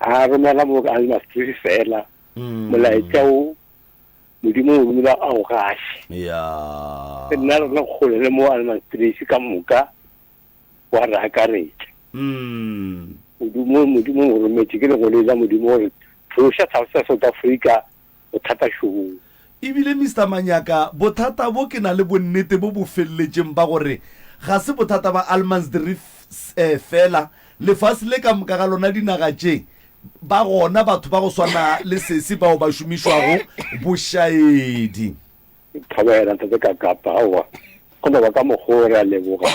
a romela mo Almasdrift fela. Mm. Molaetša o Modimo o romela a o gaše. Ya. Nna re le kgole le mo Almasdrift ka moka wa re akaretša. Mm. Modimo Modimo o rometše ke lengwelo la Modimo gore tloša South Africa Bothata šoo. Ebile Mister Manyaka, bothata bo ke na le bonnete bo bo feleletšeng ba gore ga se bothata ba Allemansdrift feela, lefase le ka moka ga lona dinaga tše ba gona batho ba go swana le sesi bao ba šomišwago bošaedi. Thobela ntate ka kapa aowa go no ba ka mokgwa o re a leboga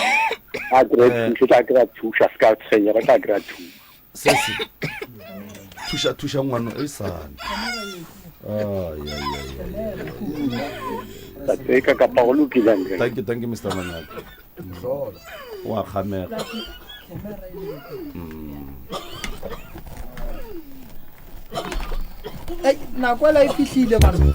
a kry thušo tla kry-a thušo a se ka tshwenyega tla kry-a thušo. Sesi thuša thuša ngwano e sane. Tate ka kapa go lokile ntle. Thank you, thank you Mr. Manyaka. Wa kgamega. Ei, nako ela e fihlile bana.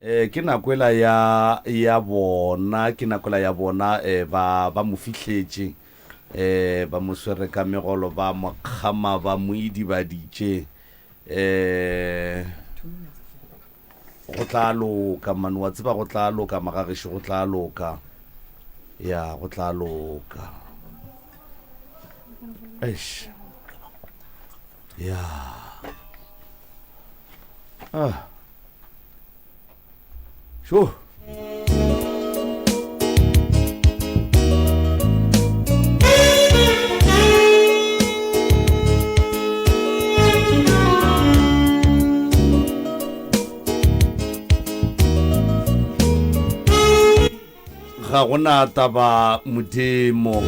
Eh, ke nako ela ya ya bona ke nako ela ya bona eh, ba ba mo fihletše eh, ba mo swere ka megolo ba mo kgama ba mo idibaditše eh, Go tla loka, man. Wa tseba go tla loka, magagešo, go tla loka. Ya, go tla loka. Eish. Ya. Ah. Sure. Ga go na taba Modimo.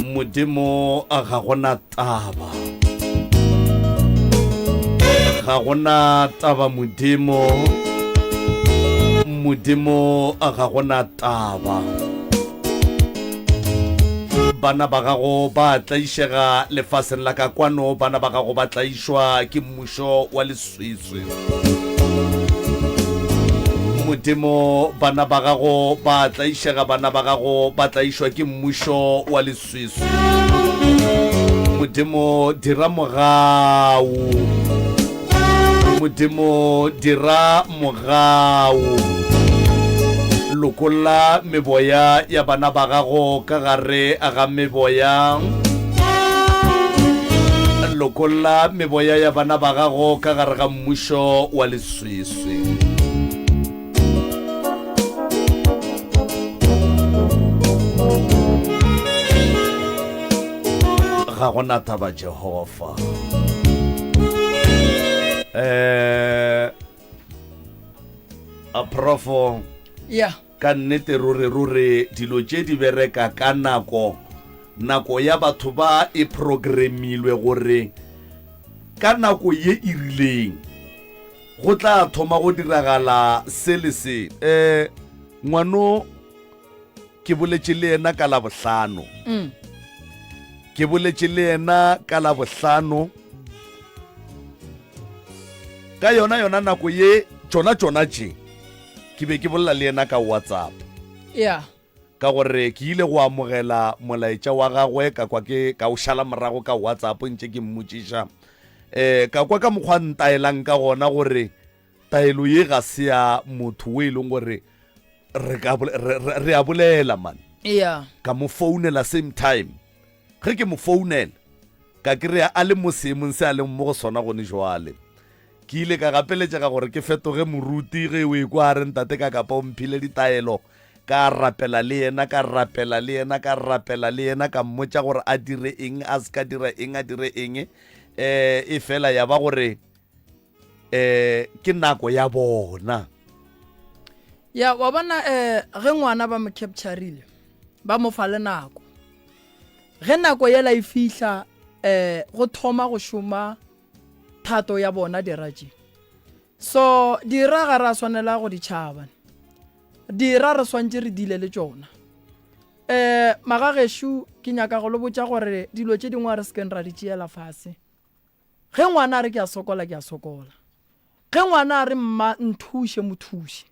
Modimo ga go na taba. Ga go na taba Modimo. Modimo ga go na taba. Bana ba gago ba tlaišega lefaseng la ka kwano, bana ba gago ba tlaišwa ke mmušo wa leswiswi. Modimo, bana ba gago ba tlaišega, bana ba gago ba tlaišwa ke mmušo wa leswiswi. Modimo, dira mogau. Modimo, dira mogau. Lokolla meboya ya bana ba gago ka gare ga meboya. Lokolla meboya ya bana ba gago ka gare ga mmušo wa leswiswi. Ga go na taba Jehofa. Eh a profo Yeah. Ka nnete ruri ruri dilo tše di bereka ka nako. Nako ya batho ba e programmilwe gore ka nako ye e rileng go tla thoma go diragala se le se. Um ngwano ke boletše le yena ka Labohlano. Mm. Ke boletše le yena ka Labohlano. Ka yona yona nako ye tšona tšona tše ke be ke bolela le yena ka WhatsApp. Yeah. Ka gore ke ile go amogela molaetša wa gagwe ka kwa ke ka o šala morago ka WhatsApp ntše ke mmotšiša. Eh ka kwa ka mokgwa ntaelang ka gona gore taelo ye ga se ya motho o e leng gore re ka re a bolela man. Yeah. Ka mo founela same time. Ge ke mo founela ka kry-a a le mo seemong se a leng mo go sona gone jwale. Ke ile ka gapeletšega gore ke fetoge moruti ge o ekwa a re ntate ka kapa o mphile ditaelo. Ka rapela le yena, ka rapela le yena, ka rapela le yena, ka mmotša gore a dire eng, a se ka dira eng, a dire eng. Um e fela ya ba gore um ke nako ya bona. Ya wa bona um ge ngwana ba mo capturile ba mo fa le nako. Ge nako yela e fihla um go thoma go šoma thato ya bona dira tše. So dira ga ra swanela go di tšhaba. Dira re swantše re dile le tšona. Um magagešu ke nyaka go le botša gore dilo tše dingwe a re sekeng ra di tšeela fase. Ge ngwana a re ke a sokola ke a sokola. Ge ngwana a re mma nthuše mo thuše.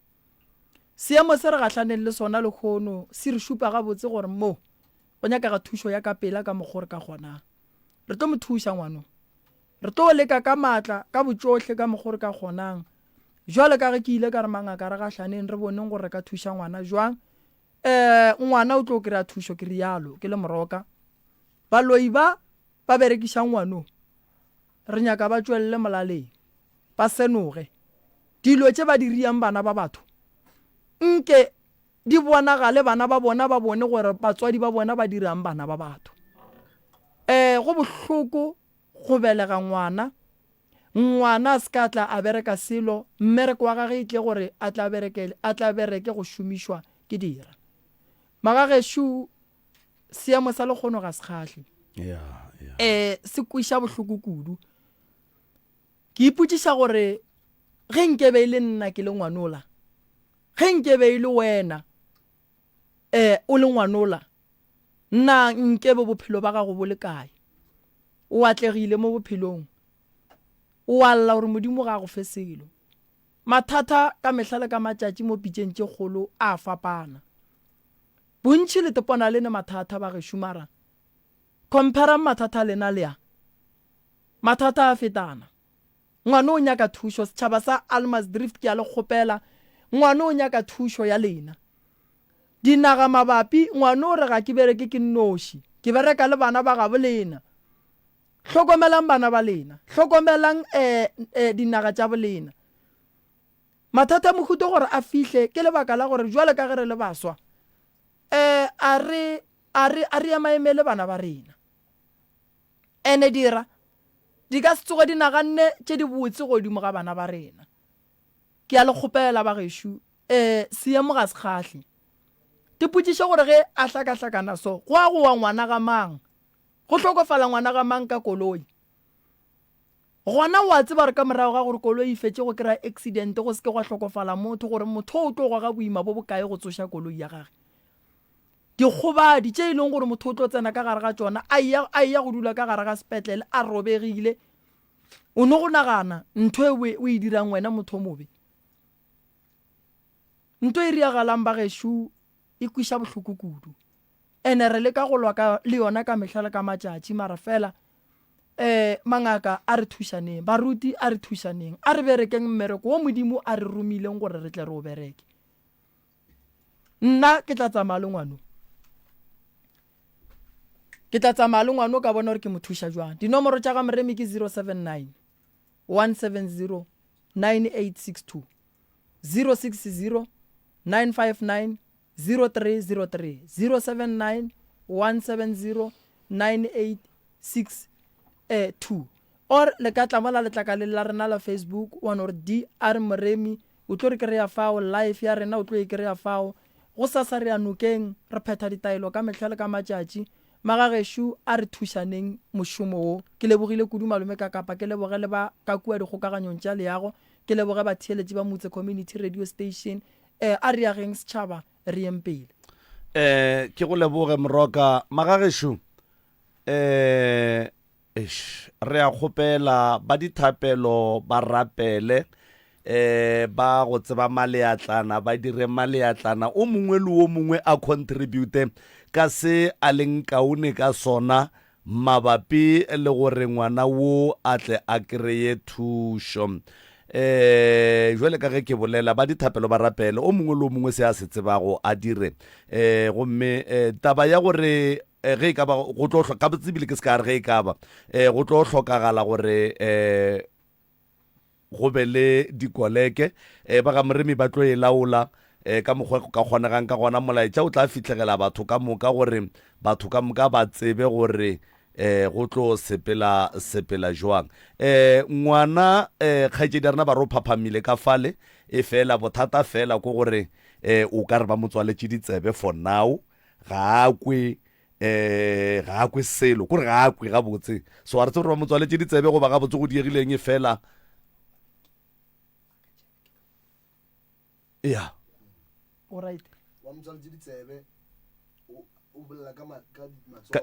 Seemo se re gahlaneng le sona lehono se re šupa gabotse gore mo go nyakega thušo ya ka pela ka mokgo re ka kgonang. Re tlo mo thuša ngwano. Re tlo leka ka maatla, ka botšohle ka mokgo re ka kgonang. Jwale ka ge ke ile ka re mangaka re gahlaneng re boneng gore re ka thuša ngwana jwang. Eh, ngwana o tlo kry-a thušo, ke rialo, ke le moroka. Baloi ba ba berekišang ngwano, re nyaka ba tšwelele molaleng, ba senoge. Dilo tše ba di riang bana ba batho, nke di bonagale bana ba bona ba bone gore batswadi ba bona ba dirang bana ba batho. Eh, go bohloko go belega ngwana, ngwana a se ka tla a bereka selo, mmereko wa gage e tle gore a tla bereke, a tla bereke go šomišwa ke dira. Magagešo, seemo sa lekgono ga se kgahle. Yeah, yeah. Eh, se kweša bohloko kudu. Ke ipotšiša gore ge nkebe e le nna ke le ngwanola, ge nkebe e le wena eh o le ngwanola, na nkebe bophelo ba gago bo le kae? O atlegile mo bophelong, o a lla gore Modimo ga a go fe selo. Mathata ka mehla le ka matšatši mo pitšeng tše kgolo a a fapana. Bontši le tepona le ne mathata bagešo mara Compare-ang mathata a lena le a. Mathata a fetana. Ngwana o nyaka thušo, setšhaba sa Almasdrift ke a le kgopela, ngwana o nyaka thušo ya lena. Dinaga mabapi, ngwana o re ga ke bereke ke nnoši, ke bereka le bana ba gabo lena. Hlokomelang bana ba lena, hlokomelang eh, eh, dinaga tša bolena. Mathata a mohuta gore a fihle ke lebaka la gore jwale ka ge re le baswa, eh, a re A re, a re emaemele bana ba rena. Ene dira, di ka se tsoge di naganne tše dibotse godimo ga bana ba rena. Ke a le kgopela, bagešo, ee, seemo ga se kgahle. Tipotšiše gore ge a hlakahlakana so, go a go wa ngwana ga mang? Go hlokofala ngwana ga mang ka koloi? Gona o a tseba gore ka morago ga gore koloi e fetše go kry-a accident go se ke gwa hlokofala motho, gore motho o tlo goga boima bo bokae go tsoša koloi ya gage? Dikgobadi tše e leng gore motho o tlo tsena ka gare ga tšona a eya a eya go dula ka gare ga sepetlele a robegile. O no go nagana ntho e o e dirang wena motho o mobe. Nto e riagalang ba gešo e kwiša bohloko kudu. Ene re leka go lwa ka le yona ka mehla le ka matšatši mara fela eh mangaka a re thušaneng, baruti a re thušaneng, a re berekeng mmereko wo Modimo a re romileng gore re tle re o bereke. Nna ke tla tsamaya le ngwano. Ke tla tsamaya le ngwano ka bona gore ke mo thuša jwang. Dinomoro tša ga Moremi ke 079 170 9862 060 959 0303 079 170 9862 or le ka tla mola letlakaleng la rena la Facebook wa no re DR Moremi O tlo re kry-a fao, life ya rena o tlo e kry-a fao. Gosasa re ya nokeng, re phetha ditaelo ka mehla le ka matšatši. Magagešo a re thušaneng mošomo wo. Ke lebogile kudu malome Kakapa, ke leboge le ba ka kua dikgokaganyong tša leago, ke leboge batheeletši ba Motse Community Radio Station. Eh, a re ageng setšhaba, re yeng pele. Eh, ke go leboge Moroka. Magagešo, eh, Eish, re a kgopela ba dithapelo ba rapele eh ba go tseba maleatlana ba dire maleatlana o mongwe le o mongwe a contribute ka se a leng kaone ka sona mabapi le gore ngwana wo a tle a kreye thušo eh jwale ka ge ke bolela ba dithapelo ba rapele o mongwe le o mongwe se a se tsebago a dire eh gomme eh, taba ya gore Eh, ge e ka ba go tlo hloka gabotse ebile ke se ka re ge e ka ba um go tlo hlokagala gore um go be le dikoleke um ba ga moremi ba tlo e laola um ka mokgwa go ka kgonegang ka gona molaetša o tla fihlegela batho ka moka gore batho ka moka ba tsebe gore um go tlo sepela sepela jwang um ngwana um kgaetšedi ya rena ba re o phaphamile ka fale e fela bothata fela ko gore um o ka re ba mo tswaletše ditsebe for now ga a kwe um ga a kwe selo kore ga a kwe gabotse so a re tsebe gore ba mo tswaletše ditsebe goba gabotse go diegileng e fela ya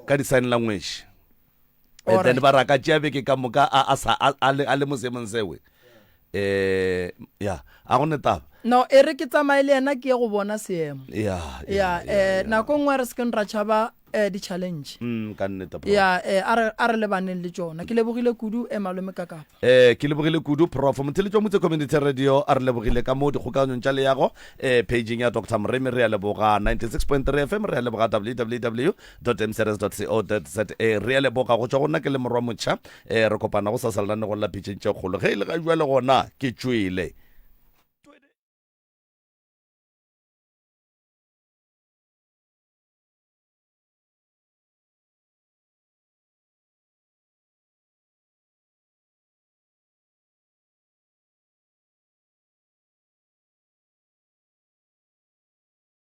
ka di-sign language and then ba raka tšea beke ka moka a sa a le mo seemong sewe eh ya a go ne taba no e re ke tsamaye le yena ke ye go bona seemo ya ya eh nako nngwe re se keng ra tšhaba eh, di-challenge. Mm, ka nnete, Prof. Ya, eh, a re, a re lebaneng le tšona. Ke lebogile kudu, eh, malome Kakapa. Eh, ke lebogile kudu, Prof. Motheeletši wa Motse Community Radio, a re lebogile ka mo dikgokaganyong tša leago, eh, pageng ya Doctor Moremi, re a leboga. 96.3 FM, re a leboga. www dot mcrs dot co dot za, re a leboga. Go tšwa go nna ke le Morwa Motšha, eh, re kopana gosasa lenanegong la Pitšeng tše Kgolo. Ge e le ga bjale gona, ke tšwele.